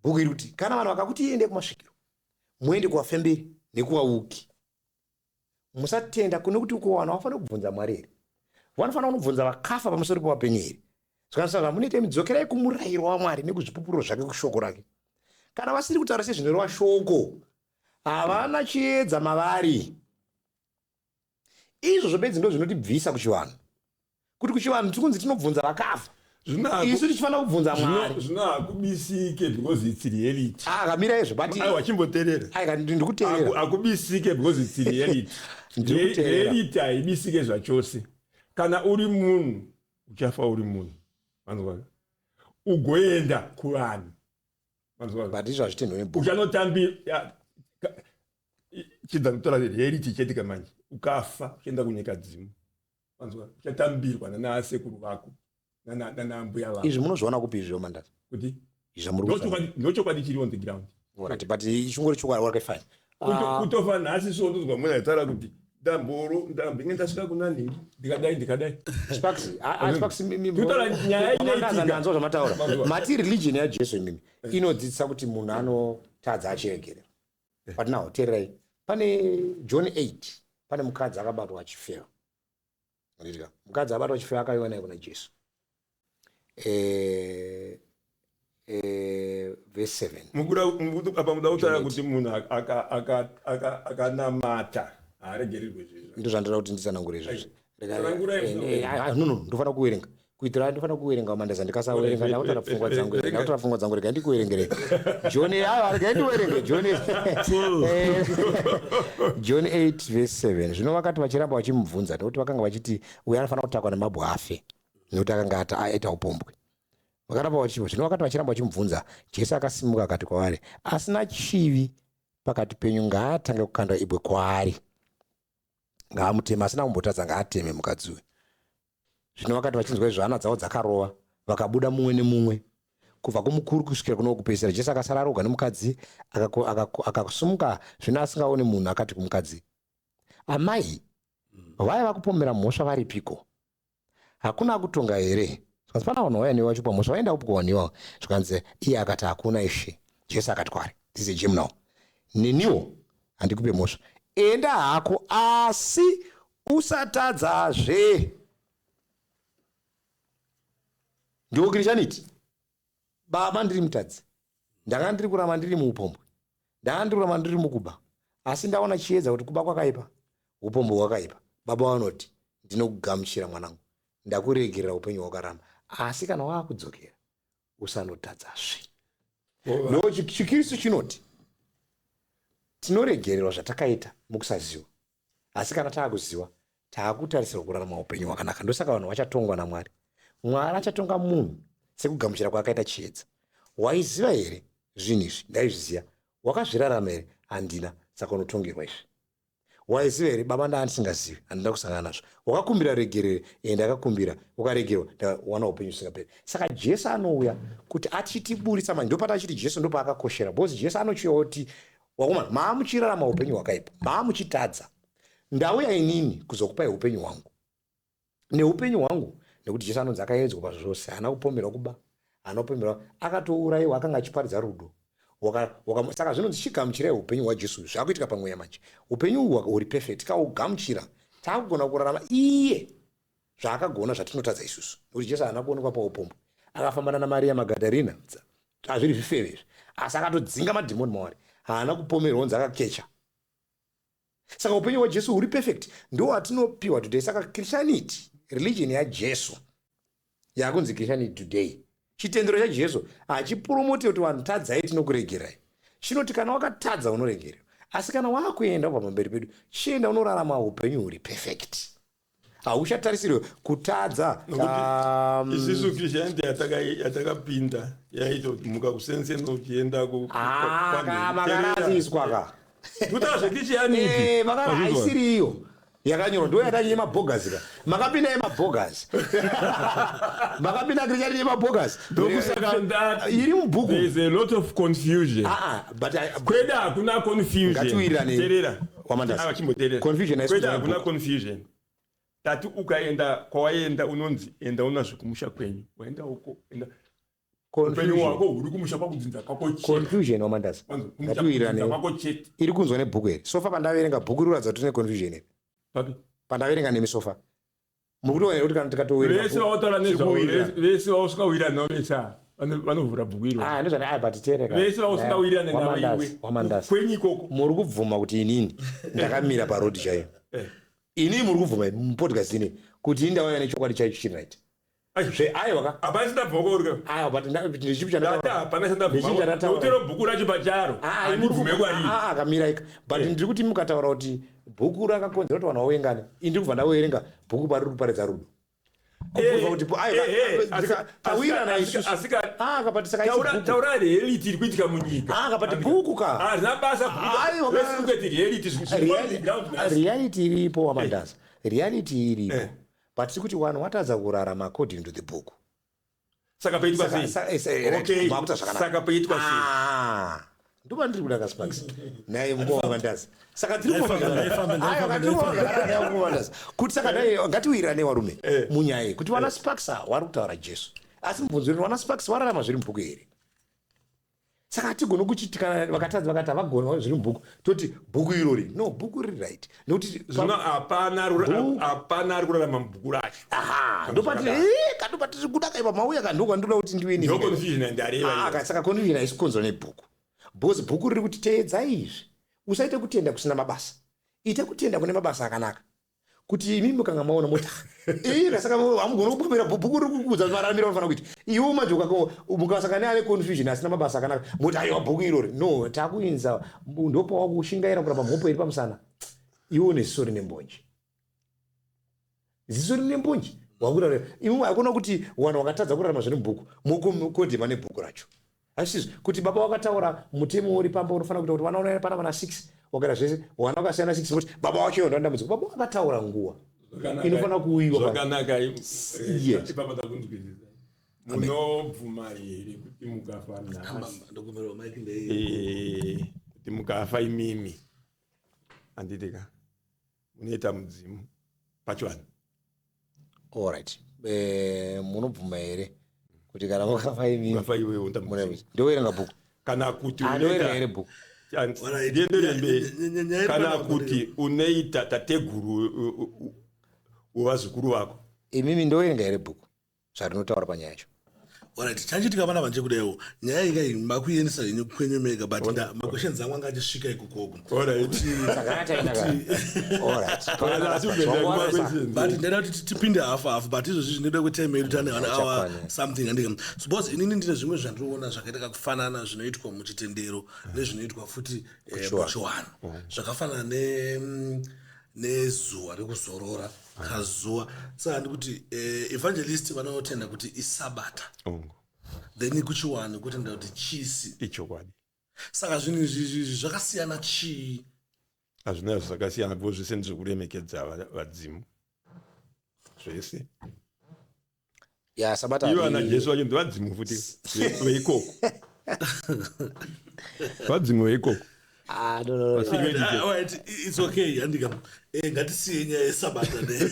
bhuku iri kuti, kana vanhu vakakuti iende kumasvikiro, muende kuvafemberi nekuvauki, musatenda kune kuti uko vanhu vafanira kubvunza Mwari here? Vanofanira kunobvunza vakafa pamusoro pevapenyu here? Zvikanisa zvamunoita imi, dzokerai kumurayiro waMwari nekuzvipupuriro zvake, kushoko rake. Kana vasiri kutaura sezvinoreva shoko, havana chiedza mavari." Izvozvo bedzi ndo zvinotibvisa kuchivanhu, kuti kuchivanhu tiri kunzi tinobvunza vakafa, isu tichifanira kubvunza Mwari. Zvino hakubisike because it's reality. Ah, kamira izvo, but Aiwa, chimboteerera. Aika, ndikuteerera. Hakubisike because it's reality. Ndiri kuteerera. Reality haibisike zvachose. Kana uri munhu, uchafa uri munhu, manzwa, ugoenda kuvanhu, manzwa. But izvo hazvitendwe nebhuku. Uchanotambira chidza kutora reality chete. Kamanje ukafa uchienda kunyika dzimu, manzwa, uchatambirwa nana sekuru vako, nana mbuya vako. Izvi munozviona kupi izvo, Mandazi? Kuti Izvi zvamuri kutaura. Ndochokwadi chiri on the ground. Alright, but chingori chokwadi, okay, fine. Ah, Kutofa nhasi, so ndozwa munhu aitaura kuti ndamboro ndambinge ndasvika kuna nhingi, ndikadai, ndikadai. Sparks, ah, Sparks, Kutaura nyaya Mandaza, inoitika. ndanzwa zvamataura. Manzwa. Mati religion yaJesu imimi inodzidzisa kuti munhu anotadza achiregerera. But now teererai, pane John 8, pane mukadzi akabatwa achifeva. Andika, mukadzi abatwa achifeva akaiwa naye kuna Jesu. Verse 7. Apa muda kutaura kuti munhu akanamata haaregererwe zvinhu? Ndo zvandoda kuti nditsanangure izvozvo. Tsanangurai. No, ndofanira kuverenga kuitira, ndofanira kuverenga, Mandaza. Ndikasaverenga ndakutaura pfungwa dzangu. Ndakutaura pfungwa dzangu. Regai ndikuverengerei John. Aiwa, regai ndiverenge John, John 8 verse 7. "Zvino vakati vachiramba vachimubvunza, nekuti vakanga vachiti uyo anofanira kutakwa nemabwe afe, nekuti akanga aita upombwe, vakaramba vachi zvino vakati vachiramba vachimubvunza, Jesu akasimuka akati kwavari, 'Asina chivi pakati penyu ngaatange kukanda ibwe kwaari.' Ngaamuteme, asina kumbotadza ngaateme mukadzi uyu." Zvino vakati vachinzwa izvo, hana dzavo dzakarova, vakabuda mumwe nemumwe, kubva kumukuru kusvikira kuno wokupedzisira. Jesu akasara aroga nemukadzi. Akasumuka zvino asingaoni munhu, akati kumukadzi, "Amai, vaya vakupomera mhosva varipiko? Hakuna akutonga here?" Zvikanzi, "Pana vanhu vauya newe vachipa mhosva, vaenda kupi kuvanhu?" Zvikanzi, iye akati, "Hakuna, Ishe." Jesu akati kwaari, this is a now, "Neniwo handikupe mhosva. Enda hako, asi usatadzazve." Ndiwo Christianity. Baba, ndiri mutadzi, ndanga ndiri kuramba ndiri muupombwe, ndanga ndiri kuramba ndiri mukuba, asi ndaona chiedza kuti kuba kwakaipa, upombwe hwakaipa. Baba vanoti, "Ndinokugamuchira, mwanangu, ndakuregerera upenyu hwakaramba, asi kana waakudzokera usanotadzazve." Ndo chiKristu chinoti tinoregererwa zvatakaita mukusaziva, asi kana taakuziva, taakutarisirwa kurarama upenyu hwakanaka. Ndosaka vanhu vachatongwa naMwari. Mwari achatonga munhu sekugamuchira kwaakaita chiedza. Waiziva here zvinhu izvi? Ndaizviziva. Wakazvirarama here? Handina. Saka unotongerwa izvi. Waiziva here baba? Ndaandisingazivi, handina kusangana nazvo. Wakakumbira regerere? E, ndakakumbira. Ukaregerwa, ndawana upenyu usingaperi. Saka Jesu anouya kuti achitiburitsa manje. Ndopata achiti Jesu ndopaakakoshera, because Jesu anochiuya kuti, wakomana, maamuchirarama upenyu hwakaipa, maamuchitadza, ndauya inini kuzokupai upenyu hwangu neupenyu hwangu. Nekuti Jesu anonzi akaedzwa pazvose, haana kupomerwa kuba, haana kupomerwa, akatourayiwa, akanga achiparidza rudo. Saka zvinonzi chigamuchirai upenyu hwaJesu. Zvakuitika pamweya manje, upenyu uhu huri perfect, tikaugamuchira taakugona kurarama iye zvaakagona zvatinotadza isusu. Nekuti Jesu haana kuonekwa paupombwe, akafambana naMariya Magadharina, hazviri zvifeve izvi, asi akatodzinga madhimoni mawari, haana kupomerwa unzi akakecha. Saka upenyu hwaJesu huri perfect ndo watinopiwa today. Saka Christianity, religion yaJesu yakunzi Christianity today, chitendero chaJesu hachipromote kuti vanhu tadzai tinokuregerai. Chinoti kana wakatadza unoregererwa, asi kana wakuenda ubva pamberi pedu, chienda unorarama upenyu huri perfect, hauchatarisirwe kutadza. Isusu Christianity yatakapinda yaita kuti muka kusenseni uchienda. Makarasiswa ka. Kutaura zveChristianity. Haisiri iyo yakanyorwa, ndo yatachi yemabhogasi ka. Makapinda yemabhogasi, makapinda Christianity yemabhogasi. Ndokusaka ndati iri mubhuku. There is a lot of confusion. Ah, ah, but Kweda hakuna confusion. Ngatiwirirane. Teerera. Wamandasi. Ah, chimboteerera. Confusion haisi Kweda kubva hakuna mubhuku. confusion. Tati ukaenda kwawaenda unonzi enda unazvo kumusha kwenyu, waenda uko, enda upenyu Confusion. hwako huri kumusha kwakudzinza kwako chete. Confusion, Wamandasi. Wanzi, kumusha Ngatiwirirane. kudzinza kwako chete. Iri kunzwa nebhuku here? So far pandaverenga bhuku rikuratidza kuti tine confusion here? Papi? Pandaverenga nemi so far, muri kutoona here kuti kana tikatowerenga Vese vautaura nezvavo, Tiri vese vausingawirani navo vese ava vanovhura bhuku iro. Ah, ndozvani. Ai, but teereka. Vese vausingawirirane navo Wamandasi, iwe Wamandasi. kwenyu ikoko. Muri kubvuma kuti inini ndakamira parodi chaiyo? Inini muri kubvuma mupodcast ini kuti ini ndauya nechokwadi chaicho chiri right? Ai. Aiwa ka. Hapana chandabva kwauri ka. Aiwa, but ndechipi Ndati chandataura? hapana Ndechii chandabva. chandataura? Utero bhuku racho pacharo handibvume kwariri. Akamirai, but ndiri kuti mukataura kuti bhuku rakakonzera kuti vanhu vawengane, ini ndiri kubva ndaverenga bhuku pariri kuparidza rudo. Kubvunza kuti aiwa, tawirirana isusu. Ah, but saka isi bhuku. Taura reality iri kuitika munyika. Ah, but bhuku ka. Hazvina basa. Aiwa, Let's look at the reality zviri on the ground nhasi. Reality iripo, Wamandasa, reality iripo, but tiri kuti vanhu watadza kurarama according to the book. Saka paitwa Saka- sei? right, Okay, makuta zvakanaka. saka paitwa sei? Ah, ndopandiri kuda kaSparks naye mukoma Wamandasa. Saka tiri Ndaifamba, ndaifamba, ndaifamba, kuwamandasa kuti saka dai ngatiwirirane varume munyaya iyi kuti vana Sparks ava vari kutaura Jesu, asi mubvunzo uri, vana Sparks vararama zviri mubhuku here? Saka hatigoni kuchiti kana vakatadza vakati havagoni zviri mubhuku, toti bhuku irori no, bhuku riri right nekuti Zvino hapana Bhuku. hapana ari kurarama mubhuku racho. Aha, ndopatiri kandopatiri kuda kaipa mauya kandokwandoda kuti ndiwe Ndo confusion yandareva Ah, iyo. saka confusion haisi kukonzerwa nebhuku, because bhuku riri kuti teedzai izvi, usaite kutenda kusina mabasa, ite kutenda kune mabasa akanaka. Kuti imi mukanga maona moti ira, saka hamugoni kupomera bhuku riri kukuudza mararamiro anofanira kuita iwo. Manje mukasangana neane confusion asina mabasa akanaka, moti aiwa, bhuku irori no, takuinza ndopawakushingaira kuramba mhopo iri pamusana. Iwo neziso rine mbonje, ziso rine mbonje wakurara imwe. Hakuna kuti vanhu vakatadza kurarama zviri mubhuku mokodhema nebhuku racho. Asizvo kuti baba wakataura mutemo uri pamba unofanira kuita kuti vana unoenda pana vana 6, wakaita zvese, wana wakasiyana 6, kuti baba wacho iwo ndandambudziko. Baba wakataura nguva inofanira kuuyiwa. Zvakanaka. Yes. Ipapa takunzwisisa. Munobvuma here kuti mukafa nhasi, Ndokumbirawo mic ndei. Kuti mukafa imimi, handiti ka, munoita mudzimu pachivanhu? Alright, munobvuma here kuti kana mukafa imimi Mukafa iwewe unoita mudzimu? Ndoverenga bhuku. Kana kuti Ah, ndoverenga here bhuku? Alright. Ndienderere mberi. Nyaya iri Kana panapa. kuti unoita tateguru wevazukuru vako? Imimi ndoverenga here bhuku zvarinotaura panyaya yacho? Alright, chanchitika vana vanje kudaiwo, nyaya iyi kai makuiendesa henyu kwenyu mega, but maquestions angu anga achisvika ikokoko. Saka taenda ka, alright. Asi kuenda kuma-questions. But ndaida kuti tipinde hafu hafu, but izvozvi zvinoda kwetime yedu, tane one hour Chakwana. something, andika? Suppose inini ndine zvimwe zvandinoona zvakaita kakufanana zvinoitwa muchitendero nezvinoitwa futi Kuchivanhu. muchivanhu, zvakafanana nezuva rekuzorora. Kazuva. Saka ndikuti evangelist vanotenda kuti isabata. Ongo. Then kuchiwani kutenda kuti chisi. Ichokwadi. Saka zvinhu izvi zvakasiyana chii? Hazvina zvakasiyana because zvese ndezvekuremekedza vadzimu. Zvese. Ya, sabata. Ivo ana Jesu vacho ndevadzimu futi veikoko. Vadzimu veikoko. Ah, no, no, no. Ah, right, it's okay, handika. Ngatisiye nyaya yesabata ne.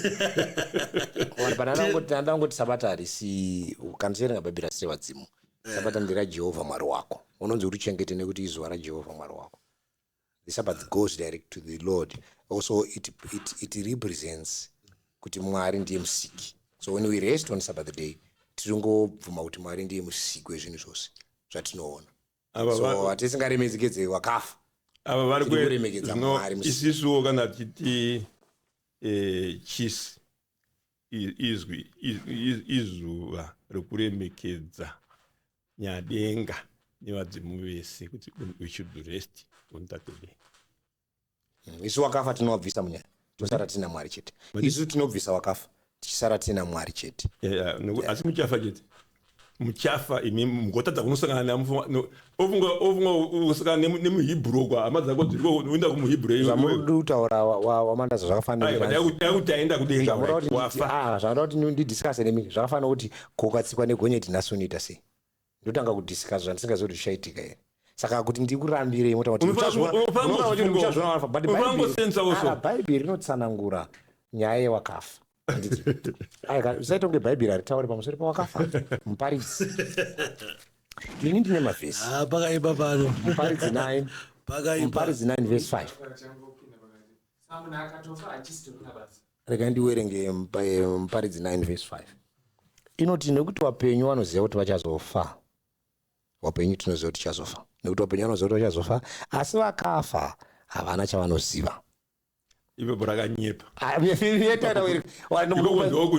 But ndangoti sabata harisi, kana tichiverenga Bhaibheri harisi revadzimu. Sabata nderaJehovha Mwari wako. Unonzi urichengete nekuti izuva raJehovha Mwari wako. The Sabbath goes direct to the Lord. Also, it represents kuti Mwari ndiye musiki. So when we rest on Sabbath day, tiringobvuma kuti Mwari ndiye musiki wezvinhu zvose zvatinoona. So hatisingaremekedze wakafa. Ava vari kuremekedza Mwari musiki. Isisuwo kana tichiti chisi izwi izuva rekuremekedza Nyadenga nevadzimu vese kuti we should rest on that day. Isu wakafa tinovabvisa munyaya, tosara tina Mwari chete. Isu tinobvisa wakafa tichisara tina Mwari chete. Asi muchafa chete. Muchafa imi mugotadza kunosangana ofunga usangana nemuHebrew kwa hama dzako dziri kuenda kumuHebrew. Zvamuri kutaura wamandaza zvakafanira. Kuti aenda kudenga wafa. Zvanoda kuti ndidiscuss nemi zvakafanira kuti kokatsikwa negonyeti nhasi unoita sei? Ndotanga kudiscuss zvandisingazivi kuti zvichaitika here. Saka kuti ndikurambirei mota kuti muchazviona wafa, but Bhaibheri rinotsanangura nyaya yewakafa. Usaita kunge Bhaibheri haritauri pamusoro pawakafa. Muparidzi. Ini ndine mavhesi. Pakaipa pano. Muparidzi 9. Pakaipa. Muparidzi 9 verse 5. Rega ndiwerenge Muparidzi 9 verse 5. Inoti nekuti wapenyu vanoziva kuti vachazofa. Wapenyu tinoziva kuti tichazofa. Nekuti wapenyu vanoziva kuti vachazofa, asi vakafa havana chavanoziva. Ipapo rakanyepa. Ndovanoziva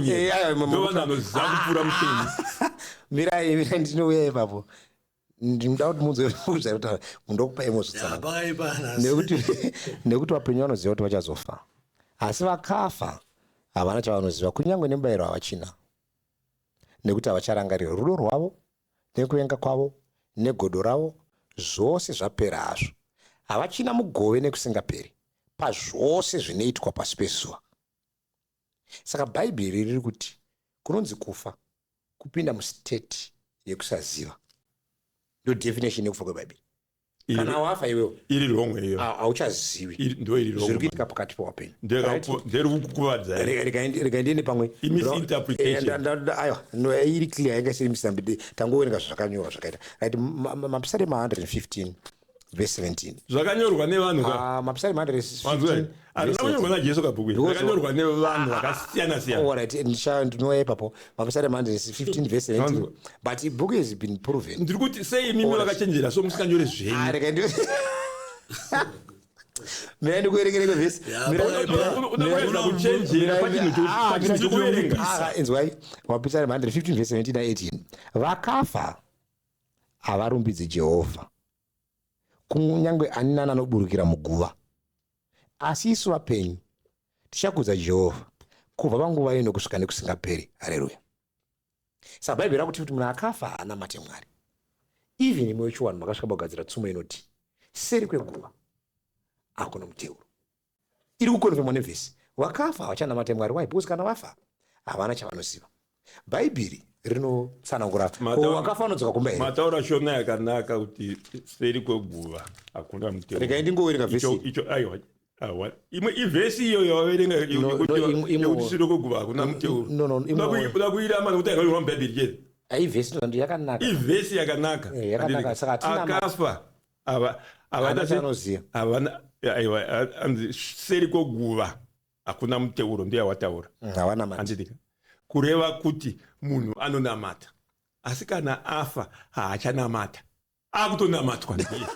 kupfuura mupenyu. Mirai, mirai ndinouya ipapo. Ndinoda kuti munzwe zvairikutaura, mundokupai mozvitsanangura. Nekuti vapenyu vanoziva kuti vachazofa, asi vakafa havana chavanoziva, kunyange nemubayiro havachina, nekuti havacharangarira rudo rwavo nekuvenga kwavo negodo ravo, zvose zvapera hazvo. Havachina mugove nekusingaperi pazvose zvinoitwa pasi pezuva. Saka Bhaibheri riri kuti kunonzi kufa kupinda mustate yekusaziva. Ndo definition yekufa kweBhaibheri. Kana wafa iwewe iri wrong iyo, hauchazivi ndo iri wrong zviri kuitika pakati pewapenyu. Nderi kukuvadza. Rega ndiende pamwe. Misinterpretation. Aiwa, no, iri clear, yanga isiri misinterpretation. Tangoverenga zvakanyorwa zvakaita. Right, Mapisarema 115 verse 17. Zvakanyorwa nevanhu ka. Mapisarema 115. Hazvina kunyorwa naJesu kabhuku iri. Zvakanyorwa nevanhu vakasiyana siyana. All right, ndinouya ipapo. Mapisarema 115 verse 17. But the book has been proven. Ndiri kuti sei imimi vakachenjera so musinganyore zvenyu. Rega ndi Mira ndikuerengere kwevhesi. Unokuedza kuchenjera pachinhu chekuverenga. Inzwai, Mapisarema 115 verse 17 na 18. Vakafa havarumbidzi Jehovha, kunyange ani nani anoburukira muguva. Asi isu vapenyu tichakudza Jehovha kubva panguva ino kusvika nekusingaperi. Haleluya. Saka Bhaibheri rakuti kuti munhu akafa haanamate Mwari. Even imwe yechiwanhu makasvika pakugadzira tsumo inoti seri kweguva hakuna muteuro. Iri kukonfirmwa nevhesi. Vakafa havachanamate Mwari. Why? Because kana vafa havana chavanoziva. Bhaibheri rinotsanangura wakafa anodzoka kumba here? Mataura shona yakanaka kuti seri kweguva hakuna muteuro. Regai ndingoverenga vhesi. Icho aiwa. Imwe ivhesi iyo yawaverenga yekuti seri kweguva hakuna muteuro. No, no, Uda kuiramba nekuti yakanyorwa muBhaibheri chete. Ivhesi ndo yakanaka. Ivhesi yakanaka. Yakanaka saka hatina akafa havana chavanoziva. Havana aiwa, anzi seri kweguva hakuna muteuro, ndiyo yawataura. Havana mati. Handiti kureva kuti munhu anonamata asi kana afa haachanamata, akutonamatwa ndiye.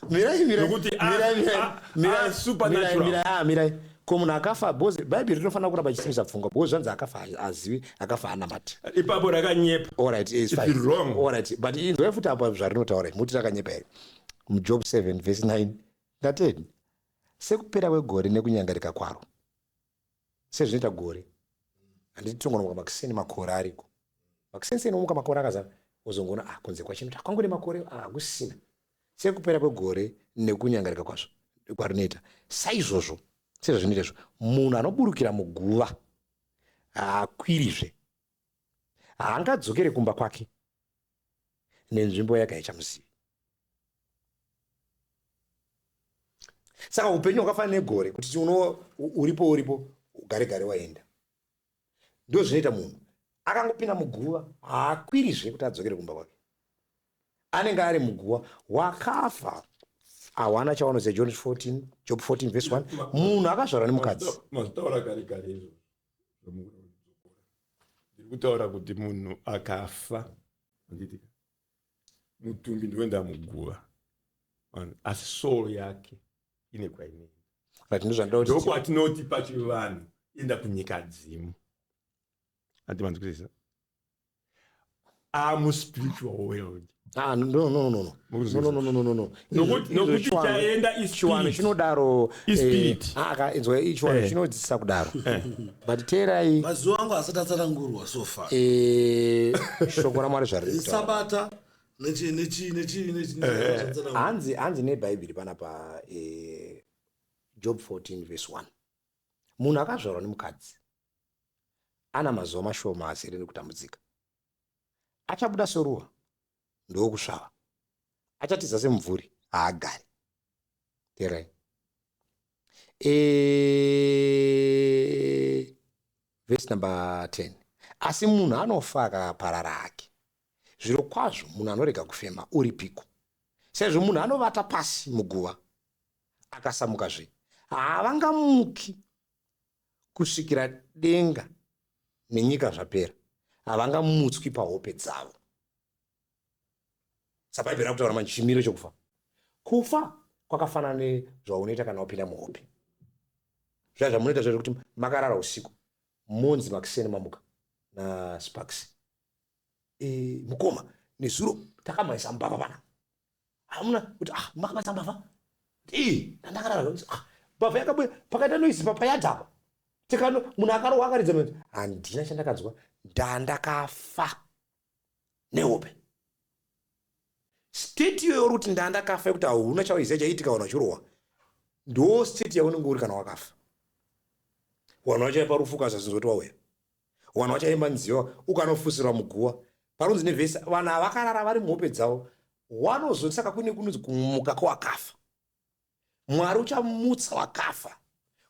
Mirai, mirai. Nokuti Mirai, mirai. Mirai, supernatural. mirai, mirai, mirai. Ko munhu akafa, because Bhaibheri rinofanira kuramba richisimbisa pfungwa, because zvanzi akafa hazivi, akafa haanamati. Ipapo rakanyepa. All right, it's It's fine. wrong. All right, but inzwai futi apa zvarinotaura, muti rakanyepa here? MuJob 7 verse 9 na 10. Sekupera kwegore nekunyangarika kwaro. Sezvinoita gore, handiti? Tongonomuka makuseni, makore ariko. Makuseni seni omuka, makore akazara, wozongoona, ah, kunze kwachino kwangone makore, ah, hakusisina. Sekupera kwegore nekunyangarika kwazvo kwarinoita, saizvozvo, sezvazvinoita izvo, munhu anoburukira muguva haakwirizve, haangadzokere kumba kwake, nenzvimbo yake haichamuzivi. Saka upenyu hwakafanana negore, kuti uno uripo, uripo, gare gare waenda. Ndo zvinoita munhu akangopinda muguva, haakwirizve kuti adzokere kumba kwake. Anenge ari muguva, wakafa, hawana chawanoziva. John 14, Job 14 verse 1, munhu akazvarwa nemukadzi. Mazvitaura kare kare izvo. Ndiri kutaura kuti munhu akafa, handiti? Mutumbi ndoenda muguva, asi soul yake ine kwainoenda. Right, ndozvandoda kuti. Ndokwatinoti pachivanhu enda kunyika dzimu, ati manzwisisa? Amuspiritual world. Ah, no, no, no, no, no. No, no, no, no, no, no. Nokuti chaenda. Chiwano chinodaro. Ispirit. Ah, ka inzwa, chiwano chinodzidzisa kudaro, but teerai. Mazuva angu asati atsanangurwa so far. Shoko raMwari zvariri kutaura. Sabata nechi nechi nechi nechi zvatsanangurwa. Hanzi nebhaibheri panapa, Job 14 verse 1, munhu akazvarwa nemukadzi ana mazuva mashoma azere nekutambudzika. Achabuda seruva ndokusvava, achatiza semumvuri, haagari. Teerai, verse number 10, asi munhu anofa akaparara hake. Zviro kwazvo munhu anorega kufema uripiko? Sezvo munhu anovata pasi muguva akasamukazve, havangamuki kusvikira denga nenyika zvapera, havangamutswi pahope dzavo. Sabhaibheri rakutaura manje chimiro chekufa. Kufa kwakafanana nezvaunoita kana wapinda muhope. Zviya zvamunoita zvezvekuti makarara usiku, monzi makuseni mamuka naSparks, "Mukoma, nezuro takamhaisa mbavha pana." Hamuna kuti, "Ah, makamhaisa mbavha?" "Ii, ndandakarara. Ah, mbavha yakabuya, pakaita noise papayadhi apa, tikano munhu akarohwa, akaridza noise. Handina chandakanzwa, ndandakafa nehope." State iyoyo uri kuti ndandakafa, yekuti hauna chawaiziva chaiitika vanhu vachirohwa, ndo state yaunenge uri kana wakafa. Vanhu vachaipa rufu, ukasazinzwa kuti wauya, vanhu vachaimba nziyo, ukanofusirwa muguva. Parunzi nevhesi, vanhu havakarara vari muhope dzavo, wanozoti. Saka kune kunonzi kumuka kwawakafa. Mwari uchamutsa wakafa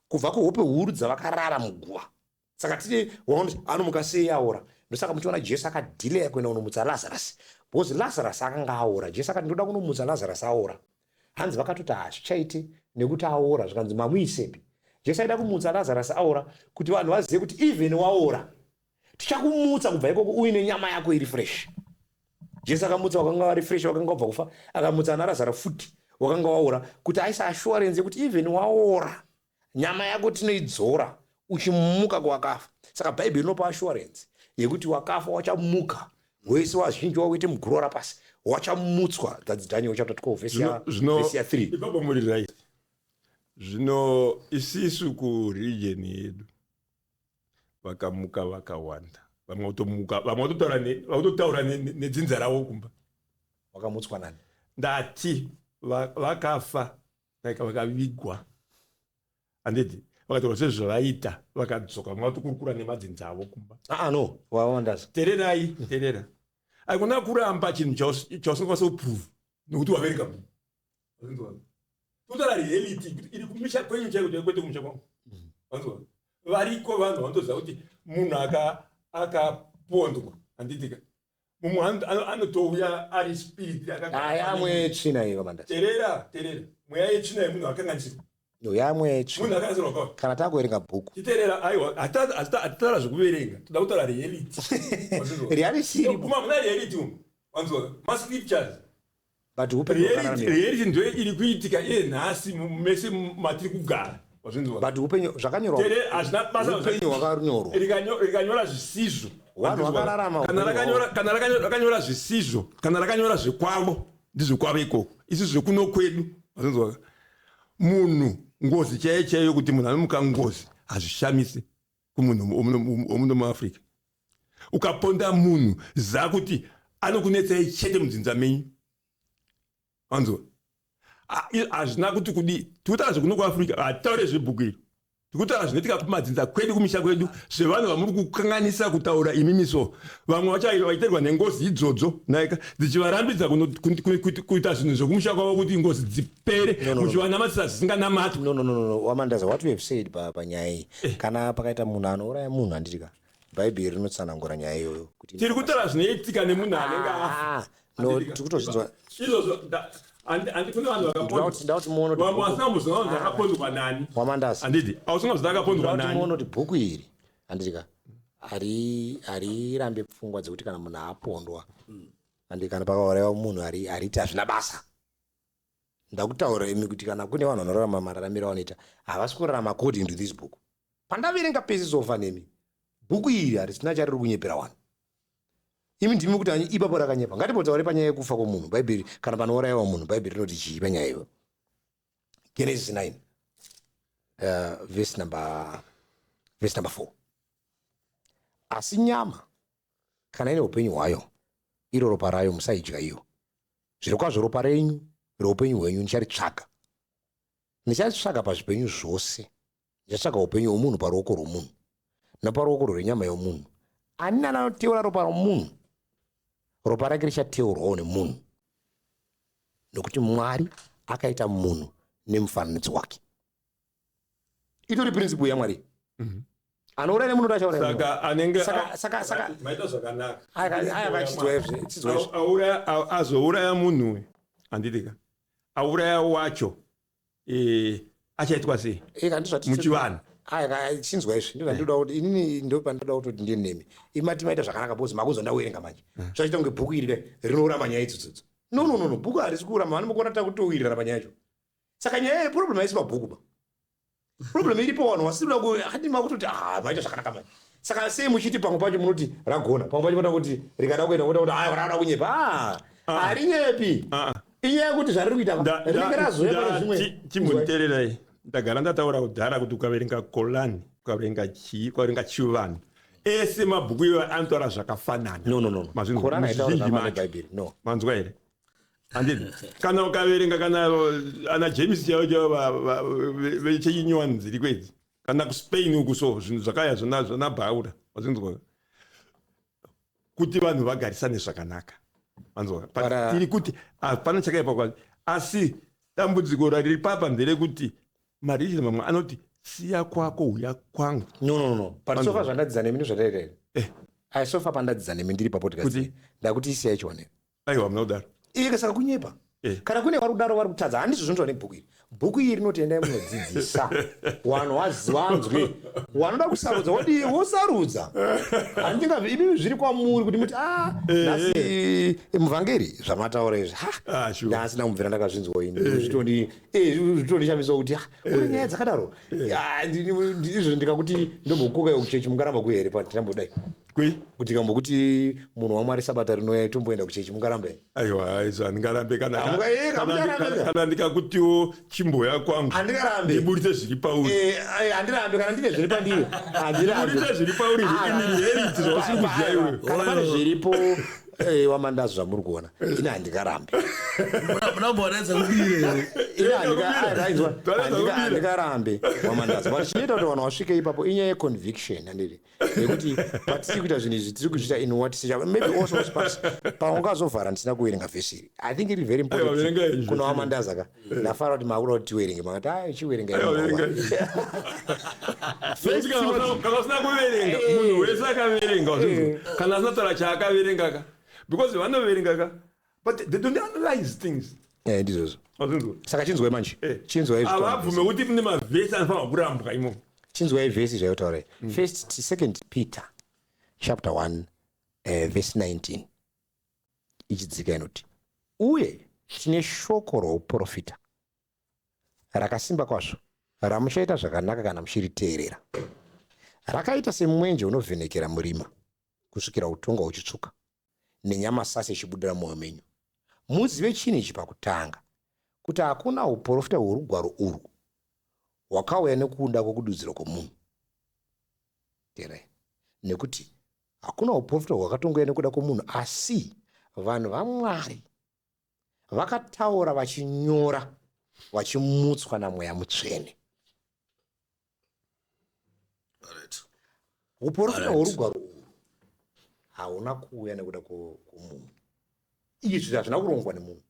kubva kuhope huru dzavakarara muguva. Saka tine waonoti anomuka sei aora? Ndosaka muchiona Jesu akadhileya kuenda kunomutsa Lazarus, because Lazarus akanga aora. Jesu akati, "Ndoda kunomutsa Lazarus aora." Hanzi vakatoti, "Hazvichaiti nekuti aora." Zvikanzi, "Mamuisepi?" Jesu aida kumutsa Lazarus aora kuti vanhu vazive kuti even waora, tichakumutsa kubva ikoko uine nyama yako iri fresh. Jesu akamutsa wakanga vari fresh, wakanga wabva kufa. Akamutsa ana Lazaro futi wakanga waora, kuti aisa assurance yekuti even waora, nyama yako tinoidzora uchimuka kuwakafa. Saka Bhaibheri rinopa assurance yekuti wakafa wachamuka wese. Wazhinji wakuite muguru rapasi wachamutswa. That's Daniel chapter 12 verse ya Zvino verse ya 3. Ipapo muri right. Zvino isisu kuregion yedu vakamuka vakawanda. Vamwe kutomuka, vamwe vakutotaura nedzinza ravo kumba. Wakamutswa nani? Ndati vakafa, like vakavigwa, handiti? Vakatorwa sezvavaita, vakadzoka, vamwe vatokurukura nemadzinza avo kumba. Ah, no, wawandaza. Tererai, terera. Aikona kuramba chinhu chausingakwanisa kuprove nokuti waverenga bhuku. Totaura reality kuti iri kumisha kwenyu chaiko chaiko, kwete kumusha kwangu. Wanzwa? Variko vanhu vanotoziva kuti munhu akapondwa, handitika? Mumwe anotouya ari spirit akagara. Yamwe tsvina iyo, Mandaza. Terera, terera. Mweya yetsvina yemunhu akanganisirwa. No, yamwe Munhu tsvina. akanganisirwa kwa Kana takuverenga bhuku. Chiteerera, aiwa, hatitaura zvekuverenga, toda kutaura reality. Wanzwa? Reality iripo. Kuma muna reality umu, wanzwa? Mascriptures. But upenyu Reality hwakararamira. Reality ndo iri kuitika iye nhasi mese matiri kugara, wazvinzwa? But upenyu zvakanyorwa. Tere, hazvina basa. Upenyu hwakanyorwa. Rikanyora zvisizvo. Vanhu vakararama Kana upenyu. Kana rakanyora zvisizvo, kana rakanyora zvekwavo, ndizvekwavo ikoko. Isu zvekuno kwedu, wazvinzwa? Munhu ngozi chaiyo chaiyo, kuti munhu anomuka ngozi, hazvishamisi. Kumunhu womuno muAfrica, ukaponda munhu, ziva kuti anokunetsai chete mudzinza menyu. Wanzwa? Hazvina kuti kudi. Tikutaura zvekuno kuAfrica, hatitaure zvebhuku iro. Tikutaura zvinoitika kumadzinza kwedu, kumisha kwedu, zvevanhu vamuri kukanganisa kutaura imimi. So vamwe vacho vachiterwa nengozi idzodzo naika dzichivarambidza kuita zvinhu zvekumusha kwavo kuti ngozi dzipere. No, no, no. Muchivanamatisa zvisinganamatwi. No, no, no, no, no. Wamandaza, what we have said panyaya iyi, kana pakaita munhu anouraya munhu, handitika Bhaibheri rinotsanangura nyaya iyoyo kuti Tiri kutaura zvinoitika nemunhu anenge afa. Ah, no, tiri kutozvinzwa. Izvozvo handi kune vanhu Ndoda kuti muone kuti vamwe vasina kumbozviona kuti akapondwa nani. Wamandaza, Handiti ausingazivi akapondwa ndoda kuti nani. muone kuti bhuku iri, handitika, harirambe pfungwa dzekuti kana munhu apondwa, handi kana pakaurayiwa munhu, hariti hazvina basa. Ndakutaura imi kuti kana kune vanhu vanorarama mararamiro avanoita, havasi kurarama according to this book. Pandaverenga pese sofa nemi, bhuku iri harisina chariri kunyepera vanhu. Imi ndimi kuti ipapo rakanyepa. Ngatimbotaure panyaya yekufa kwomunhu, Bhaibheri, kana panourayiwa munhu, Bhaibheri rinoti chii panyaya iyoyo? Genesis 9, verse number 4: "Asi nyama kana ine upenyu hwayo, iro ropa rayo, musaidya iyo. Zvirokwazvo ropa renyu reupenyu hwenyu ndicharitsvaga, ndicharitsvaga pazvipenyu zvose. Ndichatsvaga upenyu hwomunhu paruoko rwomunhu naparuoko rwenyama yomunhu. Ani nani anoteura ropa romunhu, ropa rake richateurwawo nemunhu, nokuti Mwari akaita munhu nemufananidzo wake." Itori principle yaMwari. Anouraya nemunhu achauraya munhu. Saka anenge Saka maita zvakanaka. Aya, chidzwa izvi, chidzwa izvi. Azouraya munhu, handitika auraya wacho achaitwa sei? Eh, handizvati Muchivanhu. Aya, chinzwa izvi. Ndozvandoda kuti inini, ndo pandoda kutoti ndiye nemi. Imati maita zvakanaka because makuzondawerenga manje. Zvachiita kunge bhuku iri rinoramba nyaya idzodzo. No, no, no, no, bhuku harisi kuramba. Vanhu takutowirirana panyaya yacho. Saka nyaya yeproblem haisi mabhuku ba. Problem iripo, vanhu vasiri kuda hadi makutoti, ah, maita zvakanaka manje. Saka sei muchiti pamwe pacho munoti ragona, pamwe pacho moda kuti rikada kuenda moda kuti aya rada kunyepa? Ah, harinyepi. Ah. Inyaya yekuti zvariri kuita rinenge razoya pane zvimwe. Chimbonditeererai. Ndagara ndataura kudhara kuti ukaverenga Korani, ukaverenga chii, ukaverenga chivanhu, ese mabhuku iwayo anotaura zvakafanana. No, no, no, no. Mazvinzwa? Koran haitaura Muzvizhinji zvakafanana macho. neBhaibheri, no. Manzwa here? Handiti kana ukaverenga kana ana James chaivo chaivo vechechinyowani dziri kwedzi, kana kuSpain uku, so zvinhu zvakaya zvana bhaura. Mazvinzwa? Kuti vanhu vagarisane zvakanaka. Manzwa? But tiri kuti hapana chakaipa kwazi, asi dambudziko rariri papa nderekuti mareligion mamwe anoti siya kwako, uya kwangu. No, no, no, but so far zvandadzidza nemi, ndozvataita here? Eh. Ai, so far pandadzidza nemi ndiri papodcast, Kuti? ndakuti isiyai chiwanero. Aiwa, muna kudaro. Iye saka kunyepa. Kana kune vari kudaro, vari kutadza. Handizvo zvinotaura nebhuku iri. Bhuku iri rinoti endai munodzidzisa vanhu, vanzwe. Wanoda kusarudza wodii, wosarudza. Handingavi imimi, zviri kwamuri kuti muti, a nhasi muvhangeri zvamataura izvi, ha. Ah, sure. Ndasina kumubvira ndakazvinzwa ini. Zvitondishamisawo kuti, ah, kune nyaya dzakadaro. Ah, izvo ndikakuti ndombokuka kuchechi, mungaramba kuya here? Pandinambodai Kwi? Kuti kambokuti munhu waMwari, sabata rinoya tomboenda kuchechi, mungaramba here? Aiwa, izvo handingarambe kana Hamucharambe. Kana ndikakutiwo chimboya kwangu, Handingarambe. ndiburitse zviri pauri. Eh, handirambe kana ndine zviri pandiri, handirambe. Ndiburitse zviri pauri in reality, zvausiri kuziva iwewe. Kana pane zviripo, wamandazo, zvamuri kuona, ini handingarambe. Munamboadaidza kubire here? Ini Kubira. Taedza kubira. handingarambe, wamandazo, but chinoita kuti vanhu vasvike ipapo inyaya yeconviction, handiti? Nekuti patiri kuita zvinhu izvi, tiri kuzviita in what situation? Maybe also but paungazovhara ndisina kuverenga vhesi iri, I think iri very Aiwa, verenga important izvi. kuna wamandaza ka. Ndafara kuti makuda kuti tiwerenge, makati a chiwerenga. Aiwa, verenga izvi. Nekuti kana usina kuverenga, munhu wese akaverenga, wazvinzwa, kana asina kutaura chaakaverenga ka, because vanoverenga ka, but they don't analyze things. Eh, ndizvozvo. Wazvinzwa? Saka chinzwai manje, chinzwai izvi. Havabvume kuti mune mavhesi anofanirwa kurambwa imomo. Chinzwai vhesi zvayotaura. First, Second Peter chapter 1, verse 19 ichidzika inoti, "Uye tine shoko rouprofita rakasimba kwazvo, ramuchaita zvakanaka kana muchiriteerera, rakaita semwenje unovhenekera murima kusvikira utonga huchitsvuka nenyama sase ichibudira mwoyo menyu. Muzive chinhu ichi pakutanga, kuti hakuna uprofita hworugwaro urwu hwakauya nekuda kwokududzirwa kwomunhu." Teerai, nekuti hakuna uprofita hwakatongouya nekuda kwomunhu, asi vanhu vaMwari vakataura vachinyora vachimutswa naMweya Mutsvene. Uprofita hworugwaro urwu hauna kuuya nekuda kwomunhu. Izvi hazvina kurongwa nemunhu.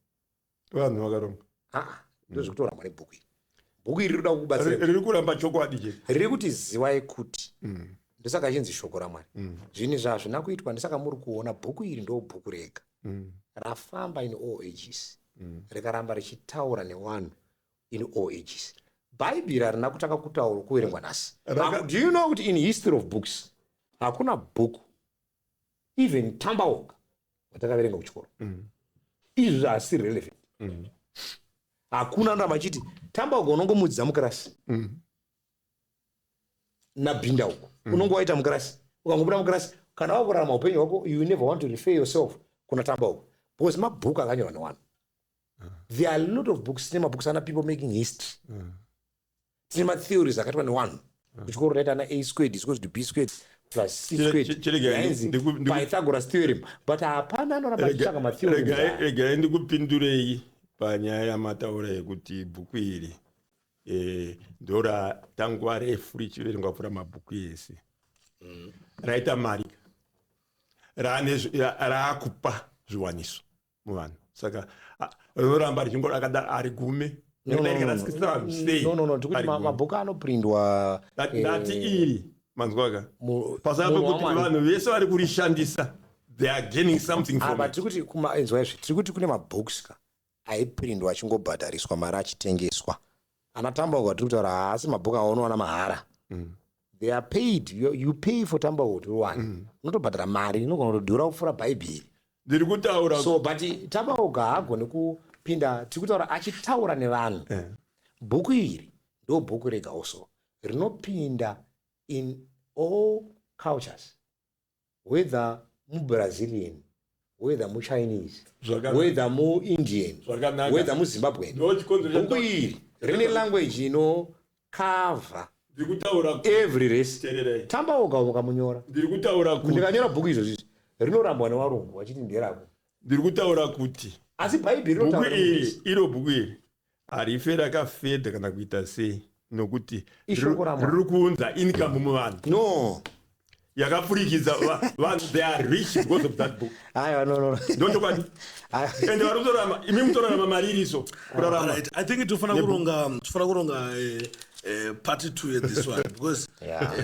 Vanhu vakaronga. Aa, ndozvikutorambwa nebhuku iri. Bhuku iri rinoda kukubatsira. Riri kuramba chokwadi chete. Riri kuti zivai kuti. Ndosaka chinzi shoko raMwari. Zvinhu izvi hazvina kuitwa, ndosaka muri kuona bhuku iri ndo bhuku rega. Rafamba in all ages. Rikaramba richitaura nevanhu in all ages. Bhaibheri harina kutanga kutaurwa kuverengwa nhasi. Do you know kuti in history of books hakuna bhuku, even Tambaoga watakaverenga kuchikoro, izvi hazisi relevant. Hakuna anoramba achiti Tambaoga unongomudzidza mukirasi nabhinda uko unonge waita mukirasi, ukangobuda mukirasi kana wakurarama upenyu hwako, you never want to refer yourself kuna Tambaoga because mabhuku akanyorwa nevanhu. There are a lot of books. Tine mabooks ana People Making History, tine matheories akaitwa nevanhu kuchikoro. Taita ana a squared is equals to b squared plus c squared, Chiregai yainzi Pythagoras theorem, but hapana anoramba achitsvaga matheorems aya. Regai ndikupindurei panyaya yamataura yekuti bhuku iri ndoratanguva refu richiverengwa kupfuura mabhuku ese. Raita mari, raakupa zviwaniso muvanhu, saka rinoramba richingo rakadaro, harigume. No, no, no, no. Sei? No, tikuti Harigume. Mabhuku anoprindwa. Ndati iri manzwaka pasaka munhu pekuti waMwari. Vanhu vese vari kurishandisa, they are gaining something from Apa it. tiri kuti inzwa izvi, tiri kuti kune mabooks ka aiprindwa achingobhadhariswa mari achitengeswa. Ana Tambaoga tiri kutaura haasi mabhuku aunowana mahara. They are paid. You pay for Tambaoga kuti uwane, unotobhadhara mari inogona kutodhura kupfuura Bhaibheri. Ndiri kutaura So but Tambaoga haagoni kupinda. Tiri kutaura achitaura nevanhu. Bhuku iri ndo bhuku rega also rinopinda in all cultures, whether muBrazilian, whether muChinese, whether muIndian, Zvakanaka. whether muZimbabwean. Ndo chikonzero Bhuku iri rine language inokavha Ndiri kutaura every race. Teererai. Tambaoga ukamunyora, Ndiri kutaura kuti ndikanyora bhuku izvozvizvi, rinorambwa nevarungu vachiti nderako. Ndiri kutaura kuti Asi Bhaibheri bhuku rinotaura iri, iro bhuku iri harife rakafedha kana kuita sei, nokuti Ishoko raMwari. riri kuunza income muvanhu No. yakapfurikidza. Vanhu, they are rich because of that book. Aiwa, no. Ndochokwadi. Aiwa. Ende vari kutorarama, imi mutorarama maririso kurarama. Right. I think tofana kuronga part two yethis one because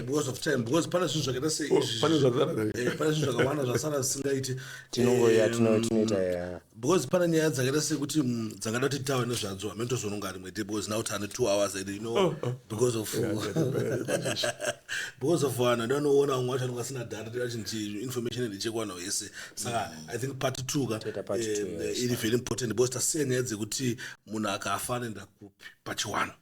because of time, because pane zvinhu zvakaita seizvi. Pane zvasara. Pane zvinhu zvakawanda zvasara zvisingaiti. Tinongoya tinoita ya. Because pane nyaya dzakaita sekuti dzangada kuti titaure nezvadzo, hamene tozoronga rimwe day, because now tane 2 hours and because of vanhu andanoona, vamwe vacho vanenge vasina data, toda information ndichekuwana yese. Saka I think part two ka Toita part two, yes. iri very important because tasiya nyaya dzekuti munhu akafa anoenda kupi pachiwano.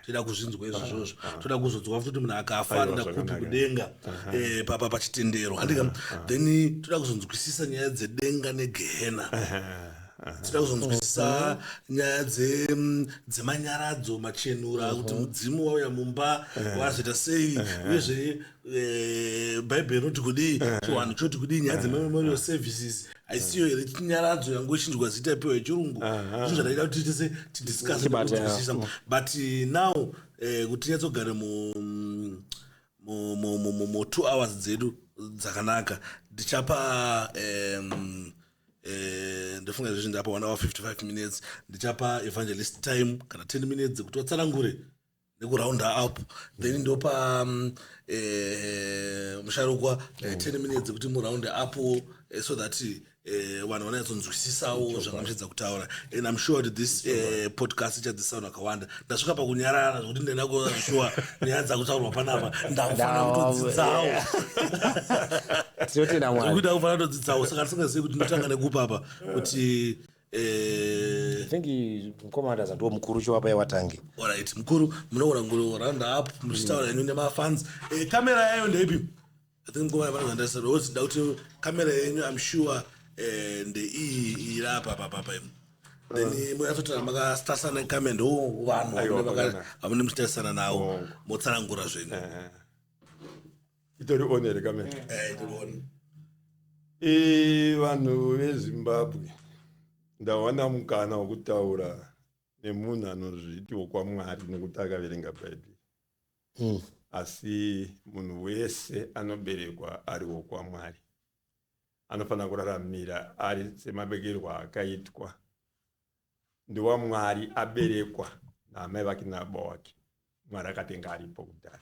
Toda kuzvinzwa izvozvozvo, toda kuzonzwa futi kuti munhu akafa Aiwa, anoenda kupi zvakanaka. kudenga, pachitendero, handika? Then toda kuzonzwisisa nyaya dzedenga negehena, toda kuzonzwisisa nyaya dzemanyaradzo, machenura, kuti mudzimu wauya mumba wazoita sei, uyezve Bhaibheri rinoti kudii, chiwanhu choti kudii, nyaya dzememorial services haisiyo here chinyaradzo yangochinjwa zita ipiwa yechirungu? Zvinhu zvataida kuti tise tidiscuss Tibate, yeah. nekunzwisisa. But now kuti tinyatsogare mu 2 hours dzedu dzakanaka, ndichapa ndofunga izvozvi ndapa 1 hour 55 minutes. Ndichapa Evangelist time kana 10 minutes dzekuti watsanangure nekuraunda up, then ndopa musharukwa 10 minutes dzekuti muraunde up, so that vanhu vanonyatsonzwisisawo zvanga kutaura. And I'm sure kuti this podcast ichadzidzisa vanhu vakawanda. Ndasvika pakunyarara zvokuti ndenda kushuwa nyaya dzakutaurwa panapa, ndakufanira kutodzidzawo. Tinotenda Mwari. Zvekuti ndakufanira kutodzidzawo, saka tisingazivi kuti ndotanga nekupapa kuti I think mukomana ndiwo mukuru, chiwapa yawatange. Alright, mukuru, munogona kuround up muchitaura henyu nemafans. Kamera yayo ndeipi? I think mukomana pane zvandaisa nda kuti kamera yenyu, I'm sure ndeiyi iri apa papapa, then munyatsotaura makatarisana nekamera, ndo vanhu Aiwa, zvakanaka. vamune muchitarisana navo, motsanangura zvenyu. Itori on here kamera? Itori on. Vanhu veZimbabwe, ndawana mukana wokutaura nemunhu anozviti wokwaMwari nekuti akaverenga Bhaibheri. Asi munhu wese anoberekwa ari wokwaMwari anofanira kuraramira ari semabekerwo akaitwa ndewaMwari. Aberekwa naamai vake nababa wake, Mwari akatenga aripo kudhara.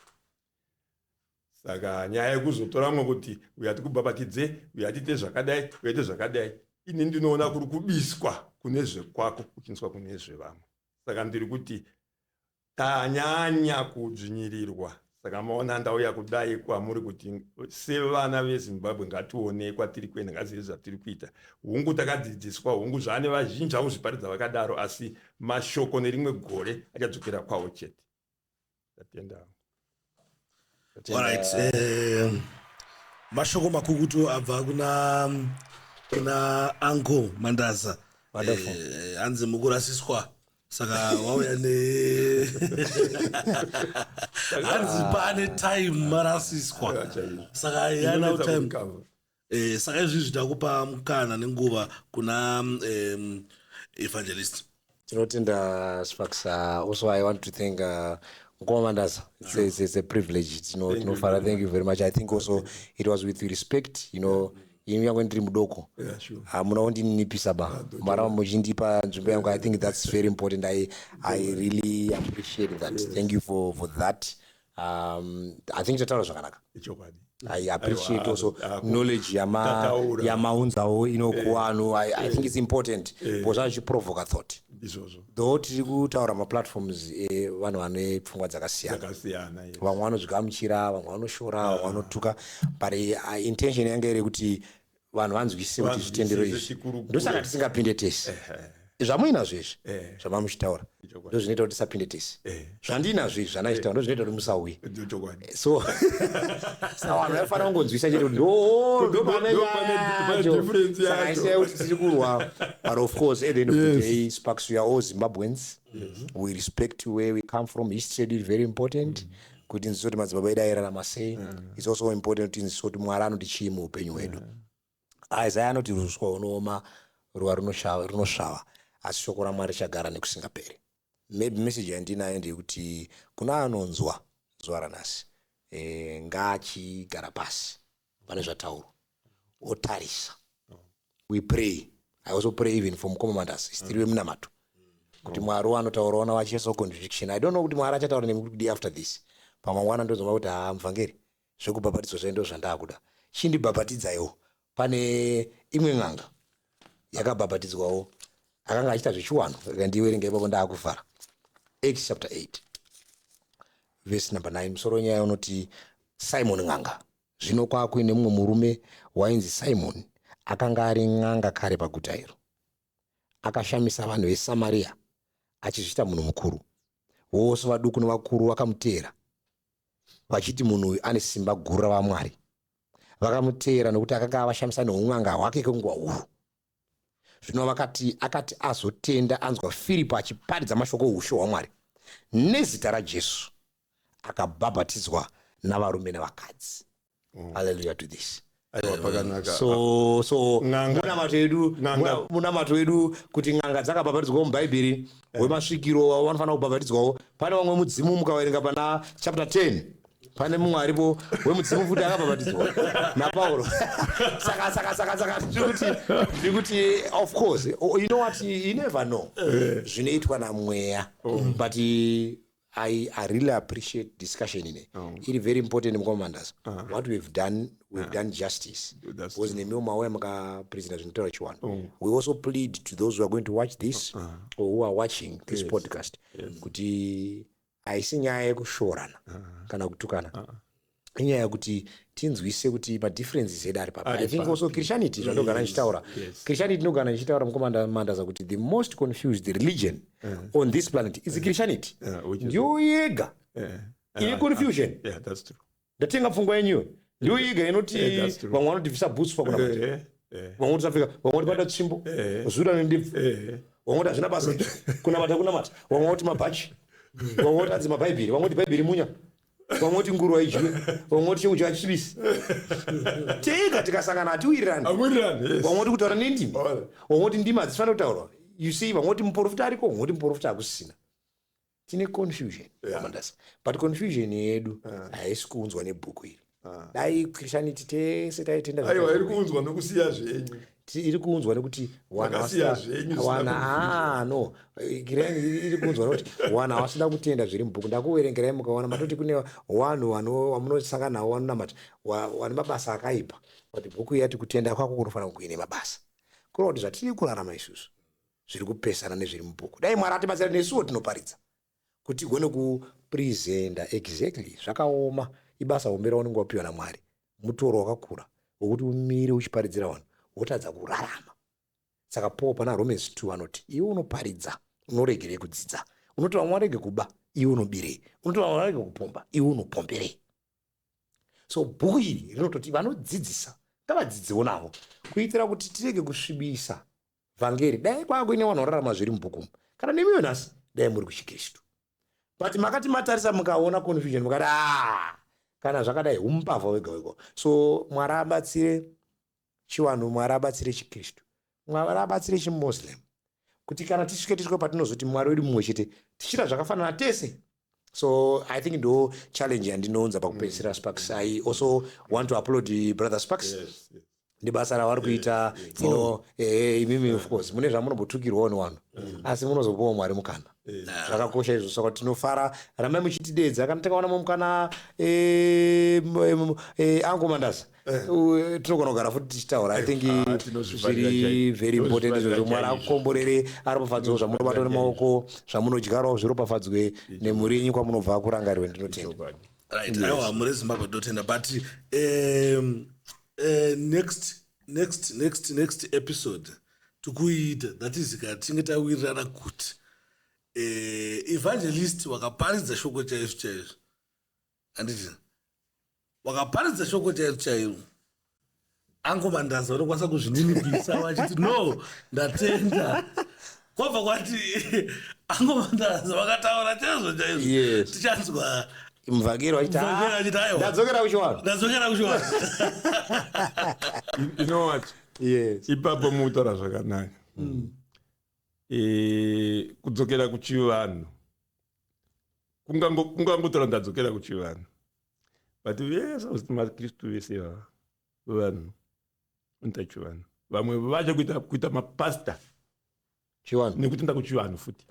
Saka nyaya yekuzotoramwe kuti uya tikubhabhatidze, uya tiite zvakadai, uyaite zvakadai, ini ndinoona kuri kubiswa kune zvekwako kuchiniswa kune zvevamwe. Saka ndiri kuti tanyanya kudzvinyirirwa. Saka maona ndauya kudai kwamuri kuti sevana veZimbabwe ngationei kwatiri kuenda, ngatizive zvatiri kuita. Hungu, takadzidziswa, hungu, zvaane vazhinji vakuzviparidza vakadaro, asi mashoko nerimwe gore achadzokera kwawo chete. Ndatenda. Alright, mashoko makukutu abva kuna Uncle Mandaza. Wonderful. Hanzi mukurasiswa, saka wauya ne hanzi pane time marasiswa, saka yana time. Saka izvizvi takupa mukana nenguva kuna evangelist. Tinotenda, Sparks. Also I want to thank Mukoma Mandaza. It's a privilege. Tinofara. Thank you very much. I think also it was with respect. Ini yangu ndiri mudoko, hamuna kundininipisa ba, mara muchindipa nzvimbo yangu. I think that's very important. I really appreciate that. Thank you for that. I think tataura zvakanaka. Ichokwadi. I appreciate Aiwa, also knowledge tataura. Yamaunzawo inokuvanhu. I think it's important because zvachiprovoka thought. Izvozvo. Though tiri kutaura maplatforms evanhu vane pfungwa dzakasiyana, dzakasiyana, yes. Vamwe vanozvigamuchira, vamwe vanoshora, vamwe vanotuka, but intention yanga iri kuti vanhu vanzwisise kuti zvitendero Vanzwisise izvi chikurukuru. ndosaka tisingapinde tese zvamuinazvo izvi zvamamuchitaura. Ichokwadi. Ndo zvinoita kuti tisapinde tese. Zvandinazvo izvi zvandachitaura ndo zvinoita kuti musauye. Ichokwadi. So saka vanhu vaifanira kungonzwisa chete kuti ndo pane Ndo pane yacho. Difference Saka yacho. haisai kuti tiri kurwa, but of course at the end of the day, Sparks, we are all Zimbabweans. We respect where we come from. History is very important kuti nzwisise kuti madzibaba edu airarama sei. It's also important kuti nzwisise kuti Mwari anoti chii muupenyu hwedu. Isaya anoti ruswa hunooma, ruva runosvava, asi shoko raMwari richagara nekusingaperi. Maybe message yandinayo ndeyekuti kuna anonzwa zuva ranhasi, ngaachigara pasi pane zvataurwa otarisa. We pray. I also pray even for Mukoma Mandas, istiri wemunamato, kuti Mwari wanotaurawo navachiisawo conviction. I don't know kuti Mwari achataura nemi kuti kudii after this. Pamangwana ndozoma kuti, "Ha, muvhangeri, zvekubhabhatidzwa zvai ndo zvandaakuda, chindibhabhatidzaiwo." Pane imwe n'anga yakabhabhatidzwawo, akanga achiita zvechiwano. Ndiwerenga ipapo, ndaakuvhara. Acts chapter 8 verse number 9. Musoro wenyaya unoti Simon n'anga. Zvino kwakuine mumwe murume wainzi Simon, akanga ari n'anga kare paguta iro. Akashamisa vanhu veSamariya achizviita munhu mukuru. Vose vaduku nevakuru vakamuteera vachiti, "Munhu uyu ane simba guru ravamwari." Vakamuteera nokuti akanga avashamisa neun'anga hwake kwenguva huru. Zvino vakati akati azotenda, anzwa Firipo achiparidza mashoko oushe hwaMwari nezita raJesu, akabhabhatidzwa navarume navakadzi. Hallelujah to this. Aiwa, pakanaka. So N'anga. munamato wedu N'anga. Munamato wedu kuti n'anga dzakabhabhatidzwawo mubhaibheri, wemasvikiro vanofanira kubhabhatidzwawo. Pane vamwe mudzimu, mukaverenga pana chapter 10, pane mumwe aripo wemudzimu futi akabhabhatidzwa naPauro. Saka tiri kuti of course, oh, you know what, you never know zvinoitwa namweya, but I really appreciate discussion ine iri very important. Mukomandas, what we've done, we've done justice That's because nemiwo mauya makapresenta zvinotaura chiwano. We also plead to those who are going to watch this or who are watching this podcast kuti haisi nyaya yekushorana kana kutukana, inyaya yekuti tinzwise kuti madifferences edu ari papi. Ari I think papi. also Christianity, zvandogara ndichitaura, Christianity inogara ndichitaura, mukomandaza, kuti the most confused religion on this planet is Christianity. Which is Ndiyo yega ine confusion. Yeah, that's true. Ndatenga pfungwa yenyuyo, ndiyo yega inoti Yeah, that's true. vamwe vanoti bvisa bhutsu pakunamata, vamwe voti usapfeka, vamwe voti bata tsvimbo, zura nendebvu, vamwe voti hazvina basa, kunamata kunamata, vamwe voti mabhachi, vamwe voti hanzi mabhaibheri, vamwe voti bhaibheri munya. Vamwe voti nguru haidyiwe, vamwe voti chekudya hachisvibisi. Tega tikasangana hatiwirirani. Hamuwirirani, yes. Vamwe voti kutaura nendimi, Alright. vamwe voti ndimi hadzifanira kutaurwa. You see, vamwe voti muprofita ariko, vamwe voti muprofita hakusisina. Tine confusion, Mandasa, but confusion yedu haisi kuunzwa nebhuku iri. Dai Christianity tese taitenda Aiwa, iri kuunzwa nokusiya zvenyu. Iri kuunzwa nekuti vanhu Makasiya vasina- zvenyu zvisina vanhu ah, no. Iri kuunzwa nekuti vanhu havasida kutenda zviri mubhuku. Ndakuverengerai mukaona matoti kune vanhu vamunosangana navo vanonamata vane mabasa akaipa, but bhuku yati kutenda kwako kunofanira kuine mabasa. Kureva kuti zvatiri kurarama isusu zviri kupesana nezviri mubhuku. Dai Mwari atibatsira nesuwo tinoparidza kuti tigone kupresenta exactly. Zvakaoma, ibasa hombe raunenge wapiwa naMwari, mutoro wakakura wekuti umire uchiparidzira vanhu wotadza kurarama. Saka Paul pana Romans 2 anoti, iwe unoparidza unoregerei kudzidza? Unoti vamwe varege kuba, iwe unobirei? Unoti vamwe varege kupomba, iwe unopomberei? So bhuku iri rinototi vanodzidzisa ngavadzidzewo navo, kuitira kuti tirege kusvibisa vhangeri. Dai kwakuine vanhu vararama zviri mubhuku, kana nemiwo nhasi dai muri kuchiKristu, but makati matarisa mukaona confusion, mukati, "Ah, kana zvakadai, umbavha wega wega." So Mwari abatsire chivanhu, Mwari abatsire chiKristu, Mwari abatsire chiMuslim, kuti kana tisvike tisvike patinozoti Mwari wedu mumwe chete, tichiita zvakafanana tese. So I think ndo challenge yandinounza pakupedzisira. Sparks, I also want to applaud Brother Sparks nebasa ravari kuita. Imimi of course mune zvamunombotukirwawo nevanhu, asi munozopawo Mwari mukana. Zvakakosha izvo. Saka tinofara, rambai muchitidedza. Kana tikaona mukana, angomandaza, tinogona kugara futi tichitaura. I think Ah, tinozvifarira zviri chaizvo. very important Tinozvifarira izvozvo. Mwari chaizvo. akukomborere, aropafadzwewo zvamunobatwa nemaoko, zvamunodyarawo zviropafadzwe, nemhuri yenyu kwamunobva kurangarirwe. Ndinotenda. Chokwadi. Right, aiwa, muri Zimbabwe, ndotenda, but next episode tikuiita, that is kana tichinge tawirirana kuti evangelist wakaparidza shoko chaizvo chaizvo, handiti? Wakaparidza shoko chaizvo chaizvo, angomandaza vanokwanisa kuzvininipisa vachiti, "No, ndatenda," kwabva kwati angomandaza vakataura chaizvo chaizvo. Tichanzwa muvhangeri vachiti, Muvhangeri "Ah, vachiti, aiwa. Ndadzokera kuchivanhu." Ndadzokera kuchivanhu. You know what? Yes. Ipapo mutaura zvakanaka. Kudzokera kuchivanhu, kungangotaura ndadzokera kuchivanhu, but vese kuti maKristu vese vava vanhu vanoita chivanhu, vamwe vacho kuita mapasta Chivanhu. Nekutenda kuchivanhu futi.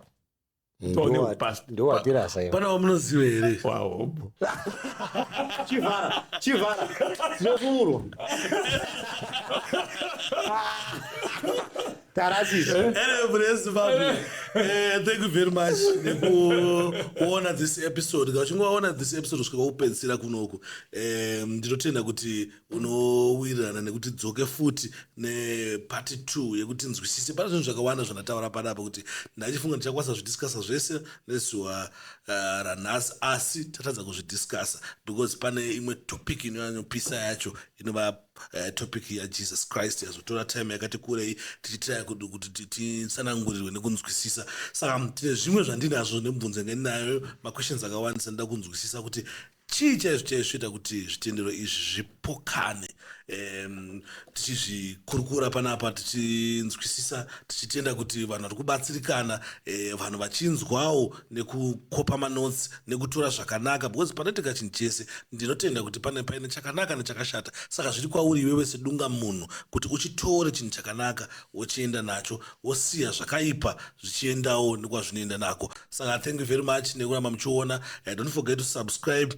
Toone upasta. Ndowatirasa iwe. Pana wamunoziva here? Wahobo. Chivhara, chivhara, tinofumurwa, tarasisa. Anyway, mhuri yeZimbabwe, thank you very much nekuona this episode. Kana uchinge waona this episode kusvika kupedzisira kunoku, ndinotenda kuti unowirirana nekuti dzoke futi nepart 2 yekuti nzwisise. Pane zvinhu zvakawanda zvandataura panapa kuti ndachifunga ndichakwanisa kuzvidiscussa zvese nezuva ranhasi, asi tatadza kuzvidiscussa because pane imwe topic inonyanyopisa yacho, inova topic yaJesus Christ, yazotora time yakati kurei tichitira kuti titsanangurirwe nekunzwisisa. Saka tine zvimwe zvandinazvo nemibvunzo yanga ndinayo, maquestions akawandisa ndida kunzwisisa kuti chii chaizvo chaizvo zvinoita kuti zvitendero izvi zvipokane. Tichizvikurukura panapa, tichinzwisisa, tichitenda kuti vanhu vari kubatsirikana, vanhu vachinzwawo nekukopa manotes nekutora zvakanaka, because panoitika chinhu chese ndinotenda kuti pane paine chakanaka nechakashata. Saka zviri kwauri iwewe sedunga munhu kuti uchitore chinhu chakanaka wochienda nacho, wosiya zvakaipa zvichiendawo nekwazvinoenda nako. Saka thank you very much nekuramba muchiona. Don't forget to subscribe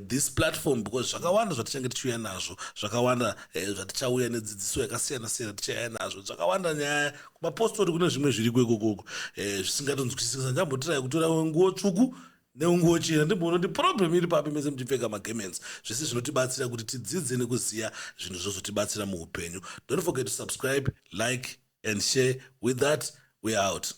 this platform, because zvakawanda zvatichange tichiuya nazvo, zvakawanda zvatichauya nedzidziso yakasiyana siyana, tichauya nazvo zvakawanda. Nyaya kumapostori kune zvimwe zviriko ikokoko zvisingatonzwisisika. Ndambotirai kutora nguo tsvuku nenguo chena, ndimboona kuti problem iri papi mese muchipfeka magarments. Zvese zvinotibatsira kuti tidzidze nekuziva zvinhu zvozotibatsira muupenyu. Don't forget to subscribe, like and share. With that, we are out.